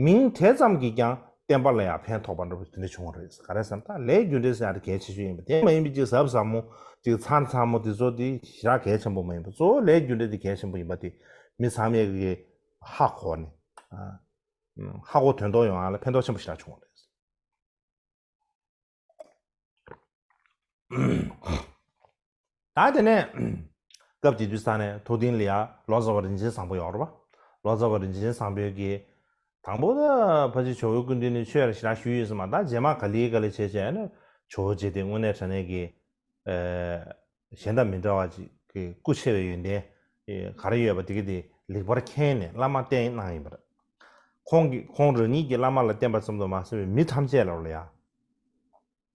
མིང་དེ་ཙམ་གྱིས་ཀྱང་བསྟན་པ་ལ་ཡང་ཕན་ཐོགས་པ་འདྲ་པོ་དེ་འདྲ་བྱུང་བ་རེད། ག་རེ་ཟེར་ན་ད་ལས་རྒྱུ་འབྲས་ཟེར་ཡ་དེ་གལ་ཆེ་ཤོས་ཡིན་པ་དེ་མ་ཡིན་པའི་ཅིག་གཟབ་གཟབ་མོ་ཅིག་ཚར་ཚར་མོ་དེ་ཚོ་དེ་ཞེ་དྲག་གལ་ཆེན་པོ་མ་ཡིན་པ། གཙོ་བོ་ལས་རྒྱུ་འབྲས་དེ་གལ་ཆེན་པོ་ཡིན་པ་དེ་མི་ཚང་མས་ཀྱི་ཧ་གོ་ནས་ཧ་གོ་དོན་རྟོགས་ཡོང་ཡ་ལ་ཕན་ཐོགས་ཆེན་པོ་ཞེ་དྲག་བྱུང་བ་རེད། ད་དེ་ནས་སྐབས་དེ་དུས་ས་ནས་ཐུབ་བསྟན་ལ་ཡ་ལོ་ཙཱ་བ་རིན་ཆེན་བཟང་པོ་ཡོད་རེད་པ། ལོ་ཙཱ་བ་རིན་ཆེན་བཟང་པོའི་གི་དང་པོ་ད་ཕལ་ཆེར་ཇོ་བོའི་སྐུ་མདུན་ནས་ཆོས་ལ་ཞེ་དྲག་ཞུས་ཡོད་ས་མ། ད་རྗེས་མ་ག་ལེ་ག་ལེ་བྱས་བྱས་ནས་ཇོ་བོ་རྗེ་དེ་དངོས་གནས་དྲང་གནས་ཀྱི་གཞན་དང་མི་འདྲ་བ་ཅིག་གི་སྐུ་ཆེ་བའི་ཡོན་ཏན་ག་རེ་ཡོད་པ་དེ་གི་དེ་ལེགས་པར་མཁྱེན་ནས་བླ་མ་བསྟེན་གནང་ཡིན་པ་རེད། ཁོང་གིས་ཁོང་རང་ཉིད་ཀྱིས་བླ་མ་ལ་བསྟེན་པ་ཙམ་དུ་མ་ཟད་པའི་མི་ཐམས་ཅད་ལ་ལ་ཡ།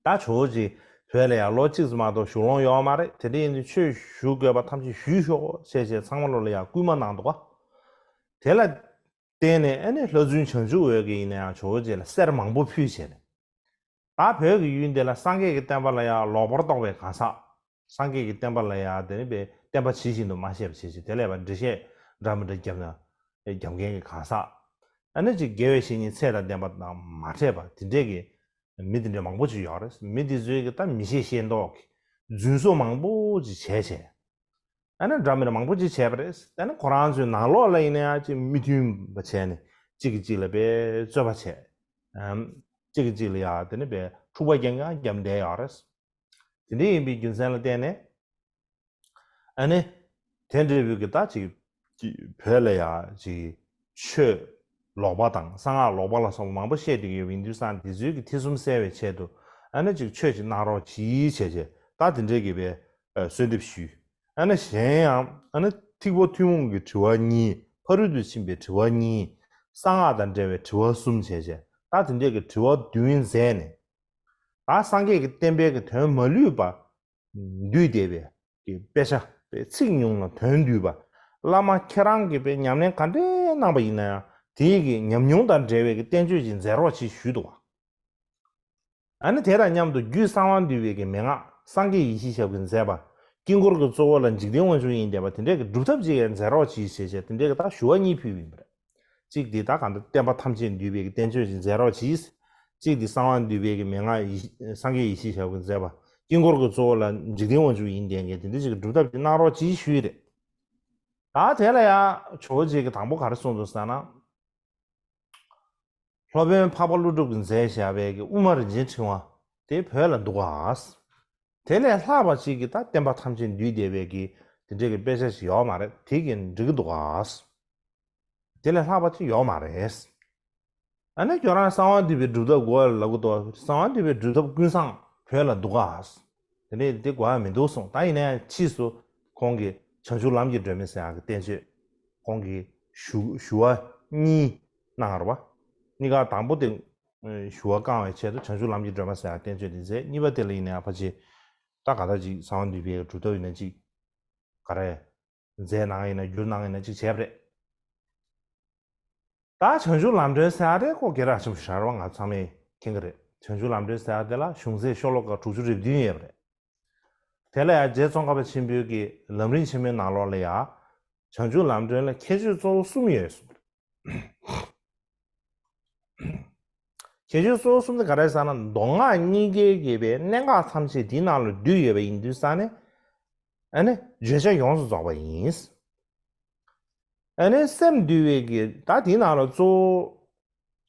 ད་ཇོ་བོ་རྗེ་བོད་ལ་ཡང་ལོ་གཅིག་ཙམ་མ་གཏོགས་བཞུགས་ལོང་ཡོད་མ་རེད། དེ་འདྲ་ཡིན་དུས་ཆོས་ཞུ་དགོས་པ་ཐམས་ཅད་ཞུས་ཤོག་ཅེས་བྱས་ཚང་མ་ལོ་ལ་ཡང་སྐུལ་མ་གནང་འདུག་ག་དེ་ལ་བརྟེན་ནས་ཨ་ནི་ལྷ་བཙུན་བྱང་ཆུབ་འོད་ཀྱིས་ཡིན་ན་ཡང་ཇོ་བོ་རྗེ་ལ་གསེར་མང་པོ་ཕུལ་བྱས་ནས། ད་བོད་ཀྱི་ཡུལ་འདི་ལ་སངས་རྒྱས་ཀྱི་བསྟན་པ་ལ་ཡང་ལོག་པར་རྟོག་པའི་གང་ཟག་སངས་རྒྱས་ཀྱི་བསྟན་པ་ལ་ཡང་དེ་ནི་བའི་བསྟན་པ་ཇི་བཞིན་དུ་མ་བཤད་པ་བྱས་བྱས་དེ་ལས་པ་འགྲེལ་བཤད་འདྲ་མི་འདྲ་བརྒྱབ་ན་རྒྱབ་མཁན་གྱི་གང་ཟག་ཨ་ནི་ཅིག་དགེ་བའི་བཤེས་གཉེན་ཚད་དང་ལྡན་པ་དང་མ་འཕྲད་པ་དེ་འདྲས་ཀྱི་མི་དེ་འདྲ་མང་པོ་ཅིག་ཡོད་རེད། མི་དེ་ཚོས་ཀྱི་ད་མི་ཤེས་ཤེས་མདོག་གི་རྫུན་བཟོ་མང་པོ་ཅིག་བྱས་བྱས། ཨ་ནི་འདྲ་མི་འདྲ་མང་པོ་ཅིག་བྱས་པ་རེད། ཨ་ནི་ཁོ་རང་ཚོའི་ནང་ལོགས་ལ་ཡིན་ན་ཡང་ཅིག་མི་མཐུན་པ་བྱས་ནས་གཅིག་གིས་གཅིག་ལ་དཔེ་རྩོད་པ་བྱས། ཨམ། གཅིག་གིས་གཅིག་ལ་ཡང་དེ་ནི་དཔེ་འཁྲུག་པ་རྐྱང་རྐྱང་བརྒྱབ་བསྡད་ཡོད་རེད། དེ་འདྲ་ཡིན་པའི་རྒྱུ་མཚན་ལ་བརྟེན་ནས། ཨ་ནི། དེ་འདྲ་བོའི་གི་ད་ཅིག་ཅིག་བོད་ལ་ཡ་ཅིག་ཆོས་ལོག་པ་དང་གསང་སྔགས་ལོག་པ་ལ་སོགས་པ་མང་པོ་བཤད་བསྡད་ཀྱི་ཡོད་པ་ཡིན་དུས་ཙང་དེ་ཚོའི་གི་ཐེ་ཚོམ་བསལ་བའི་ཆེད་དུ་ཨ་ནི་ཅིག་ཆོས་ཅིག་གནང་རོགས་གྱིས་བྱས་བྱས་ད་དེ་འདྲའི་གི་བའི་གསོལ་འདེབས་ཞུས། ཨ་ནི་གཞན་ཡང་ཨ་ནི་ཐིགས་པ་ཐུན་མོང་གི་དྲི་བ་གཉིས། ཕ་རོལ་ཏུ་ཕྱིན་པའི་དྲི་བ་གཉིས། གསང་སྔགས་དང་འབྲེལ་བའི་དྲི་བ་གསུམ་བྱས་བྱས་ད་དེ་འདྲའི་གི་དྲི་བ་བདུན་མཛད་ནས། ད་སངས་རྒྱས་ཀྱི་བསྟན་པའི་གི་དོན་མ་ལུས་པ། འདུས་བསྡད་པའི་གི་དཔེ་ཆ་དཔེ་ཚིག་ཉུང་ལ་དོན་འདུས་པ། བླ་མ་ཁྱེད་རང་གིས་དཔེ་ཉམས་ལེན་ག་འདྲས་གནང་པ་ཡིན་ན་ཡང་དེའི་གི་ཉམས་མྱོང་དང་འབྲེལ་བའི་གི་བསྟན་བཅོས་ཅིག་མཛད་རོགས་གྱིས་ཞུས་འདུག་བ། ཨ་ནི་དེ་དང་མཉམ་དུ་རྒྱུད་གསང་བ་འདུས་པའི་གི་མན་ངག་སངས་རྒྱས་ཡེ་ཤེས་ཞབས་ཀྱིས་མཛད་པ། དཀྱིལ་འཁོར་གྱི་གཙོ་བོ་ལ་འཇིག་རྟེན་དབང་ཕྱུག་ཡིན་བསྡད་པ་དེ་འདྲས་ཀྱི་སྒྲུབ་ཐབས་ཅིག་ཡང་མཛད་རོགས་གྱིས་ཞེས་བྱས་དེ་འདྲས་ཀྱི་ད་ཞུ་བ་གཉིས་ཕུལ་བ་ཡིན་པ་རེད། གཅིག་འདི་ད་གང་ལྟར་བསྟན་པ་ཐམས་ཅད་འདུས་པའི་གི་བསྟན་བཅོས་ཤིག་མཛད་རོགས་གྱིས། གཅིག་འདི་གསང་བ་འདུས་པའི་གི་མན་ངག་ཡེ་སངས་རྒྱས་ཡེ་ཤེས་ཞབས་ཀྱིས་མཛད་པ། དཀྱིལ་འཁོར་གྱི་གཙོ་བོ་ལ་འཇིག་རྟེན་དབང་ཕྱུག་ཡིན་བསྡད་མཁན་དེ་འདྲ་ཅིག་གི་སྒྲུབ་ཐབས་ཅིག་གནང་རོགས་གྱིས་ཞུས་རེད། ད་དེ་ལ་ཡང་ཇོ་བོ་རྗེ་གིས་དང་པོ་ག་རེ་གསུངས་འདུག་ཟེར་ན། སློབ་དཔོན་འཕགས་པ་ཀླུ་སྒྲུབ་ཀྱིས་མཛད་བཞག་པའི་གི་དབུ་མ་རིན་ཆེན་ཕྲེང་བ་དེ་བོད་ལ་འདུག་ག་དེ་ལས་ལྷག་པ་ཅིག་གི་ད་བསྟན་པ་ཐམས་ཅད་འདུས་བསྡད་པའི་གི་དེ་འདྲའི་གི་དཔེ་ཆ་ཞིག་ཡོད་མ་རེད། དེ་གི་འགྲིག་གི་འདུག་ག་དེ་ལས་ལྷག་པ་ཅིག་ཡོད་མ་རེད། ཨ་ནི་ཁྱོད་རང་གསང་བ་འདུས་པའི་སྒྲུབ་ཐབས་དགོས་ལབ་གི་འདུག་གསང་བ་འདུས་པའི་སྒྲུབ་ཐབས་ཀུན་བཟང་བོད་ལ་འདུག་ག་དེ་ནས་དེ་དགོས་ཡ་མི་འདུག་གསུངས། ད་ཡིན་ནའི་ཕྱིས་སུ་ཁོང་གིས་བྱང་ཆུབ་ལམ་གྱི་སྒྲོན་མེ་ཟེར་ཡག་གི་བསྟན་བཅོས་ཁོང་གིས་ཞུ་ཞུ་བ་གཉིས་གནང་བ་རེད་པ། གཉིས་ཀ་དང་པོ་དེ་ཞུ་བ་བསྐང་བའི་ཆེད་དུ་བྱང་ཆུབ་ལམ་གྱི་སྒྲོན་མེ་ཟེར་ཡག་བསྟན་བཅོས་དེ་མཛད། གཉིས་པ་དེ་ལ་ཡིན་ནའི་ཕལ་ཆེར་ད་ག་ད་ཅིག་གསང་བ་འདུས་པའི་སྒྲུབ་ཐབས་ཡིན་ན་ཅིག་ག་རེ་མཛད་གནང་ཡིན་ན་བསྒྱུར་གནང་ཡིན་ན་ཅིག་བྱས་པ་རེད། ད་བྱང་ཆུབ་ལམ་སྒྲོན་ཟེར་ཡག་དེ་ཁོ་སྐད་གྲགས་ཆེན་པོ་ཞིག་རེད་པ། ང་ཚང་མས་མཁྱེན་གྱི་རེད། བྱང་ཆུབ་ལམ་སྒྲོན་ཟེར་ཡག་དེ་ལ་གཞུང་ཚད་ཤོ་ལོ་ཀ་དྲུག་ཅུ་རེ་བདུན་ཡོད་པ་རེད། དེ་ལ་ཡང་རྗེ་ཙོང་ཁ་པ་ཆེན་པོའི་གི་ལམ་རིམ་ཆེན་མོའི་ནང་ལོགས་ལ་ཡང་། བྱང་ཆུབ་ལམ་སྒྲོན་ལ་ཁྱད་ཆོས་གཙོ་བོ་གསུམ་ཡོད་གསུངས། ཁྱད་ཆོས་གཙོ་བོ་གསུམ་དེ་ག་རེ་ཟེར་ན་མདོ་སྔགས་གཉིས་ཀའི་གི་པའི་གནད་འགག་ཐམས་ཅད་དེའི་ནང་ལ་འདུས་ཡོད་པ་ཡིན་དུས་ཙང་ནས། ཨ་ནི་བརྗོད་བྱ་ཡོངས་སུ་རྫོགས་པ་ཡིན། ཨ་ནི་སེམས་འདུལ་བའི་གི་ད་དེའི་ནང་ལ་གཙོ་བོ་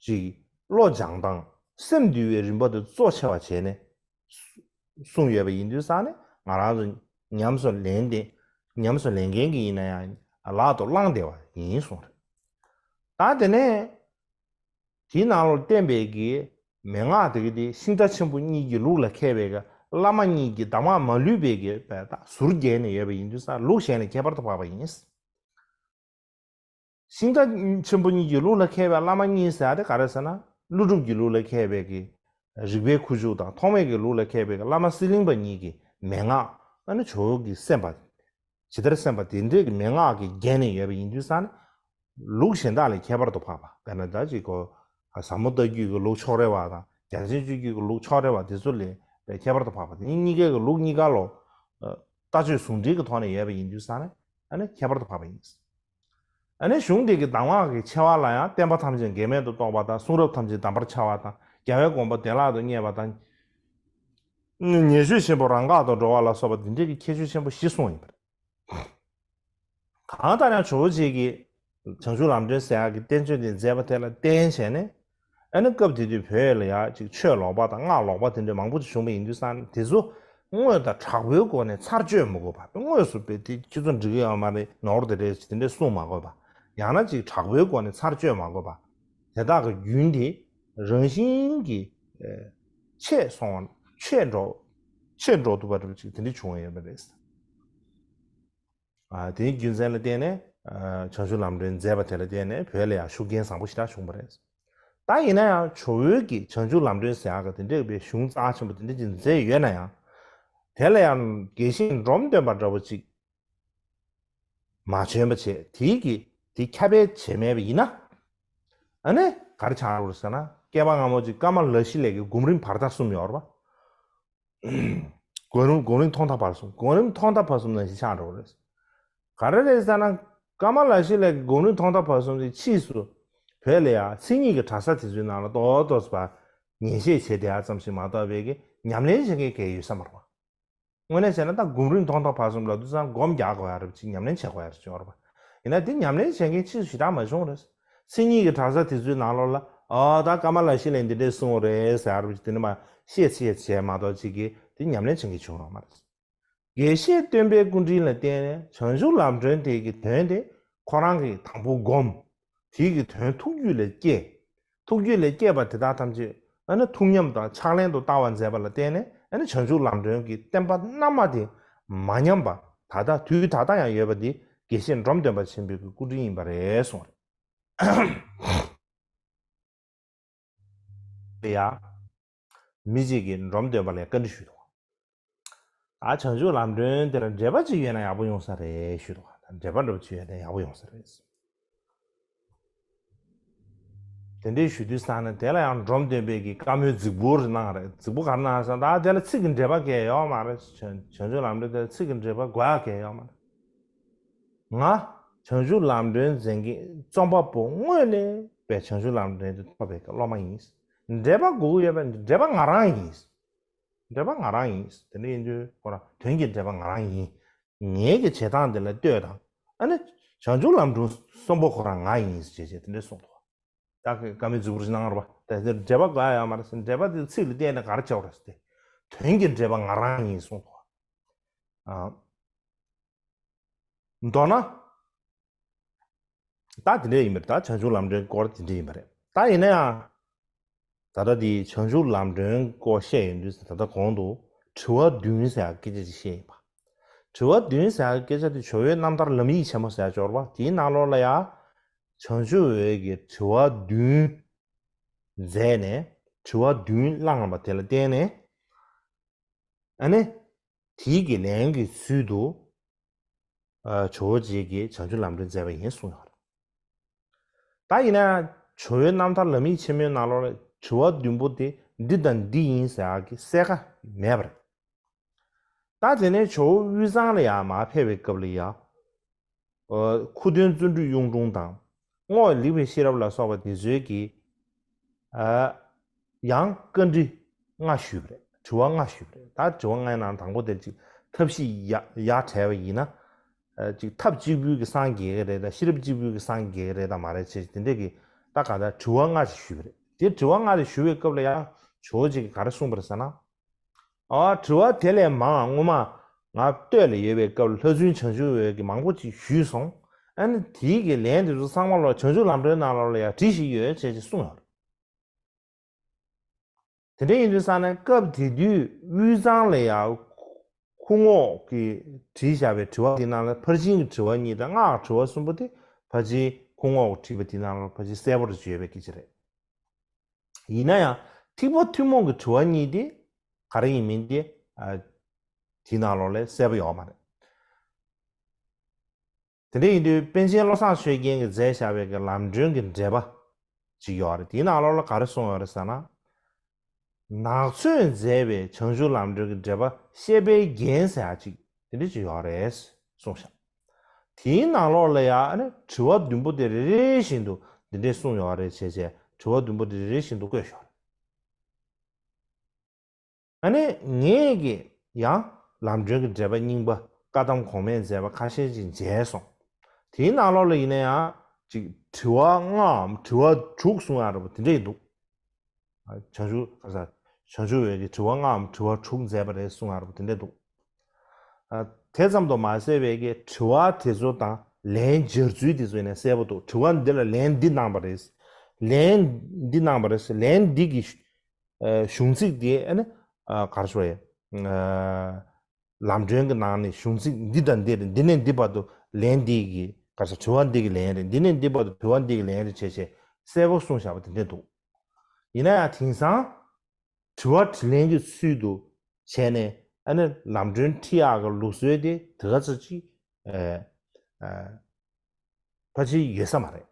ཅིག་བློ་སྦྱང་སྟངས་སེམས་འདུལ་བའི་རིམ་པ་དེ་གཙོ་ཆེ་བ་བྱས་ནས་གསུངས་ཡོད་པ་ཡིན་དུས་ཙང་ནས་ང་རང་ཚོ་ཉམས་སུ་ལེན་ཏེ་ཉམས་སུ་ལེན་མཁན་གྱི་ཡིན་ན་ཡང་ལག་ཏུ་བླངས་བསྡད་པ་ཡིན་གསུངས་རེད། ད་དེ་ནས། དེའི་ནང་ལ་བསྟན་པའི་གི་མན་ངག་དེ་གི་དེ་ཤིང་རྟ་ཆེན་པོ་གཉིས་ཀྱི་ལུགས་ལ་མཁས་པའི་གི་བླ་མ་གཉིས་ཀྱི་གདམས་ངག་མ་ལུས་པའི་གི་བའི་ད་ཟུར་བརྒྱན་ནས་ཡོད་པ་ཡིན་དུས་ཙང་ལུགས་གཞན་ལས་ཁྱད་པར་དུ་འཕགས་པ་ཡིན། ཤིང་རྟ་ཆེན་པོ་གཉིས་ཀྱི་ལུགས་ལ་མཁས་པའི་བླ་མ་གཉིས་ཟེར་ཡག་དེ་ག་རེ་ཟེར་ན་ཀླུ་སྒྲུབ་ཀྱི་ལུགས་ལ་མཁས་པའི་གི་རིག་པའི་ཁུ་བྱུག་དང་ཐོགས་མེད་ཀྱི་ལུགས་ལ་མཁས་པའི་གི་བླ་མ་གསེར་གླིང་པ་གཉིས་ཀྱི་མན་ངག་ཨ་ནི་ཇོ་བོ་གི་སེམས་དཔའ། ཇི་ལྟར་སེམས་དཔའ་དེ་འདྲས་ཀྱི་མན་ངག་གིས་བརྒྱན་ནས་ཡོད་པ་ཡིན་དུས་ཙང་ནས། ལུགས་གཞན་དག་ལས་ཁྱད་པར་དུ་འཕགས་པ་དཔེར་ན་ད་ཅིག་གོ། ཟབ་མོ་ལྟ་བརྒྱུད་ཀྱི་ལུགས་ཕྱོགས་རེ་བ་དང་ རྒྱ་ཆེན་སྤྱོད་བརྒྱུད་ཀྱི་ལུགས་ཕྱོགས་རེ་བ་དེ་ཚོ་ལས་པའི་ཁྱད་པར་དུ་འཕགས་པ་དེ་གཉིས་ཀའི་གི་ལུགས་གཉིས་ཀ་ལོ། ལྟ་སྤྱོད་ཟུང་འབྲེལ་གྱི་ཐོག་ནས་ཡོད་པ་ཡིན་དུས་ཙང་ནས་ཨ་ནི་ཁྱད་པར་དུ་འཕགས་པ་ཡིན། ཨ་ནི་གཞུང་འདི་གི་གདམས་ངག་གི་ཆེ་བ་ལ་ཡང་བསྟན་པ་ཐམས་ཅད་འགལ་མེད་དུ་རྟོགས་པ་དང་། གསུང་རབ་ཐམས་ཅད་གདམས་པར་འཆར་བ་དང་། རྒྱལ་བའི་དགོངས་པ་བདེ་བླག་ཏུ་རྙེད་པ་དང་། ཉེ་སྤྱོད་ཆེན་པོ་རང་འགག་ཏུ་འགྲོ་བ་ལ་སོགས་པ་འདི་འདྲའི་གི་ཁྱད་ཆོས་ཆེན་པོ་བཞི་གསུངས་ཡོད་པ་རེད། གང་ལྟར་ཡང་ཇོ་བོ་རྗེ་གིས་བྱང་ཆུབ་ལམ་སྒྲོན་ཟེར་ཡག་གི་བསྟན་བཅོས་འདི་མཛད་པ་དེ་ལ་བརྟེན་བྱས་ནས། ཨ་ནི་སྐབས་དེ་དུས་བོད་ལ་ཡ་ཅིག་ཆོས་ལོག་པ་དང་སྔགས་ལོག་པ་དེ་འདྲ་མང་པོ་ཅིག་བྱུང་བ་ཡིན་དུས་ཙང་དེ་ཚོ་དངོས་དང་དྲག་པོའི་སྒོ་ནས་ཚར་གཅོད་མ་དགོས་པ། དངོས་སུ་དཔེ་དེ་ཁྱེད་ཚོ་འགྲིག་གི་ཡོད་མ་རེད། ནོར་དེ་རེད་དེ་འདྲ་གསུང་མ་དགོས་པ། ཡང་ན་ཅིག་དྲག་པོའི་སྒོ་ནས་ཚར་གཅོད་མ་དགོས་པ། དེ་དག་གི་རྒྱུན་དེ་རང་བཞིན་གྱིས་ཆད་སོང་བ། ཆད་འགྲོ། ཆད་འགྲོ་ཐུབ་པ་འདྲ་ཅིག་དེ་འདྲ་བྱུང་བ་ཡོད་པ་རེད། ཨ། དེའི་རྒྱུ་མཚན་ལ་བརྟེན་ནས། ཨ། བྱང་ཆུབ་ལམ་སྒྲོན་མཛད་པ་དེ་ལ་བརྟེན་ནས་བོད་ལ་ཡང་ཤུགས་རྐྱེན་བཟང་པོ་ཞེ་དྲག་བྱུང་བ་རེད། ད་ཡིན་ན་ཡང་ཇོ་བོའི་གི་བྱང་ཆུབ་ལམ་སྒྲོན་ཟེར་ཡག་གི་དེ་འདྲའི་བའི་གཞུང་རྩ་ཆེན་པོ་དེ་འདྲ་ཅིག་མཛད་ཡོད་ན་ཡང་། དེ་ལ་ཡང་དགེ་བཤེས་འབྲོམ་སྟོན་པ་འདྲ་བོ་ཅིག་མ་བྱོན་པ་བྱས། དེའི་གི་དེ་ཁྱབ་སྤེལ་བྱས་མེད་པ་ཡིན་ན། ཨ་ནི་ག་རེ་ཆགས་འགྲོ་རེད་ཟེར་ན། བསྐལ་པ་སྔ་མོ་ཅིག་ཀ་མ་ལ་ཤཱི་ལའི་གི་སྒོམ་རིམ་བར་དག་གསུམ་ཡོད་རེད་པ། སྒོམ་རིམ། སྒོམ་རིམ་ཐོག་མཐའ་བར་གསུམ། སྒོམ་རིམ་ཐོག་མཐའ་བར་གསུམ་ནང་བཞིན་ཆགས་འགྲོ་གི་རེད། ག་རེ་རེད་ཟེར་ན། ཀ་མ་ལ་ཤཱི་ལའི་གི་སྒོམ་རིམ་ཐོག་མཐའ་བར་གསུམ་དེ་ཕྱིས་སུ་བོད་ལ་ཡ་མཚན་ཉིད་ཀྱི་གྲྭ་ས་དེ་ཚོའི་ནང་ལ་ཏོག་ཏོག་ཙམ་ཉན་བཤད་བྱས་བསྡད་ཡ་ཙམ་ཞིག་མ་གཏོགས་པའི་གི་ཉམས་ལེན་བྱེད་མཁན་གང་ཡང་ཡོད་ས་མ་རེད་པ། དངོས་གནས་བྱས་ན་ད་སྒོམ་རིམ་ཐོག་མཐའ་བར་གསུམ་ལབ་དུས་ཙང་སྒོམ་རྒྱག་དགོས་ཡ་རེད་པ། ཅིག་ཉམས་ལེན་བྱེད་དགོས་ཡ་རེད་ཅིག་ཡོད་རེད་པ། ཡིན་ན་དེ་ཉམས་ལེན་བྱེད་མཁན་ཕྱིས་སུ་ཞེ་དྲག་མ་བྱུང་རེད། མཚན་ཉིད་ཀྱི་གྲྭ་ས་དེ་ཚོའི་ནང་ལོགས་ལ། ཨ། ད་ཀ་མ་ལ་ཤཱི་ལའི་འདི་འདྲས་གསུངས་རེད་ཟེར་ཡ་རེད་པ། དེ་ནི་མ་བཤད་བཤད་བྱས་མ་གཏོགས་ཅིག་གིས་དེ་ཉམས་ལེན་བྱེད་མཁན་བྱུང་ཡོད་མ་རེད། དགེ་བཤེས་སྟོན་པའི་སྐུ་དྲིན་ལ་བརྟེན་ནས་བྱང་ཆུབ་ལམ་སྒྲོན་དེ་གི་དོན་དེ་ཁོ་རང་གིས་དང་པོ་བསྒོམ། དེ་གི་དོན་ཐུགས་རྒྱུད་ལ་སྐྱེས། ཐུགས་རྒྱུད་ལ་སྐྱེས་པ་དེ་དག་ཐམས་ཅད་ཨ་ནི་ཐུགས་ཉམས་དང་ཕྱག་ལེན་དུ་བསྟར་བར་མཛད་པ་ལ་བརྟེན་ནས། ཨ་ནི་བྱང་ཆུབ་ལམ་སྒྲོན་གྱི་བསྟན་པ་སྔ་མ་དེ་མ་ཉམས་པ། ད་ལྟ་དུས་ད་ལྟ་ཡང་ཡོད་པ་འདི་དགེ་བཤེས་འབྲོམ་སྟོན་པ་ཆེན་པོའི་གི་སྐུ་དྲིན་ཡིན་པ་རེད་གསུངས་རེད། ཡ། མི་གཅིག་གིས་འབྲོམ་སྟོན་པ་ལ་བཀའ་འདྲི་ཞུས་འདུག་ད་བྱང་ཆུབ་ལམ་སྒྲོན་དེ་ལ་འགྲེལ་པ་གཅིག་ཡོད་ན་ཡག་པོ་ཡོང་ས་རེད་ཞུས་འདུག་ད་འགྲེལ་པ་འདྲ་པོ་གཅིག་ཡོད་ན་ཡག་པོ་ཡོང་ས་རེད། དེ་འདྲའི་ཞུ་དུས་ཙང་ནས་དེ་ལ་ཡང་འབྲོམ་སྟོན་པས་ཀྱི་བཀའ་མོལ་རྫིག་པོ་རེ་གནང་རེད། རྫིག་པོ་ག་རེ་གནང་ཟེར་ན། ད་དེ་ལ་ཚིག་གི་འགྲེལ་པ་གང་ཡང་ཡོད་མ་རེད། བྱང་བྱང་ཆུབ་ལམ་སྒྲོན་དེ་ལ་ཚིག་གི་འགྲེལ་པ་དགོས་ཡག་གང་ཡང་ཡོད་མ་རེད། ང་བྱང་ཆུབ་ལམ་སྒྲོན་མཛད་མཁན་རྩོམ་པ་པོ་དངོས་གནས་པའི་བྱང་ཆུབ་ལམ་སྒྲོན་དེ་ཐོབ་པའི་སློབ་མ་ཡིན། འགྲེལ་པ་དགོས་ཀྱི་ཡོད་པས། འགྲེལ་པ་ང་རང་ཡིན། འགྲེལ་པ་ང་རང་ཡིན། དེ་འདྲ་ཡིན་དུས་ཁོ་རང་དོན་གྱི་འགྲེལ་པ་ང་རང་ཡིན། ངའི་གི་བྱེད་སྟངས་དེ་ལ་ལྟོས་དང་། ཨ་ནི་བྱང་ཆུབ་ལམ་སྒྲོན་གསུམ་པོ་ཁོ་རང་ང་ཡིན་ཞེས་བྱས་དེ་འདྲ་གསུངས་འདུག་ད་གི་བཀའ་མོལ་རྫིག་པོ་ཞིག་གནང་རོགས། ད་དེར་འགྲེལ་པ་དགོས་ཡ་ཡོད་མ་རེད་ཟེར། འགྲེལ་པ་དེ་ཚིག་ལ་བརྟེན་ནས་ག་རེ་བྱ་བ་རེད་ཟེར་ཏེ། དོན་གྱི་འགྲེལ་པ་ང་རང་ཡིན་གསུངས་འདུག་ཨ། མདོར་ན། ད་དེ་འདྲ་ཡིན་པ་རེད། ད་བྱང་ཆུབ་ལམ་སྒྲོན་སྐོར་དེ་འདྲ་ཡིན་པ་རེད། ད་ཡིན་ན་ཡང་། ད་ལྟ་དེ་བྱང་ཆུབ་ལམ་སྒྲོན་སྐོར་བཤད་ཡོང་དུས་ད་ལྟ་གོང་དུ་དྲི་བ་བདུན་ཟེར་ཡག་སྐད་ཆ་ཅིག་བཤད་ཡིན་པ། དྲི་བ་བདུན་ཟེར་ཡག་སྐད་ཆ་དེ་ཇོ་བོའི་རྣམ་ཐར་ལམ་ཡིག་ཆེན་མོ་ཟེར་ཡག་ཅིག་ཡོད་རེད་པ། དེའི་ནང་ལོགས་ལ་ཡ། བྱང་ཆུབ་འོད་ཀྱིས་དྲི་བ་བདུན་མཛད་ནས་དྲི་བ་བདུན་བླངས་པ་དེ་ལ་བརྟེན་ནས། ཨ་ནི། དེའི་གི་ལན་གྱི་ཚུལ་དུ། ཨ། ཇོ་བོ་རྗེ་གིས་བྱང་ཆུབ་ལམ་སྒྲོན་མཛད་པ་ཡིན་གསུངས་ཡོད་རེད། ད་ཡིན་ན་ཇོ་བོའི་རྣམ་ཐར་ལམ་ཡིག་ཆེན་མོའི་ནང་ལོགས་ལ་དྲི་བ་བདུན་པོ་དེ་འདི་དང་འདི་ཡིན་ཟེར་ཡག་གི་གསལ་ཁ་མེད་པ་རེད། ད་དེ་ནས་ཇོ་བོ་དབུས་གཙང་ལ་ཡར་མར་ཕེབས་པའི་སྐབས་ལ་ཡ། ཨ། ཁུ་སྟོན་བརྩོན་འགྲུས་གཡུང་དྲུང་དང་། རྔོག་ལེགས་པའི་ཤེས་རབ་ལ་སོགས་པ་དེ་ཚོའི་གི། ཨ། ཡང་བཀའ་འདྲི་ལྔ་ཞུས་པ་རེད། དྲི་བ་ལྔ་ཞུས་པ་རེད། ད་དྲི་བ་ལྔའི་ནང་དང་པོ་དེར་ཅིག་ཐབས་ཤེས་ཡ་ཡར་བྲལ་བ་ཡིན་ན། ཨ། ཅིག་ཐབས་གཅིག་པུས་ཀྱི་སངས་རྒྱས་ཀྱི་རེད་དམ། ཤེས་རབ་གཅིག་པུས་ཀྱི་སངས་རྒྱས་ཀྱི་རེད་དམ་མ་རེད་ཅེས་དེ་འདྲས་ཀྱི་ད་ག་ད་དྲི་བ་ལྔ་ཞིག་ཞུས་པ་རེད། དེ་དྲི་བ་ལྔ་དེ་ཞུ་བའི་སྐབས་ལ་ཡང་ཇོ་བོ་རྗེ་གིས་ག་རེ་གསུངས་པ་རེད་ཟེར་ན། ཨ། དྲི་བ་དེ་ལས་མང་བ་སྔོན་མ་ང་སྟོད་ལ་ཡོད་པའི་སྐབས་ལ་ལྷ་བཙུན་བྱང་ཆུབ་འོད་ཀྱིས་མང་པོ་ཅིག་ཞུས་སོང་། ཨ་ནི་དེའི་གི་ལན་དེ་ཚོ་ཚང་མ་ལོག་བྱང་ཆུབ་ལམ་སྒྲོན་ནང་ལོགས་ལ་ཡང་བྲིས་བཞག་ཡོད་ཅེས་ཅིག་གསུངས་ཡོད་རེད། དེ་འདྲ་ཡིན་དུས་ཙང་ནས་སྐབས་དེ་དུས་དབུས་གཙང་ལ་ཡང་ཁུ་རྔོག་གིས་བྲིས་བཞག་པའི་དྲི་བ་དེ་ནང་ལ་ཕར་ཕྱིན་གྱི་དྲི་བ་གཉིས་དང་སྔགས་དྲི་བ་གསུམ་པོ་དེ་ཕར་ཕྱིན་ཁུ་རྔོག་གིས་བྲིས་པ་དེ་ནང་ལ་ཕར་ཕྱིན་གསལ་པོ་རེ་ཡོད་པའི་སྐད་ཆ་རེད། ཡིན་ན་ཡང་ཐེག་པ་ཐུན་མོང་གི་དྲི་བ་གཉིས་དེ་ག་རེ་ཡིན་མིན་དེ། ཨ། དེའི་ནང་ལོགས་ལ་གསལ་པོ་ཡོད་མ་རེད། དེ་འདྲ་ཡིན་དུས་པཎ་ཆེན་བློ་བཟང་ཆོས་རྒྱན་གྱིས་མཛད་བཞག་པའི་གི་ལམ་སྒྲོན་གྱི་འགྲེལ་པ་ཅིག་ཡོད་རེད། དེའི་ནང་ལོགས་ལ་ག་རེ་གསུངས་ཡོད་རེད་ཟེར་ན། ནག་ཚོས་མཛད་པའི་བྱང་ཆུབ་ལམ་སྒྲོན་གྱི་འགྲེལ་པ་བཤད་པའི་རྒྱན་ཟེར་ཡག་ཅིག་དེ་འདྲ་ཅིག་ཡོད་རེད་གསུངས་ཤག་དེའི་ནང་ལོགས་ལ་ཡང་ཨ་ནི་དྲི་བ་བདུན་པོ་དེ་རེ་རེ་བཞིན་དུ་འདི་འདྲས་གསུངས་ཡོད་རེད་བྱས་བྱས་དྲི་བ་བདུན་པོ་དེ་རེ་རེ་བཞིན་དུ་བཀོད་ཤོག་ཨ་ནི་ངས་ཀྱི་ཡང་ལམ་སྒྲོན་གྱི་འགྲེལ་པ་རྙིང་པ་བཀའ་གདམས་གོང་མས་མཛད་པ་ཁ་ཤས་ཅིག་མཇལ་སོང་། དེའི་ནང་ལོགས་ལ་ཡིན་ན་ཡང་ཅིག་དྲི་བ་ལྔའམ་དྲི་བ་དྲུག་གསུང་ཡག་འདྲ་པོ་དེ་འདྲས་འདུག་བྱང་ཆུབ་ག་ས་བྱང་ཆུབ་འོད་ཀྱིས་དྲི་བ་ལྔའམ་དྲི་བ་དྲུག་མཛད་པ་རེད་གསུང་ཡག་འདྲ་པོ་དེ་འདྲས་འདུག་ཨ། དེ་ཙམ་དུ་མ་ཟད་པའི་གི་དྲི་བ་དེ་ཚོ་དང་ལན་སྦྱར་ཚུལ་དེ་ཚོ་ཡིན་ན་གསལ་པོ་འདུག་དྲི་བ་འདི་ལ་ལན་འདི་གནང་བ་རེད། ལན་འདི་གནང་བ་རེད། ལན་འདི་གི་ཨ་གཞུང་ཚིག་དེ་ཨ་ནི་ཨ་ག་རེ་ཞུ་དགོས་རེད། ཨ་ལམ་སྒྲོན་གྱི་ནང་ནས་གཞུང་ཚིག་འདི་དང་འདི་རེད། འདི་ནས་འདི་བར་དུ་ལན་འདི་གི་ག་རེ་ཟེར་དྲི་བ་འདི་གི་ལན་རེད། འདི་ནས་འདི་བར་དུ་དྲི་བ་འདི་གི་ལན་རེད་བྱས་བྱས་གསལ་པོ་གསུངས་བཞག་པ་དེ་འདྲས་འདུག་ཡིན་ན་ཡང་དེང་སང་དྲི་བ་དྲིས་ལན་གྱི་ཚུལ་དུ་བྱས་ནས་ཨ་ནི་ལམ་སྒྲོན་ཁྲིད་ཡག་གི་ལུགས་སྲོལ་དེ་དེ་ག་ཚོད་ཅིག་ཨ་ཨ་ཕལ་ཆེར་ཡོད་ས་མ་རེད།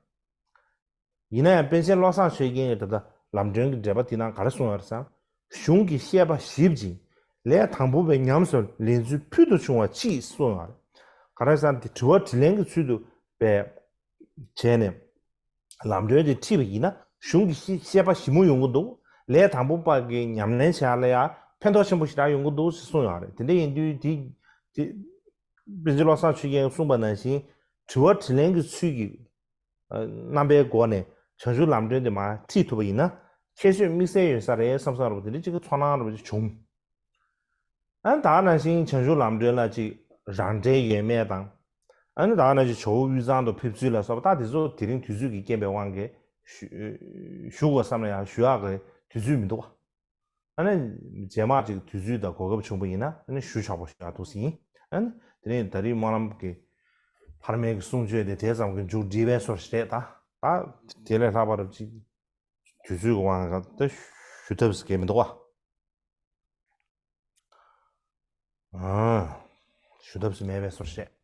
ཡིན་ན་ཡང་པཎ་ཆེན་བློ་བཟང་ཆོས་རྒྱན་གྱིས་ད་ལྟ་ལམ་སྒྲོན་གྱི་འགྲེལ་པ་དེ་ནང་ག་རེ་གསུངས་ཡོད་རེད་ཟེར་ན། གཞུང་གི་བཤད་པ་ཞིབ་ཅིང་ལས་དང་པོ་པའི་ཉམས་སུ་ལེན་ཚུལ་ཕུལ་དུ་བྱུང་བ་ཅིག་གསུངས་ཡོད་རེད། ག་རེ་ཟེར་ན་དེ་དྲི་བ་དྲིས་ལན་གྱི་ཚུལ་དུ་བས་བྱས་ནས། ལམ་སྒྲོན་དེ་ཁྲིད་པ་ཡིན་ན་གཞུང་གི་བཤད་པ་ཞིབ་མོ་ཡོང་གི་འདུག་ལས་དང་པོ་པ་གི་ཉམས་ལེན་བྱེད་ཡག་ལ་ཡང་ཕན་ཐོགས་ཆེན་པོ་ཞེ་དྲག་ཡོང་གི་འདུག་ཅེས་གསུངས་ཡོད་རེད། དེ་འདྲ་ཡིན་དུས་དེ་དེ་པཎ་ཆེན་བློ་བཟང་ཆོས་རྒྱན་གྱིས་གསུངས་པ་ནང་བཞིན་དྲི་བ་དྲིས་ལན་གྱི་ཚུལ་གྱི་རྣམ་པའི་སྒོ་ནས་བྱང་ཆུབ་ལམ་སྒྲོན་དེ་མར་ཁྲིད་ཐུབ་པ་ཡིན་ན་ཁྱད་ཆོས་དམིགས་བསལ་ཡོད་ས་རེད་བསམ་བསམ་འདྲ་པོ་དེ་འདྲ་ཅིག་གི་ཚོར་སྣང་འདྲ་པོ་ཅིག་བྱུང་། ཨ་ནི་ད་ག་ནང་བཞིན་བྱང་ཆུབ་ལམ་སྒྲོན་ལ་ཅིག་རང་འགྲེལ་ཡོད་མེད་དང་། ཨ་ནི་ད་ག་ནང་བཞིན་ཇོ་བོ་དབུས་གཙང་དུ་ཕེབས་ཚུལ་ལ་སོགས་པ་ད་དེ་ཚོ་དེ་རིང་དུས་ཚོད་ཀྱིས་རྐྱེན་པའི་དབང་གིས་ཞུ་ཞུ་དགོས་བསམ་ན་ཡང་ཞུ་ཡག་གི་དུས་ཚོད་མི་འདུག་བ། ཨ་ནི་རྗེས་མ་ཅིག་དུས་ཚོད་དང་གོ་སྐབས་བྱུང་བ་ཡིན་ན་ཨ་ནི་ཞུ་ཆོག་པ་ཞིག་ཡང་འདུག་ཟིན། ཨ་ནི་དེ་རིང་ད་རེས་སྨོན་ལམ་གྱི་ཕ་མའི་གི་གསུང་ཆོས་དེ་དེ་ཙམ་གྱིས་མཇུག་སྒྲིལ་བའི་བཟོ་ཞིག་རེད་ད། ད་དེ་ལས་ལྷག་པ་རུ་ཅིག་དུས་ཚོད་ཀྱི་དབང་གིས་ད་ཞུ་ཐབས་ཟེར་མཁན་མི་འདུག་བ། ཨ། ཞུ་ཐབས་སུ་མེད་པའི་བཟོ་བཤད།